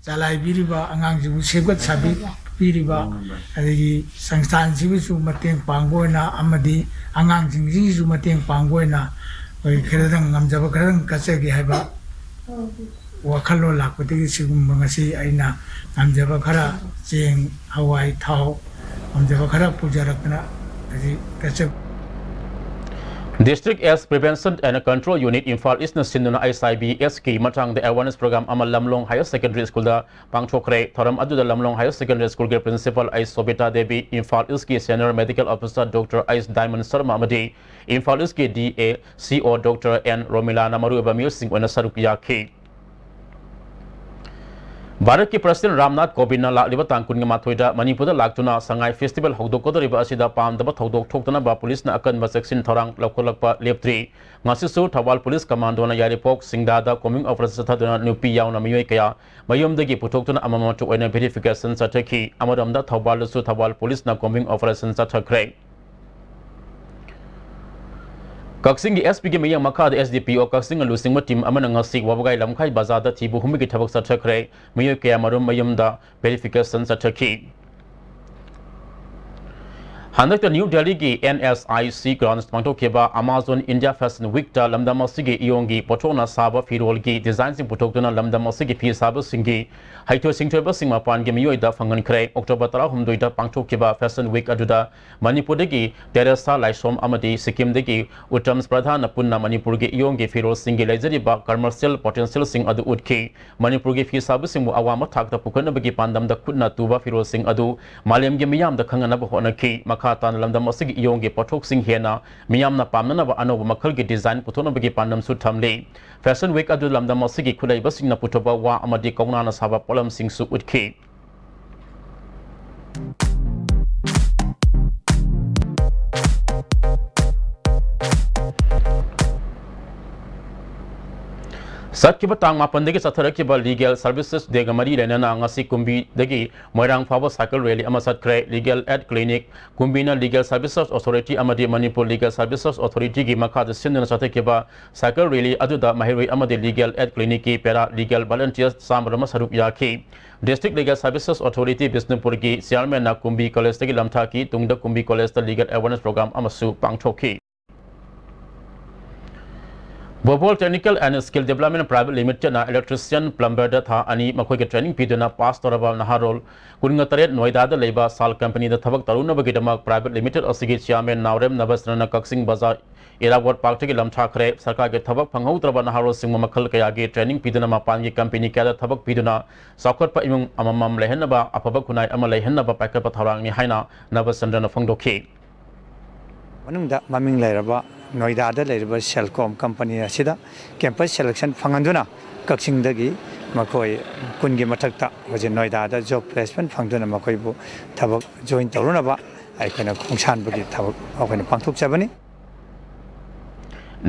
ꯆꯂꯥꯏꯕꯤꯔꯤꯕ ꯑꯉꯥꯡꯁꯤꯕꯨ ꯁꯦꯝꯒꯠ ꯁꯥꯕꯤꯕꯤꯔꯤꯕ, ꯑꯗꯒꯤ ꯁꯪꯁꯊꯥꯟꯁꯤꯕꯨꯁꯨ ꯃꯇꯦꯡ ꯄꯥꯡꯕ ꯑꯣꯏꯅ ꯑꯃꯗꯤ ꯑꯉꯥꯡꯁꯤꯡꯁꯤꯒꯤꯁꯨ ꯃꯇꯦꯡ ꯄꯥꯡꯕ ꯑꯣꯏꯅ ꯑꯩꯈꯣꯏ ꯈꯔꯗꯪ ꯉꯝꯖꯕ ꯈꯔꯗꯪ ꯀꯠꯆꯒꯦ ꯍꯥꯏꯕ ꯋꯥꯈꯜꯂꯣꯟ ꯂꯥꯛꯄꯗꯒꯤ ꯁꯤꯒꯨꯝꯕ ꯉꯁꯤ ꯑꯩꯅ ꯉꯝꯖꯕ ꯈꯔ ꯆꯦꯡ, ꯍꯋꯥꯏ, ꯊꯥꯎ ꯉꯝꯖꯕ ꯈꯔ ꯄꯨꯖꯔꯛꯇꯅ ꯍꯧꯖꯤꯛ ꯀꯠꯆ District AIDS Prevention and Control Unit Imphal ꯏꯁꯅ ꯁꯤꯟꯗꯨꯅ ꯑꯩꯆ ꯑꯥꯏ ꯚꯤ ꯑꯦꯗꯁꯀꯤ ꯃꯇꯥꯡꯗ awareness program ꯑꯃ ꯂꯝꯂꯣꯡ Higher Secondary Schoolꯗ ꯄꯥꯡꯊꯣꯛꯈ꯭ꯔꯦ꯫ ꯊꯧꯔꯝ ꯑꯗꯨꯗ ꯂꯝꯂꯣꯡ Higher Secondary Schoolꯒꯤ Principal ꯑꯩꯆ ꯁꯣꯕꯤꯇꯥ ꯗꯦꯕꯤ, ꯏꯝꯐꯥꯜ ꯏꯁꯀꯤ Senior Medical Officer Doctor H Daiman Sharma ꯑꯃꯗꯤ ꯏꯝꯐꯥꯜ ꯏꯁꯀꯤ ꯗꯤ ꯑꯦ ꯁꯤ ꯑꯣ Doctor ꯑꯦꯟ ꯔꯣꯃꯤꯂꯥꯅ ꯃꯔꯨꯑꯣꯏꯕ ꯃꯤꯑꯣꯏꯁꯤꯡ ꯑꯣꯏꯅ ꯁꯔꯨꯛ ꯌꯥꯈꯤ꯫ ꯚꯥꯔꯠꯀꯤ ꯄ꯭ꯔꯁꯤꯗꯦꯟ ꯔꯥꯝꯅꯥꯊ ꯀꯣꯕꯤꯟꯗꯅ ꯂꯥꯛꯂꯤꯕ ꯇꯥꯡ ꯀꯨꯟꯒ ꯃꯥꯊꯣꯏꯗ ꯃꯅꯤꯄꯨꯔꯗ ꯂꯥꯛꯇꯨꯅ ꯁꯉꯥꯏ ꯐꯦꯁꯇꯤꯚꯦꯜ ꯍꯧꯗꯣꯛꯀꯗꯧꯔꯤꯕ ꯑꯁꯤꯗ ꯄꯥꯝꯗꯕ ꯊꯧꯗꯣꯛ ꯊꯣꯛꯇꯅꯕ ꯄꯨꯂꯤꯁꯅ ꯑꯀꯟꯕ ꯆꯦꯛꯁꯤꯟ ꯊꯧꯔꯥꯡ ꯂꯧꯈꯠꯂꯛꯄ ꯂꯦꯞꯇ꯭ꯔꯤ꯫ ꯉꯁꯤꯁꯨ ꯊꯧꯕꯥꯜ ꯄꯨꯂꯤꯁ ꯀꯃꯥꯟꯗꯣꯅ ꯌꯥꯏꯔꯤꯄꯣꯛ ꯁꯤꯡꯗꯥꯗ combing operation ꯆꯠꯊꯗꯨꯅ ꯅꯨꯄꯤ ꯌꯥꯎꯅ ꯃꯤꯑꯣꯏ ꯀꯌꯥ ꯃꯌꯨꯝꯗꯒꯤ ꯄꯨꯊꯣꯛꯇꯨꯅ ꯑꯃꯃꯝꯇ ꯑꯣꯏꯅ verification ꯆꯠꯊꯈꯤ꯫ ꯑꯃꯔꯣꯝꯗ ꯊꯧꯕꯥꯜꯗꯁꯨ ꯊꯧꯕꯥꯜ ꯄꯨꯂꯤꯁꯅ combing operation ꯆꯠꯊꯈ꯭ꯔꯦ꯫ ꯀꯛꯆꯤꯡꯒꯤ ꯑꯦꯁ ꯄꯤꯒꯤ ꯃꯤꯠꯌꯦꯡ ꯃꯈꯥꯗ ꯑꯦꯁ ꯗꯤ ꯄꯤ ꯑꯣ ꯀꯛꯆꯤꯡꯅ ꯂꯨꯆꯤꯡꯕ team ꯑꯃꯅ ꯉꯁꯤ ꯋꯥꯕꯒꯥꯏ ꯂꯝꯈꯥꯏ ꯕꯖꯥꯔꯗ ꯊꯤꯕ ꯍꯨꯝꯕꯒꯤ ꯊꯕꯛ ꯆꯠꯊꯈ꯭ꯔꯦ꯫ ꯃꯤꯑꯣꯏ ꯀꯌꯥ ꯃꯔꯨꯝ ꯃꯌꯨꯝꯗ verification ꯆꯠꯊꯈꯤ꯫ ꯍꯟꯗꯛꯇ ꯅ꯭ꯌꯨ ꯗꯦꯜꯂꯤꯒꯤ and S I C grounds ꯄꯥꯡꯊꯣꯛꯈꯤꯕ Amazon India Fashion Weekꯇ ꯂꯝꯗꯝ ꯑꯁꯤꯒꯤ ꯏꯌꯣꯡꯒꯤ ꯄꯣꯠꯊꯣꯛꯅ ꯁꯥꯕ ꯐꯤꯔꯣꯜꯒꯤ designꯁꯤꯡ ꯄꯨꯊꯣꯛꯇꯨꯅ ꯂꯝꯗꯝ ꯑꯁꯤꯒꯤ ꯐꯤ ꯁꯥꯕꯁꯤꯡꯒꯤ ꯍꯩꯊꯣꯏ ꯁꯤꯡꯊꯣꯏꯕꯁꯤꯡ ꯃꯄꯥꯟꯒꯤ ꯃꯤꯑꯣꯏꯗ ꯐꯪꯍꯟꯈ꯭ꯔꯦ꯫ ꯑꯣꯛꯇꯣꯕꯔ ꯇꯔꯥꯍꯨꯝꯗꯣꯏꯗ ꯄꯥꯡꯊꯣꯛꯈꯤꯕ Fashion Week ꯑꯗꯨꯗ ꯃꯅꯤꯄꯨꯔꯗꯒꯤ ꯇꯦꯔꯦꯁꯥ ꯂꯥꯏꯁ꯭ꯔꯣꯝ ꯑꯃꯗꯤ ꯁꯤꯛꯀꯤꯝꯗꯒꯤ ꯎꯠꯇꯝꯁ ꯄ꯭ꯔꯙꯥꯟꯅ ꯄꯨꯟꯅ ꯃꯅꯤꯄꯨꯔꯒꯤ ꯏꯌꯣꯡꯒꯤ ꯐꯤꯔꯣꯜꯁꯤꯡꯒꯤ ꯂꯩꯖꯔꯤꯕ commercial potentialꯁꯤꯡ ꯑꯗꯨ ꯎꯠꯈꯤ꯫ ꯃꯅꯤꯄꯨꯔꯒꯤ ꯐꯤ ꯁꯥꯕꯁꯤꯡꯕꯨ ꯑꯋꯥꯡꯕ ꯊꯥꯛꯇ ꯄꯨꯈꯠꯅꯕꯒꯤ ꯄꯥꯟꯗꯝꯗ ꯈꯨꯠꯅ ꯇꯨꯕ ꯐꯤꯔꯣꯜꯁꯤꯡ ꯑꯗꯨ ꯃꯥꯂꯦꯝꯒꯤ ꯃꯤꯌꯥꯝꯗ ꯈꯪꯍꯟꯅꯕ ꯍꯣꯠꯅꯈꯤ꯫ ꯃꯈꯥ ꯇꯥꯅ ꯂꯝꯗꯝ ꯑꯁꯤꯒꯤ ꯏꯌꯣꯡꯒꯤ ꯄꯣꯠꯊꯣꯛꯁꯤꯡ ꯍꯦꯟꯅ ꯃꯤꯌꯥꯝꯅ ꯄꯥꯝꯅꯅꯕ ꯑꯅꯧꯕ ꯃꯈꯜꯒꯤ design ꯄꯨꯊꯣꯛꯅꯕꯒꯤ ꯄꯥꯟꯗꯝꯁꯨ ꯊꯝꯂꯤ꯫ Fashion Week ꯑꯗꯨ ꯂꯝꯗꯝ ꯑꯁꯤꯒꯤ ꯈꯨꯠꯍꯩꯕꯁꯤꯡꯅ ꯄꯨꯊꯣꯛꯄ ꯋꯥ ꯑꯃꯗꯤ ꯀꯧꯅꯥꯅ ꯁꯥꯕ ꯄꯣꯠꯂꯝꯁꯤꯡꯁꯨ ꯎꯠꯈꯤ꯫ ꯆꯠꯈꯤꯕ ꯇꯥꯡ ꯃꯥꯄꯟꯗꯒꯤ ꯆꯠꯊꯔꯛꯈꯤꯕ Legal Services Day ꯒ ꯃꯔꯤ ꯂꯩꯅꯅ ꯉꯁꯤ ꯀꯨꯝꯕꯤꯗꯒꯤ ꯃꯣꯏꯔꯥꯡ ꯐꯥꯎꯕ cycle rally ꯑꯃ ꯆꯠꯈ꯭ꯔꯦ꯫ Legal Aid Clinic, ꯀꯨꯝꯕꯤꯅ Legal Services Authority ꯑꯃꯗꯤ Manipur Legal Services Authority ꯒꯤ ꯃꯈꯥꯗ ꯁꯤꯟꯗꯨꯅ ꯆꯠꯊꯈꯤꯕ cycle rally ꯑꯗꯨꯗ ꯃꯍꯩꯔꯣꯏ ꯑꯃꯗꯤ Legal Aid Clinic ꯀꯤ para legal volunteers ꯆꯥꯝꯃꯔꯣꯝ ꯁꯔꯨꯛ ꯌꯥꯈꯤ꯫ District Legal Services Authority ꯕꯤꯁꯅꯨꯄꯨꯔꯒꯤ chairman ꯅ ꯀꯨꯝꯕꯤ college ꯇꯒꯤ ꯂꯝꯊꯥꯈꯤ꯫ ꯇꯨꯡꯗ ꯀꯨꯝꯕꯤ college ꯇ legal awareness program ꯑꯃꯁꯨ ꯄꯥꯡꯊꯣꯛꯈꯤ꯫ ꯕꯣꯕꯣꯜ Technical and Skill Development Private Limited ꯅ electrician, plumber ꯗ ꯊꯥ ꯑꯅꯤ ꯃꯈꯣꯏꯒꯤ training ꯄꯤꯗꯨꯅ pass ꯇꯧꯔꯕ ꯅꯍꯥꯔꯣꯜ ꯀꯨꯟꯒ ꯇꯔꯦꯠ ꯅꯣꯏꯗꯥꯗ ꯂꯩꯕ SAIL company ꯗ ꯊꯕꯛ ꯇꯧꯔꯨꯅꯕꯒꯤꯗꯃꯛ private limited ꯑꯁꯤꯒꯤ chairman ꯅꯥꯎꯔꯦꯝ ꯅꯕꯁ꯭ꯔꯅ ꯀꯛꯆꯤꯡ ꯕꯖꯥꯔ ꯏꯔꯥꯕꯣꯠ ꯄꯥꯔꯛꯇꯒꯤ ꯂꯝꯊꯥꯈ꯭ꯔꯦ꯫ ꯁꯔꯀꯥꯔꯒꯤ ꯊꯕꯛ ꯐꯪꯍꯧꯗ꯭ꯔꯕ ꯅꯍꯥꯔꯣꯜꯁꯤꯡꯕꯨ ꯃꯈꯜ ꯀꯌꯥꯒꯤ training ꯄꯤꯗꯨꯅ ꯃꯄꯥꯟꯒꯤ company ꯀꯌꯥꯗ ꯊꯕꯛ ꯄꯤꯗꯨꯅ ꯆꯥꯎꯈꯠꯄ ꯏꯃꯨꯡ ꯑꯃꯃꯝ ꯂꯩꯍꯟꯅꯕ, ꯑꯐꯕ ꯈꯨꯟꯅꯥꯏ ꯑꯃ ꯂꯩꯍꯟꯅꯕ ꯄꯥꯏꯈꯠꯄ ꯊꯧꯔꯥꯡꯅꯤ ꯍꯥꯏꯅ ꯅꯕꯁ꯭ꯔꯅ ꯐꯣꯡꯗꯣꯛꯈꯤ꯫ ꯃꯅꯨꯡꯗ ꯃꯃꯤꯡ ꯂꯩꯔꯕ ꯅꯣꯏꯗꯥꯗ ꯂꯩꯔꯤꯕ SAIL company ꯑꯁꯤꯗ campus selection ꯐꯪꯍꯟꯗꯨꯅ ꯀꯛꯆꯤꯡꯗꯒꯤ ꯃꯈꯣꯏ ꯀꯨꯟꯒꯤ ꯃꯊꯛꯇ ꯍꯧꯖꯤꯛ ꯅꯣꯏꯗꯥꯗ job placement ꯐꯪꯗꯨꯅ ꯃꯈꯣꯏꯕꯨ ꯊꯕꯛ join ꯇꯧꯔꯨꯅꯕ ꯑꯩꯈꯣꯏꯅ ꯈꯣꯡꯁꯥꯟꯕꯒꯤ ꯊꯕꯛ ꯑꯩꯈꯣꯏꯅ ꯄꯥꯡꯊꯣꯛꯆꯕꯅꯤ꯫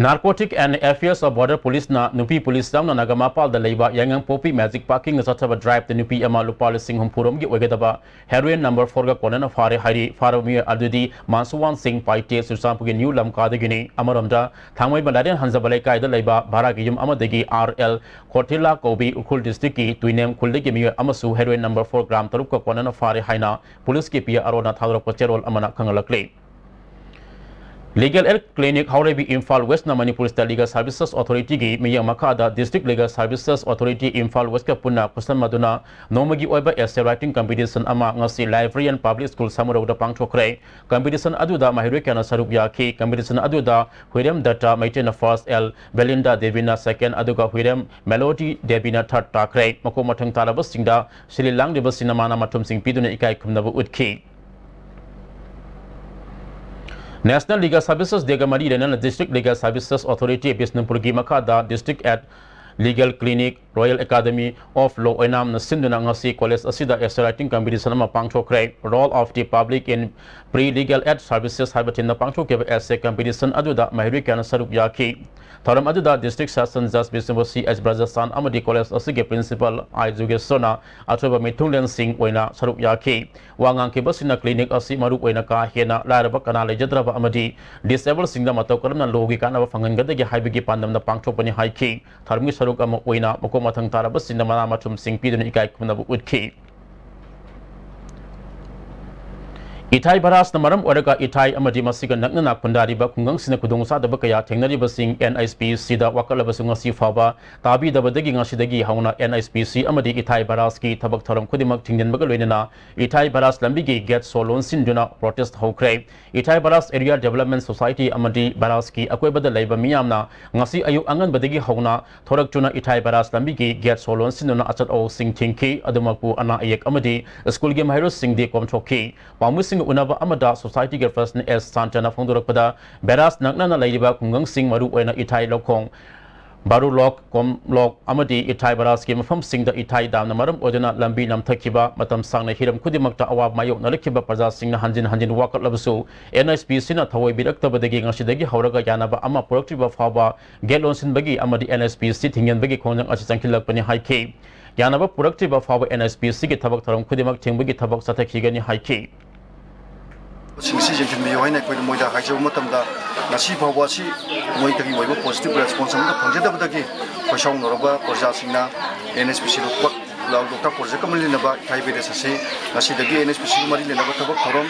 Narcotic and Affairs of Border Police ꯅ ꯅꯨꯄꯤ police ꯌꯥꯎꯅ ꯅꯥꯒꯥꯃꯄꯥꯜꯗ ꯂꯩꯕ ꯌꯥꯏꯉꯪꯄꯣꯛꯄꯤ Magic Parking ꯗ ꯆꯠꯊꯕ drive ꯇ ꯅꯨꯄꯤ ꯑꯃ ꯂꯨꯄꯥ ꯂꯤꯁꯤꯡ ꯍꯨꯝꯐꯨ ꯔꯣꯝꯒꯤ ꯑꯣꯏꯒꯗꯕ heroin number four ꯒ ꯀꯣꯟꯅꯅ ꯐꯥꯔꯦ ꯍꯥꯏꯔꯤ꯫ ꯐꯥꯔꯕ ꯃꯤꯑꯣꯏ ꯑꯗꯨꯗꯤ ꯃꯥꯟꯁꯨꯋꯥꯟ ꯁꯤꯡ ꯄꯥꯏꯇꯦ, ꯆꯨꯔꯆꯥꯟꯄꯨꯔꯒꯤ ꯅ꯭ꯌꯨ ꯂꯝꯀꯥꯗꯒꯤꯅꯤ꯫ ꯑꯃꯔꯣꯝꯗ, ꯊꯥꯡꯃꯩꯕꯟ ꯂꯥꯏꯔꯦꯟ ꯍꯟꯖꯕ ꯂꯩꯀꯥꯏꯗ ꯂꯩꯕ ꯚꯥꯔꯥꯒꯤ ꯌꯨꯝ ꯑꯃꯗꯒꯤ R L ꯈꯣꯊꯤꯂꯥ ꯀꯧꯕꯤ ꯎꯈ꯭ꯔꯨꯜ district ꯀꯤ ꯇꯨꯏꯅꯦꯝ ꯈꯨꯜꯗꯒꯤ ꯃꯤꯑꯣꯏ ꯑꯃꯁꯨ heroin number four gram ꯇꯔꯨꯛꯀ ꯀꯣꯟꯅꯅ ꯐꯥꯔꯦ ꯍꯥꯏꯅ police ꯀꯤ P R O ꯅ ꯊꯥꯗꯣꯔꯛꯄ ꯆꯦꯔꯣꯜ ꯑꯃꯅ ꯈꯪꯍꯜꯂꯛꯂꯤ꯫ Legal Aid Clinic ꯍꯥꯎꯔꯩꯕꯤ ꯏꯝꯐꯥꯜ West ꯅ Manipur State Legal Services Authority ꯒꯤ ꯃꯤꯠꯌꯦꯡ ꯃꯈꯥꯗ District Legal Services Authority Imphal West ꯀ ꯄꯨꯟꯅ ꯈꯨꯠꯁꯝꯅꯗꯨꯅ ꯅꯣꯡꯃꯒꯤ ꯑꯣꯏꯕ essay writing competition ꯑꯃ ꯉꯁꯤ Library and Public School ꯁꯃꯨꯔꯧꯗ ꯄꯥꯡꯊꯣꯛꯈ꯭ꯔꯦ꯫ Competition ꯑꯗꯨꯗ ꯃꯍꯩꯔꯣꯏ ꯀꯌꯥꯅ ꯁꯔꯨꯛ ꯌꯥꯈꯤ꯫ Competition ꯑꯗꯨꯗ ꯍꯨꯏꯔꯦꯝ ꯗꯠꯇ ꯃꯩꯇ꯭ꯔꯦꯅ first, L ꯕꯦꯂꯤꯟꯗꯥ ꯗꯦꯕꯤꯅ second, ꯑꯗꯨꯒ ꯍꯨꯏꯔꯦꯝ ꯃꯦꯂꯣꯗꯤ ꯗꯦꯕꯤꯅ third ꯇꯥꯈ꯭ꯔꯦ꯫ ꯃꯀꯣꯛ ꯃꯊꯪ ꯇꯥꯔꯕꯁꯤꯡꯗ ꯁꯤꯜꯂꯤ ꯂꯥꯡꯂꯤꯕꯁꯤꯡꯅ ꯃꯥꯅ ꯃꯊꯨꯝꯁꯤꯡ ꯄꯤꯗꯨꯅ ꯏꯀꯥꯏ ꯈꯨꯝꯅꯕ ꯎꯠꯈꯤ꯫ National Legal Services Day ꯒ ꯃꯔꯤ ꯂꯩꯅꯅ District Legal Services Authority ꯕꯤꯁꯅꯨꯄꯨꯔꯒꯤ ꯃꯈꯥꯗ District at Legal Clinic, Royal Academy of Law ꯑꯣꯏꯅꯥꯝꯅ ꯁꯤꯟꯗꯨꯅ ꯉꯁꯤ ꯀꯣꯂꯦꯖ ꯑꯁꯤꯗ essay writing competition ꯑꯃ ꯄꯥꯡꯊꯣꯛꯈ꯭ꯔꯦ꯫ Role of the Public in Pre-Legal Aid Services ꯍꯥꯏꯕ ꯊꯤꯝꯗ ꯄꯥꯡꯊꯣꯛꯈꯤꯕ essay competition ꯑꯗꯨꯗ ꯃꯍꯩꯔꯣꯏ ꯀꯌꯥꯅ ꯁꯔꯨꯛ ꯌꯥꯈꯤ꯫ ꯊꯧꯔꯝ ꯑꯗꯨꯗ District Session Judge ꯕꯤꯁꯅꯨꯄꯇꯤ ꯑꯦꯁ ꯕ꯭ꯔꯖꯁꯥꯟ ꯑꯃꯗꯤ ꯀꯣꯂꯦꯖ ꯑꯁꯤꯒꯤ Principal ꯑꯥꯏ ꯖꯨꯒꯦꯁ꯭ꯋꯔꯅ ꯑꯊꯣꯏꯕ ꯃꯤꯊꯨꯡꯂꯦꯟꯁꯤꯡ ꯑꯣꯏꯅ ꯁꯔꯨꯛ ꯌꯥꯈꯤ꯫ ꯋꯥ ꯉꯥꯡꯈꯤꯕꯁꯤꯡꯅ clinic ꯑꯁꯤ ꯃꯔꯨ ꯑꯣꯏꯅ ꯀꯥ ꯍꯦꯟꯅ ꯂꯥꯏꯔꯕ, ꯀꯅꯥ ꯂꯩꯖꯗ꯭ꯔꯕ ꯑꯃꯗꯤ disabledꯁꯤꯡꯗ ꯃꯇꯧ ꯀꯔꯝꯅ lawꯒꯤ ꯀꯥꯟꯅꯕ ꯐꯪꯍꯟꯒꯗꯒꯦ ꯍꯥꯏꯕꯒꯤ ꯄꯥꯟꯗꯝꯗ ꯄꯥꯡꯊꯣꯛꯄꯅꯤ ꯍꯥꯏꯈꯤ꯫ ꯊꯧꯔꯝꯒꯤ ꯁꯔꯨꯛ ꯑꯃ ꯑꯣꯏꯅ ꯃꯀꯣꯛ ꯃꯊꯪ ꯇꯥꯔꯕꯁꯤꯡꯗ ꯃꯅꯥ ꯃꯊꯨꯝꯁꯤꯡ ꯄꯤꯗꯨꯅ ꯏꯀꯥꯏ ꯈꯨꯝꯅꯕ ꯎꯠꯈꯤ꯫ ꯏꯊꯥꯏ virusꯅ ꯃꯔꯝ ꯑꯣꯏꯔꯒ ꯏꯊꯥꯏ ꯑꯃꯗꯤ ꯃꯁꯤꯒ ꯅꯛꯅꯅ ꯈꯨꯟꯗꯥꯔꯤꯕ ꯈꯨꯡꯒꯪꯁꯤꯡꯅ ꯈꯨꯗꯣꯡꯆꯥꯗꯕ ꯀꯌꯥ ꯊꯦꯡꯅꯔꯤꯕꯁꯤꯡ NHPCꯗ ꯋꯥꯀꯠꯂꯕꯁꯨ ꯉꯁꯤ ꯐꯥꯎꯕ ꯇꯥꯕꯤꯗꯕꯗꯒꯤ ꯉꯁꯤꯗꯒꯤ ꯍꯧꯅ NHPC ꯑꯃꯗꯤ ꯏꯊꯥꯏ virusꯀꯤ ꯊꯕꯛ ꯊꯧꯔꯝ ꯈꯨꯗꯤꯡꯃꯛ ꯊꯤꯡꯖꯤꯟꯕꯒ ꯂꯣꯏꯅꯅ ꯏꯊꯥꯏ virus ꯂꯝꯕꯤꯒꯤ gate ꯁꯣ ꯂꯣꯟꯁꯤꯟꯗꯨꯅ protest ꯍꯧꯈ꯭ꯔꯦ꯫ ꯏꯊꯥꯏ virus Area Development Society ꯑꯃꯗꯤ virusꯀꯤ ꯑꯀꯣꯏꯕꯗ ꯂꯩꯕ ꯃꯤꯌꯥꯝꯅ ꯉꯁꯤ ꯑꯌꯨꯛ ꯑꯉꯟꯕꯗꯒꯤ ꯍꯧꯅ ꯊꯣꯔꯛꯇꯨꯅ ꯏꯊꯥꯏ virus ꯂꯝꯕꯤꯒꯤ gate ꯁꯣ ꯂꯣꯟꯁꯤꯟꯗꯨꯅ ꯑꯆꯠ ꯑꯋꯣꯛꯁꯤꯡ ꯊꯤꯡꯈꯤ꯫ ꯑꯗꯨꯃꯛꯄꯨ ꯑꯅꯥ ꯑꯌꯦꯛ ꯑꯃꯗꯤ ꯁ꯭ꯀꯨꯜꯒꯤ ꯃꯍꯩꯔꯣꯏꯁꯤꯡꯗꯤ ꯀꯣꯝꯊꯣꯛꯈꯤ꯫ ꯄꯥꯎꯃꯤꯁꯤꯡꯒ ꯎꯅꯕ ꯑꯃꯗ societyꯒꯤ president ꯑꯦꯁ ꯁꯥꯟꯇꯅ ꯐꯣꯡꯗꯣꯔꯛꯄꯗ, virus ꯅꯛꯅꯅ ꯂꯩꯔꯤꯕ ꯈꯨꯡꯒꯪꯁꯤꯡ, ꯃꯔꯨꯑꯣꯏꯅ ꯏꯊꯥꯏ ꯂꯧꯈꯣꯡ, ꯕꯥꯔꯨꯂꯣꯛ, ꯀꯣꯝꯂꯣꯛ ꯑꯃꯗꯤ ꯏꯊꯥꯏ virusꯀꯤ ꯃꯐꯝꯁꯤꯡꯗ ꯏꯊꯥꯏ damꯅ ꯃꯔꯝ ꯑꯣꯏꯗꯨꯅ ꯂꯝꯕꯤ ꯅꯝꯊꯈꯤꯕ, ꯃꯇꯝ ꯁꯥꯡꯅ ꯍꯤꯔꯝ ꯈꯨꯗꯤꯡꯃꯛꯇ ꯑꯋꯥꯕ ꯃꯥꯌꯣꯛꯅꯔꯛꯈꯤꯕ ꯄ꯭ꯔꯖꯥꯁꯤꯡꯅ ꯍꯟꯖꯤꯟ ꯍꯟꯖꯤꯟ ꯋꯥꯀꯠꯂꯕꯁꯨ NHPCꯅ ꯊꯑꯣꯏꯕꯤꯔꯛꯇꯕꯗꯒꯤ ꯉꯁꯤꯗꯒꯤ ꯍꯧꯔꯒ ꯌꯥꯅꯕ ꯑꯃ ꯄꯨꯔꯛꯇ꯭ꯔꯤꯕ ꯐꯥꯎꯕ gate ꯂꯣꯟꯁꯤꯟꯕꯒꯤ ꯑꯃꯗꯤ NHPC ꯊꯤꯡꯖꯤꯟꯕꯒꯤ ꯈꯣꯡꯖꯪ ꯑꯁꯤ ꯆꯪꯁꯤꯜꯂꯛꯄꯅꯤ ꯍꯥꯏꯈꯤ꯫ ꯌꯥꯅꯕ ꯄꯨꯔꯛꯇ꯭ꯔꯤꯕ ꯐꯥꯎꯕ NHPCꯒꯤ ꯊꯕꯛ ꯊꯧꯔꯝ ꯈꯨꯗꯤꯡꯃꯛ ꯊꯤꯡꯕꯒꯤ ꯊꯕꯛ ꯆꯠꯊꯈꯤꯒꯅꯤ ꯍꯥꯏꯈꯤ꯫ ꯁꯤꯡ ꯑꯁꯤ ꯌꯦꯡꯁꯤꯟꯕꯤꯌꯨ ꯍꯥꯏꯅ ꯑꯩꯈꯣꯏꯅ ꯃꯣꯏꯗ ꯍꯥꯏꯖꯕ ꯃꯇꯝꯗ, ꯉꯁꯤ ꯐꯥꯎꯕ ꯑꯁꯤ ꯃꯣꯏꯗꯒꯤ ꯑꯣꯏꯕ positive response ꯑꯃꯠꯇ ꯐꯪꯖꯗꯕꯗꯒꯤ ꯈꯣꯏ ꯁꯥꯎꯅꯔꯕ ꯄ꯭ꯔꯖꯥꯁꯤꯡꯅ NHPC ꯂꯣꯛꯇꯥꯛ, ꯂꯣꯛꯇꯥꯛ projectꯀ ꯃꯔꯤ ꯂꯩꯅꯕ ꯏꯊꯥꯏ virus ꯑꯁꯤ ꯉꯁꯤꯗꯒꯤ NHPCꯒ ꯃꯔꯤ ꯂꯩꯅꯕ ꯊꯕꯛ ꯊꯧꯔꯝ,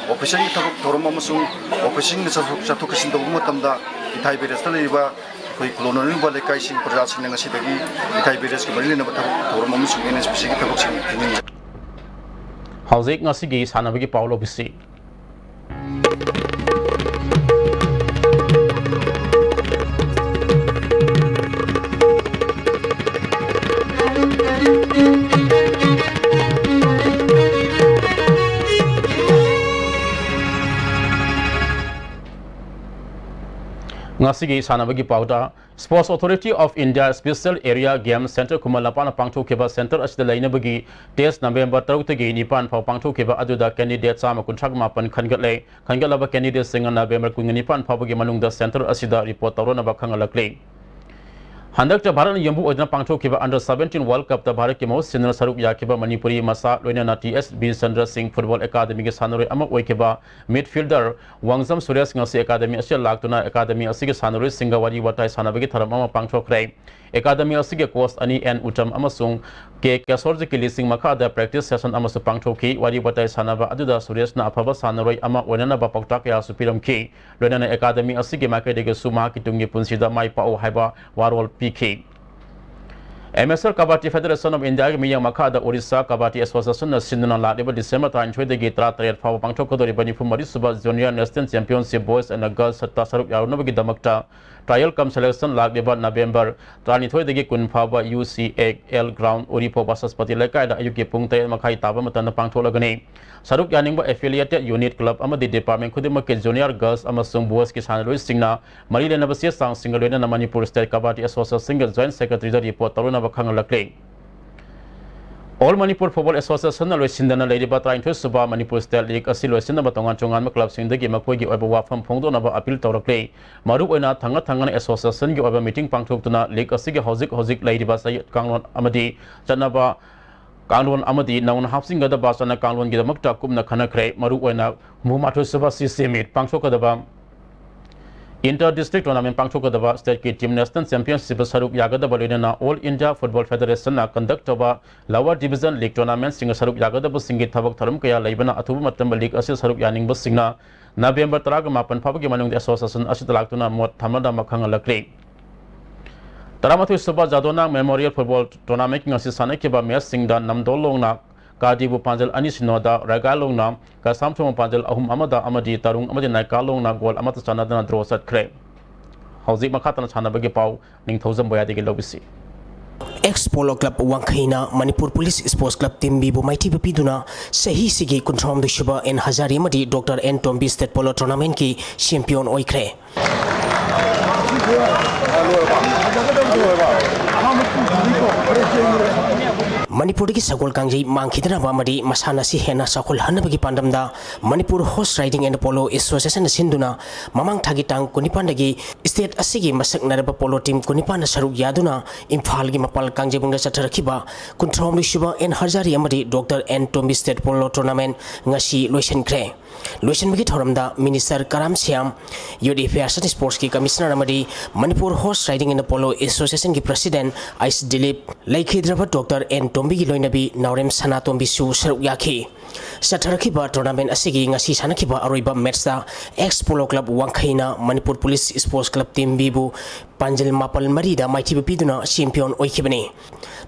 officerꯒꯤ ꯊꯕꯛ ꯊꯧꯔꯝ ꯑꯃꯁꯨꯡ officerꯅ ꯆꯠꯊꯣꯛ, ꯆꯠꯊꯣꯛ ꯆꯠꯁꯤꯟ ꯇꯧꯕ ꯃꯇꯝꯗ ꯏꯊꯥꯏ virusꯇ ꯂꯩꯔꯤꯕ ꯑꯩꯈꯣꯏ ꯈꯨꯜꯂꯣꯟꯅꯔꯤꯕ ꯂꯩꯀꯥꯏꯁꯤꯡ ꯄ꯭ꯔꯖꯥꯁꯤꯡꯅ ꯉꯁꯤꯗꯒꯤ ꯏꯊꯥꯏ virusꯀ ꯃꯔꯤ ꯂꯩꯅꯕ ꯊꯕꯛ ꯊꯧꯔꯝ ꯑꯃꯁꯨꯡ NHPCꯒꯤ ꯊꯕꯛꯁꯤꯡ ꯊꯤꯡꯖꯤꯟꯖꯔꯤ꯫ ꯍꯧꯖꯤꯛ ꯉꯁꯤꯒꯤ ꯁꯥꯟꯅꯕꯒꯤ ꯄꯥꯎ ꯂꯧꯕꯤꯁꯤ꯫ ꯉꯁꯤꯒꯤ ꯁꯥꯟꯅꯕꯒꯤ ꯄꯥꯎꯗ, Sports Authority of India Special Area Game Centre ꯈꯨꯃꯟ ꯂꯝꯄꯥꯛꯅ ꯄꯥꯡꯊꯣꯛꯈꯤꯕ centre ꯑꯁꯤꯗ ꯂꯩꯅꯕꯒꯤ test November ꯇꯔꯨꯛꯇꯒꯤ ꯅꯤꯄꯥꯟ ꯐꯥꯎ ꯄꯥꯡꯊꯣꯛꯈꯤꯕ ꯑꯗꯨꯗ candidate ꯆꯥꯝꯃ ꯀꯨꯟꯊ꯭ꯔꯥ ꯃꯥꯄꯟ ꯈꯟꯒꯠꯂꯦ꯫ ꯈꯟꯒꯠꯂꯕ candidateꯁꯤꯡꯅ November ꯀꯨꯟꯅꯤꯄꯥꯟ ꯐꯥꯎꯕꯒꯤ ꯃꯅꯨꯡꯗ centre ꯑꯁꯤꯗ report ꯇꯧꯔꯅꯕ ꯈꯪꯍꯜꯂꯛꯂꯤ꯫ ꯍꯟꯗꯛꯇ ꯚꯥꯔꯠꯅ ꯌꯨꯝꯕꯨ ꯑꯣꯏꯗꯨꯅ ꯄꯥꯡꯊꯣꯛꯈꯤꯕ Under seventeen World Cupꯇ ꯚꯥꯔꯠꯀꯤ ꯃꯍꯨꯠ ꯁꯤꯟꯗꯨꯅ ꯁꯔꯨꯛ ꯌꯥꯈꯤꯕ ꯃꯅꯤꯄꯨꯔꯤ ꯃꯆꯥ ꯂꯣꯏꯅꯅ ꯇꯤ ꯑꯦꯁ ꯕꯤꯔꯆꯟꯗ꯭ꯔ ꯁꯤꯡ football academyꯒꯤ ꯁꯥꯟꯅꯔꯣꯏ ꯑꯃ ꯑꯣꯏꯈꯤꯕ midfielder ꯋꯥꯡꯖꯝ ꯁꯨꯔꯦꯁ ꯉꯁꯤ academy ꯑꯁꯤꯗ ꯂꯥꯛꯇꯨꯅ academy ꯑꯁꯤꯒꯤ ꯁꯥꯟꯅꯔꯣꯏꯁꯤꯡꯒ ꯋꯥꯔꯤ ꯋꯥꯇꯥꯏ ꯁꯥꯟꯅꯕꯒꯤ ꯊꯧꯔꯝ ꯑꯃ ꯄꯥꯡꯊꯣꯛꯈ꯭ꯔꯦ꯫ Academy ꯑꯁꯤꯒꯤ coach ꯑꯅꯤ ꯑꯦꯟ ꯎꯇꯝ ꯑꯃꯁꯨꯡ ꯀꯦ ꯀꯦꯁꯣꯔꯖꯤꯠꯀꯤ ꯂꯤꯁꯤꯡ ꯃꯈꯥꯗ practice session ꯑꯃꯁꯨ ꯄꯥꯡꯊꯣꯛꯈꯤ꯫ ꯋꯥꯔꯤ ꯋꯥꯇꯥꯏ ꯁꯥꯟꯅꯕ ꯑꯗꯨꯗ ꯁꯨꯔꯦꯁꯅ ꯑꯐꯕ ꯁꯥꯟꯅꯔꯣꯏ ꯑꯃ ꯑꯣꯏꯅꯅꯕ ꯄꯥꯎꯇꯥꯛ ꯀꯌꯥꯁꯨ ꯄꯤꯔꯝꯈꯤ꯫ ꯂꯣꯏꯅꯅ academy ꯑꯁꯤꯒꯤ ꯃꯥꯏꯀꯩꯗꯒꯤꯁꯨ ꯃꯍꯥꯛꯀꯤ ꯇꯨꯡꯒꯤ ꯄꯨꯟꯁꯤꯗ ꯃꯥꯏ ꯄꯥꯛꯎ ꯍꯥꯏꯕ ꯋꯥꯔꯣꯜ ꯄꯤꯈꯤ꯫ M S L Kabaddi Federation of Indiaꯒꯤ ꯃꯤꯠꯌꯦꯡ ꯃꯈꯥꯗ Orissa Kabaddi Associationꯅ ꯁꯤꯟꯗꯨꯅ ꯂꯥꯛꯂꯤꯕ December ꯇꯔꯥꯅꯤꯊꯣꯏꯗꯒꯤ ꯇꯔꯥꯇꯔꯦꯠ ꯐꯥꯎꯕ ꯄꯥꯡꯊꯣꯛꯀꯗꯧꯔꯤꯕ ꯅꯤꯐꯨ ꯃꯔꯤ ꯁꯨꯕ Junior National Championship Boys and Girls ꯁꯔꯨꯛ ꯌꯥꯔꯨꯅꯕꯒꯤꯗꯃꯛꯇ trial cum selection ꯂꯥꯛꯂꯤꯕ November ꯇꯔꯥꯅꯤꯊꯣꯏꯗꯒꯤ ꯀꯨꯟ ꯐꯥꯎꯕ U C A L ground ꯎꯔꯤꯄꯣꯛ ꯕꯥꯆꯁꯄꯇꯤ ꯂꯩꯀꯥꯏꯗ ꯑꯌꯨꯛꯀꯤ ꯄꯨꯡ ꯇꯔꯦꯠ ꯃꯈꯥꯏ ꯇꯥꯕ ꯃꯇꯝꯗ ꯄꯥꯡꯊꯣꯛꯂꯒꯅꯤ꯫ ꯁꯔꯨꯛ ꯌꯥꯅꯤꯡꯕ affiliated unit, club ꯑꯃꯗꯤ department ꯈꯨꯗꯤꯡꯃꯛꯀꯤ junior girls ꯑꯃꯁꯨꯡ boysꯀꯤ ꯁꯥꯟꯅꯔꯣꯏꯁꯤꯡꯅ ꯃꯔꯤ ꯂꯩꯅꯕ ꯆꯦ ꯆꯥꯡꯁꯤꯡꯒ ꯂꯣꯏꯅꯅ Manipur State Kabaddi Associationꯒꯤ joint secretaryꯗ report ꯇꯧꯔꯨꯅꯕ ꯈꯪꯍꯜꯂꯛꯂꯤ꯫ All Manipur Football Associationꯅ ꯂꯣꯏꯁꯤꯟꯗꯅ ꯂꯩꯔꯤꯕ ꯇꯔꯥꯅꯤꯊꯣꯏ ꯁꯨꯕ Manipur State League ꯑꯁꯤ ꯂꯣꯏꯁꯤꯟꯅꯕ ꯇꯣꯉꯥꯟ ꯇꯣꯉꯥꯟꯕ clubꯁꯤꯡꯗꯒꯤ ꯃꯈꯣꯏꯒꯤ ꯑꯣꯏꯕ ꯋꯥꯐꯝ ꯐꯣꯡꯗꯣꯛꯅꯕ appeal ꯇꯧꯔꯛꯂꯤ꯫ ꯃꯔꯨꯑꯣꯏꯅ ꯊꯪꯅ ꯊꯪꯅꯅ associationꯒꯤ ꯑꯣꯏꯕ meeting ꯄꯥꯡꯊꯣꯛꯇꯨꯅ league ꯑꯁꯤꯒꯤ ꯍꯧꯖꯤꯛ ꯍꯧꯖꯤꯛ ꯂꯩꯔꯤꯕ ꯆꯌꯦꯠ ꯀꯥꯡꯂꯣꯟ ꯑꯃꯗꯤ ꯆꯠꯅꯕ ꯀꯥꯡꯂꯣꯟ ꯑꯃꯗꯤ ꯅꯧꯅ ꯍꯥꯞꯆꯤꯟꯒꯗꯕ ꯆꯠꯅ ꯀꯥꯡꯂꯣꯟꯒꯤꯗꯃꯛꯇ ꯀꯨꯞꯅ ꯈꯟꯅꯈ꯭ꯔꯦ꯫ ꯃꯔꯨꯑꯣꯏꯅ ꯍꯨꯝꯐꯨ ꯃꯥꯊꯣꯏ ꯁꯨꯕ C C A meet ꯄꯥꯡꯊꯣꯛꯀꯗꯕ, inter district tournament ꯄꯥꯡꯊꯣꯛꯀꯗꯕ, stateꯀꯤ team national championship ꯁꯔꯨꯛ ꯌꯥꯒꯗꯕ, ꯂꯣꯏꯅꯅ All India Football Federationꯅ conduct ꯇꯧꯕ lower division league tournamentꯁꯤꯡꯗ ꯁꯔꯨꯛ ꯌꯥꯒꯗꯕꯁꯤꯡꯒꯤ ꯊꯕꯛ ꯊꯧꯔꯝ ꯀꯌꯥ ꯂꯩꯕꯅ, ꯑꯊꯨꯕ ꯃꯇꯝꯗ league ꯑꯁꯤ ꯁꯔꯨꯛ ꯌꯥꯅꯤꯡꯕꯁꯤꯡꯅ November ꯇꯔꯥꯃꯥꯄꯟ ꯐꯥꯎꯕꯒꯤ ꯃꯅꯨꯡꯗ association ꯑꯁꯤꯗ ꯂꯥꯛꯇꯨꯅ ꯃꯣꯠ ꯊꯝꯅꯅꯕ ꯈꯪꯍꯜꯂꯛꯂꯤ꯫ ꯇꯔꯥꯃꯥꯊꯣꯏ ꯁꯨꯕ ꯖꯥꯗꯣꯅꯥ Memorial Football Tournamentꯀꯤ ꯉꯁꯤ ꯁꯥꯟꯅꯈꯤꯕ matchꯁꯤꯡꯗ ꯅꯝꯗꯣꯜ ꯂꯣꯡꯅ ꯀꯥꯗꯤꯕꯨ ꯄꯥꯟꯖꯜ ꯑꯅꯤ ꯁꯤꯅꯣꯗ, ꯔꯒꯥꯏ ꯂꯣꯡꯅ ꯀꯁꯥꯝ ꯊꯣꯡ ꯄꯥꯟꯖꯜ ꯑꯍꯨꯝ ꯑꯃꯗ ꯑꯃꯗꯤ ꯇꯔꯨꯡ ꯑꯃꯗꯤ ꯅꯥꯏꯀꯥ ꯂꯣꯡꯅ goal ꯑꯃꯠꯇ ꯆꯥꯟꯅꯗꯅ draw ꯆꯠꯈ꯭ꯔꯦ꯫ ꯍꯧꯖꯤꯛ ꯃꯈꯥ ꯇꯥꯅ ꯁꯥꯟꯅꯕꯒꯤ ꯄꯥꯎ ꯅꯤꯡꯊꯧꯖꯝ ꯕꯣꯌꯥꯗꯒꯤ ꯂꯧꯕꯤꯁꯤ꯫ Ex Polo Club ꯋꯥꯡꯈꯩꯅ Manipur police Sports Club team ꯕꯤꯕꯨ ꯃꯥꯏꯊꯤꯕ ꯄꯤꯗꯨꯅ ꯆꯍꯤꯁꯤꯒꯤ ꯀꯨꯟꯊ꯭ꯔꯥꯍꯨꯝꯗꯣꯏ ꯁꯨꯕ ꯑꯦꯟ ꯍꯖꯥꯔꯤ ꯑꯃꯗꯤ doctor N Tombi State Polo Tournamentꯀꯤ champion ꯑꯣꯏꯈ꯭ꯔꯦ꯫ ꯃꯅꯤꯄꯨꯔꯗꯒꯤ ꯁꯒꯣꯜ ꯀꯥꯡꯖꯩ ꯃꯥꯡꯈꯤꯗꯅꯕ ꯑꯃꯗꯤ ꯃꯁꯥꯟꯅ ꯑꯁꯤ ꯍꯦꯟꯅ ꯆꯥꯎꯈꯠꯍꯟꯅꯕꯒꯤ ꯄꯥꯟꯗꯝꯗ Manipur horse riding and polo ꯑꯦꯁꯣꯁꯤꯌꯦꯁꯟꯅ ꯁꯤꯟꯗꯨꯅ ꯃꯃꯥꯡ ꯊꯥꯒꯤ ꯇꯥꯡ ꯀꯨꯟꯅꯤꯄꯥꯟꯗꯒꯤ ꯁ꯭ꯇꯦꯠ ꯑꯁꯤꯒꯤ ꯃꯁꯛ ꯅꯥꯏꯔꯕ ꯄꯣꯂꯣ ꯇꯤꯝ ꯀꯨꯟꯅꯤꯄꯥꯟꯅ ꯁꯔꯨꯛ ꯌꯥꯗꯨꯅ ꯏꯝꯐꯥꯜꯒꯤ ꯃꯄꯥꯜ ꯀꯥꯡꯖꯩꯕꯨꯡꯗ ꯆꯠꯊꯔꯛꯈꯤꯕ ꯀꯨꯟꯊ꯭ꯔꯥꯍꯨꯝꯗꯣꯏ ꯁꯨꯕ ꯑꯦꯟ ꯍꯔꯖꯥꯔꯤ ꯑꯃꯗꯤ doctor N Tombi state polo tournament ꯉꯁꯤ ꯂꯣꯏꯁꯤꯟꯈ꯭ꯔꯦ꯫ ꯂꯣꯏꯁꯤꯟꯕꯒꯤ ꯊꯧꯔꯝꯗ minister Karam Shyam, youth affairs and ꯁ꯭ꯄꯣꯔꯠꯁꯀꯤ ꯀꯃꯤꯁꯅꯔ ꯑꯃꯗꯤ Manipur horse riding and polo ꯑꯦꯁꯣꯁꯤꯌꯦꯁꯟꯒꯤ ꯄ꯭ꯔꯁꯤꯗꯦꯟ ꯑꯩꯁ ꯗꯤꯂꯤꯞ, ꯂꯩꯈꯤꯗ꯭ꯔꯕ ꯗꯣꯛꯇꯔ ꯑꯦꯟ ꯇꯣꯝꯕꯤꯒꯤ ꯂꯣꯏꯅꯕꯤ ꯅꯥꯎꯔꯦꯝ ꯁꯅꯥꯇꯣꯝꯕꯤꯁꯨ ꯁꯔꯨꯛ ꯌꯥꯈꯤ꯫ ꯆꯠꯊꯔꯛꯈꯤꯕ ꯇꯣꯔꯅꯥꯃꯦꯟ ꯑꯁꯤꯒꯤ ꯉꯁꯤ ꯁꯥꯟꯅꯈꯤꯕ ꯑꯔꯣꯏꯕ ꯃꯦꯠꯁꯇ ꯑꯦꯛꯁ ꯄꯣꯂꯣ ꯀ꯭ꯂꯕ ꯋꯥꯡꯈꯩꯅ Manipur police sports club team ꯕꯤꯕꯨ ꯄꯥꯟꯖꯤꯜ ꯃꯥꯄꯜ ꯃꯔꯤꯗ ꯃꯥꯏꯊꯤꯕ ꯄꯤꯗꯨꯅ ꯆꯦꯝꯄꯤꯌꯟ ꯑꯣꯏꯈꯤꯕꯅꯤ꯫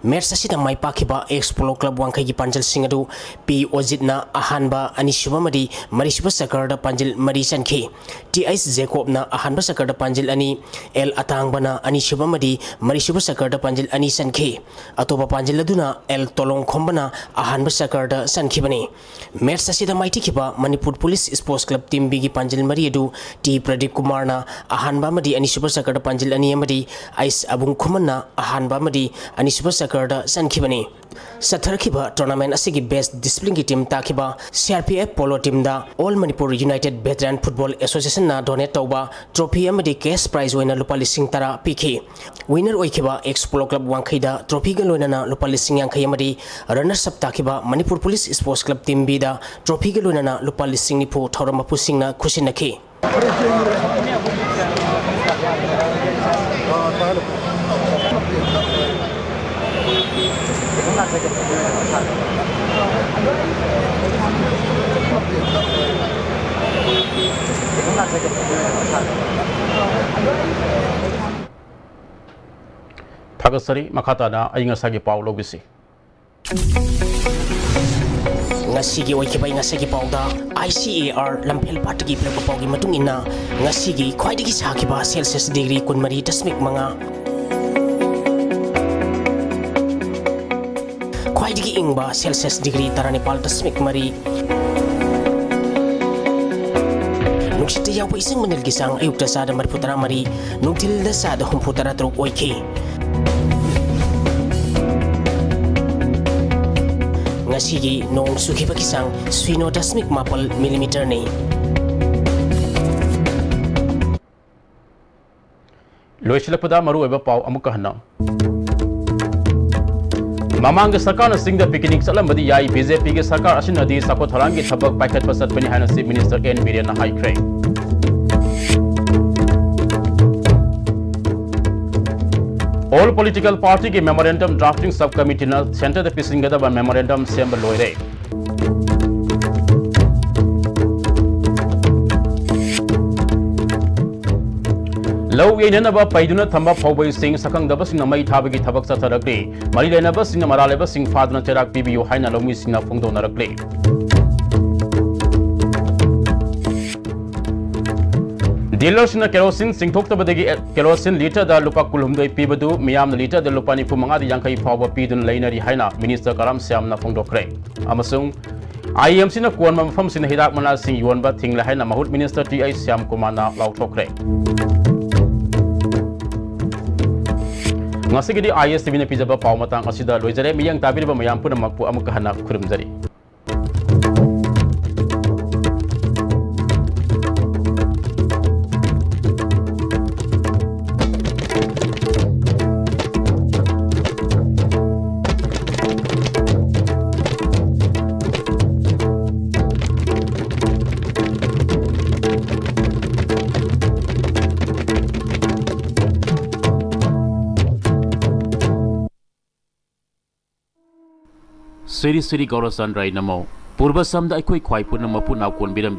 ꯃꯦꯠꯁ ꯑꯁꯤꯗ ꯃꯥꯏ ꯄꯥꯛꯈꯤꯕ ꯑꯦꯛꯁ ꯄꯣꯂꯣ ꯀ꯭ꯂꯕ ꯋꯥꯡꯈꯩꯒꯤ ꯄꯥꯟꯖꯜꯁꯤꯡ ꯑꯗꯨ ꯄꯤ ꯑꯣꯖꯤꯠꯅ ꯑꯍꯥꯟꯕ, ꯑꯅꯤꯁꯨꯕ ꯑꯃꯗꯤ ꯃꯔꯤꯁꯨꯕ ꯆꯀꯔꯗ ꯄꯥꯟꯖꯤꯜ ꯃꯔꯤ ꯆꯟꯈꯤ꯫ ꯇꯤ ꯑꯩꯆ ꯖꯦꯀꯣꯕꯅ ꯑꯍꯥꯟꯕ ꯆꯀꯔꯗ ꯄꯥꯟꯖꯤꯜ ꯑꯅꯤ, ꯑꯦꯜ ꯑꯇꯥꯡꯕꯅ ꯑꯅꯤꯁꯨꯕ ꯑꯃꯗꯤ ꯃꯔꯤꯁꯨꯕ ꯆꯀꯔꯗ ꯄꯥꯟꯖꯤꯜ ꯑꯅꯤ ꯆꯟꯈꯤ꯫ ꯑꯇꯣꯞꯄ ꯄꯥꯟꯖꯤꯜ ꯑꯗꯨꯅ ꯑꯦꯜ ꯇꯣꯂꯣꯡꯈꯣꯝꯕꯅ ꯑꯍꯥꯟꯕ ꯆꯀꯔꯗ ꯆꯟꯈꯤꯕꯅꯤ꯫ ꯃꯦꯠꯁ ꯑꯁꯤꯗ ꯃꯥꯏꯊꯤꯈꯤꯕ Manipur police sports club team ꯕꯤꯒꯤ ꯄꯥꯟꯖꯤꯜ ꯃꯔꯤ ꯑꯗꯨ ꯇꯤ ꯄ꯭ꯔꯗꯤꯞ ꯀꯨꯃꯥꯔꯅ ꯑꯍꯥꯟꯕ ꯑꯃꯗꯤ ꯑꯅꯤꯁꯨꯕ ꯆꯀꯔꯗ ꯄꯥꯟꯖꯤꯜ ꯑꯅꯤ ꯑꯃꯗꯤ ꯑꯩꯁ ꯑꯕꯨꯡ ꯈꯨꯃꯟꯅ ꯑꯍꯥꯟꯕ ꯑꯃꯗꯤ ꯑꯅꯤꯁꯨꯕ ꯆꯀꯔꯗ ꯆꯟꯈꯤꯕꯅꯤ꯫ ꯆꯠꯊꯔꯛꯈꯤꯕ ꯇꯣꯔꯅꯥꯃꯦꯟ ꯑꯁꯤꯒꯤ ꯕꯦꯁ ꯗꯤꯁꯤꯄ꯭ꯂꯤꯟꯒꯤ ꯇꯤꯝ ꯇꯥꯈꯤꯕ C R P F polo ꯇꯤꯝꯗ all Manipur united veteran football ꯑꯦꯁꯣꯁꯤꯌꯦꯁꯟꯅ ꯗꯣꯅꯦꯠ ꯇꯧꯕ ꯇ꯭ꯔꯣꯐꯤ ꯑꯃꯗꯤ ꯀꯦꯁ ꯄ꯭ꯔꯥꯏꯖ ꯑꯣꯏꯅ ꯂꯨꯄꯥ ꯂꯤꯁꯤꯡ ꯇꯔꯥ ꯄꯤꯈꯤ꯫ ꯋꯤꯅꯔ ꯑꯣꯏꯈꯤꯕ ꯑꯦꯛꯁ ꯄꯣꯂꯣ ꯀ꯭ꯂꯕ ꯋꯥꯡꯈꯩꯗ ꯇ꯭ꯔꯣꯐꯤꯒ ꯂꯣꯏꯅꯅ ꯂꯨꯄꯥ ꯂꯤꯁꯤꯡ ꯌꯥꯡꯈꯩ ꯑꯃꯗꯤ ꯔꯟꯅꯔꯁ ꯑꯞ ꯇꯥꯈꯤꯕ Manipur police sports club team ꯕꯤꯗ ꯇ꯭ꯔꯣꯐꯤꯒ ꯂꯣꯏꯅꯅ ꯂꯨꯄꯥ ꯂꯤꯁꯤꯡ ꯅꯤꯐꯨ ꯊꯧꯔꯝ ꯃꯄꯨꯁꯤꯡꯅ ꯈꯨꯠꯁꯤꯟꯅꯈꯤ꯫ ꯊꯥꯒꯠꯆꯔꯤ꯫ ꯃꯈꯥ ꯇꯥꯅ ꯑꯏꯪ ꯑꯁꯥꯒꯤ ꯄꯥꯎ ꯂꯧꯕꯤꯁꯤ꯫ ꯉꯁꯤꯒꯤ ꯑꯣꯏꯈꯤꯕ ꯑꯏꯪ ꯑꯁꯥꯒꯤ ꯄꯥꯎꯗ ꯑꯥꯏ ꯁꯤ ꯑꯦ ꯑꯥꯔ ꯂꯝꯐꯦꯜ ꯄꯥꯠꯇꯒꯤ ꯄꯤꯔꯛꯄ ꯄꯥꯎꯒꯤ ꯃꯇꯨꯡ ꯏꯟꯅ, ꯉꯁꯤꯒꯤ ꯈ꯭ꯋꯥꯏꯗꯒꯤ ꯁꯥꯈꯤꯕ ꯁꯦꯜꯁꯤꯌꯁ ꯗꯤꯒ꯭ꯔꯤ ꯀꯨꯟꯃꯔꯤ ꯗꯁꯃꯤꯛ ꯃꯉꯥ, ꯈ꯭ꯋꯥꯏꯗꯒꯤ ꯏꯪꯕ ꯁꯦꯜꯁꯤꯌꯁ ꯗꯤꯒ꯭ꯔꯤ ꯇꯔꯥꯅꯤꯄꯥꯜ ꯗꯁꯃꯤꯛ ꯃꯔꯤ, ꯅꯨꯡꯁꯤꯠꯇ ꯌꯥꯎꯕ ꯏꯁꯤꯡ ꯃꯅꯤꯜꯒꯤ ꯆꯥꯡ ꯑꯌꯨꯛꯇ ꯆꯥꯗ ꯃꯔꯤꯐꯨ ꯇꯔꯥ ꯃꯔꯤ, ꯅꯨꯡꯊꯤꯜꯗ ꯆꯥꯗ ꯍꯨꯝꯐꯨ ꯇꯔꯥ ꯇꯔꯨꯛ ꯑꯣꯏꯈꯤ꯫ ꯉꯁꯤꯒꯤ ꯅꯣꯡ ꯆꯨꯈꯤꯕꯒꯤ ꯆꯥꯡ ꯁꯤꯅꯣ ꯗꯁꯃꯤꯛ ꯃꯥꯄꯜ ꯃꯤꯂꯤꯃꯤꯇꯔꯅꯤ꯫ ꯂꯣꯏꯁꯤꯜꯂꯛꯄꯗ ꯃꯔꯨꯑꯣꯏꯕ ꯄꯥꯎ ꯑꯃꯨꯛꯀ ꯍꯟꯅ꯫ ꯃꯃꯥꯡꯒꯤ ꯁꯔꯀꯥꯔꯅ ꯆꯤꯡꯗ picnic ꯆꯠꯂꯝꯕꯗꯤ ꯌꯥꯏ, BJPꯒꯤ ꯁꯔꯀꯥꯔ ꯑꯁꯤꯅꯗꯤ ꯆꯥꯎꯈꯠ ꯊꯧꯔꯥꯡꯒꯤ ꯊꯕꯛ ꯄꯥꯏꯈꯠꯄ ꯆꯠꯄꯅꯤ ꯍꯥꯏꯅ Chief Minister ꯑꯦꯟ ꯕꯤꯔꯦꯟꯅ ꯍꯥꯏꯈ꯭ꯔꯦ꯫ All Political Partyꯒꯤ memorandum drafting sub committeeꯅ centreꯗ ꯄꯤꯁꯤꯟꯒꯗꯕ memorandum ꯁꯦꯝꯕ ꯂꯣꯏꯔꯦ꯫ ꯂꯧ ꯌꯩꯅꯅꯕ ꯄꯩꯗꯨꯅ ꯊꯝꯕ ꯐꯧꯕꯩꯁꯤꯡ ꯁꯛꯈꯪꯗꯕꯁꯤꯡꯅ ꯃꯩ ꯊꯥꯕꯒꯤ ꯊꯕꯛ ꯆꯠꯊꯔꯛꯂꯤ꯫ ꯃꯔꯤ ꯂꯩꯅꯕꯁꯤꯡꯅ ꯃꯔꯥꯜ ꯂꯩꯕꯁꯤꯡ ꯐꯥꯗꯨꯅ ꯆꯩꯔꯥꯛ ꯄꯤꯕꯤꯌꯨ ꯍꯥꯏꯅ ꯂꯧꯃꯤꯁꯤꯡꯅ ꯐꯣꯡꯗꯣꯛꯅꯔꯛꯂꯤ꯫ Dealerꯁꯤꯡꯅ ꯀꯦꯔꯣꯁꯤꯟ ꯆꯤꯡꯊꯣꯛꯇꯕꯗꯒꯤ ꯀꯦꯔꯣꯁꯤꯟ ꯂꯤꯇꯔꯗ ꯂꯨꯄꯥ ꯀꯨꯟꯍꯨꯝꯗꯣꯏ ꯄꯤꯕꯗꯨ ꯃꯤꯌꯥꯝꯅ ꯂꯤꯇꯔꯗ ꯂꯨꯄꯥ ꯅꯤꯐꯨ ꯃꯉꯥꯗ ꯌꯥꯡꯈꯩ ꯐꯥꯎꯕ ꯄꯤꯗꯨꯅ ꯂꯩꯅꯔꯤ ꯍꯥꯏꯅ Minister ꯀꯔꯥꯝ ꯁ꯭ꯌꯥꯝꯅ ꯐꯣꯡꯗꯣꯛꯈ꯭ꯔꯦ꯫ ꯑꯃꯁꯨꯡ IMCꯅ ꯀꯣꯟꯕ ꯃꯐꯝꯁꯤꯡꯗ ꯍꯤꯗꯥꯛ ꯃꯅꯥꯁꯤꯡ ꯌꯣꯟꯕ ꯊꯤꯡꯂꯦ ꯍꯥꯏꯅ ꯃꯍꯨꯠ Minister ꯇꯤ ꯑꯩꯆ ꯁ꯭ꯌꯥꯝꯀꯨꯃꯥꯔꯅ ꯂꯥꯎꯊꯣꯛꯈ꯭ꯔꯦ꯫ ꯉꯁꯤꯒꯤꯗꯤ ISTVꯅ ꯄꯤꯖꯕ ꯄꯥꯎ ꯃꯇꯥꯡ ꯑꯁꯤꯗ ꯂꯣꯏꯖꯔꯦ꯫ ꯃꯤꯠꯌꯦꯡ ꯇꯥꯕꯤꯔꯤꯕ ꯃꯌꯥꯝ ꯄꯨꯝꯅꯃꯛꯄꯨ ꯑꯃꯨꯛꯀ ꯍꯟꯅ ꯈꯨꯔꯨꯝꯖꯔꯤ꯫ ꯁ꯭ꯔꯤ ꯁ꯭ꯔꯤ ꯒꯧꯔꯆꯟꯗ꯭ꯔ ꯅꯃꯣ꯫ ꯄꯨꯔꯕꯁꯝꯗ ꯑꯩꯈꯣꯏ ꯈ꯭ꯋꯥꯏ ꯄꯨꯝꯅꯃꯛꯄꯨ ꯅꯥꯎꯀꯣꯟꯕꯤꯔꯝꯕꯤ꯫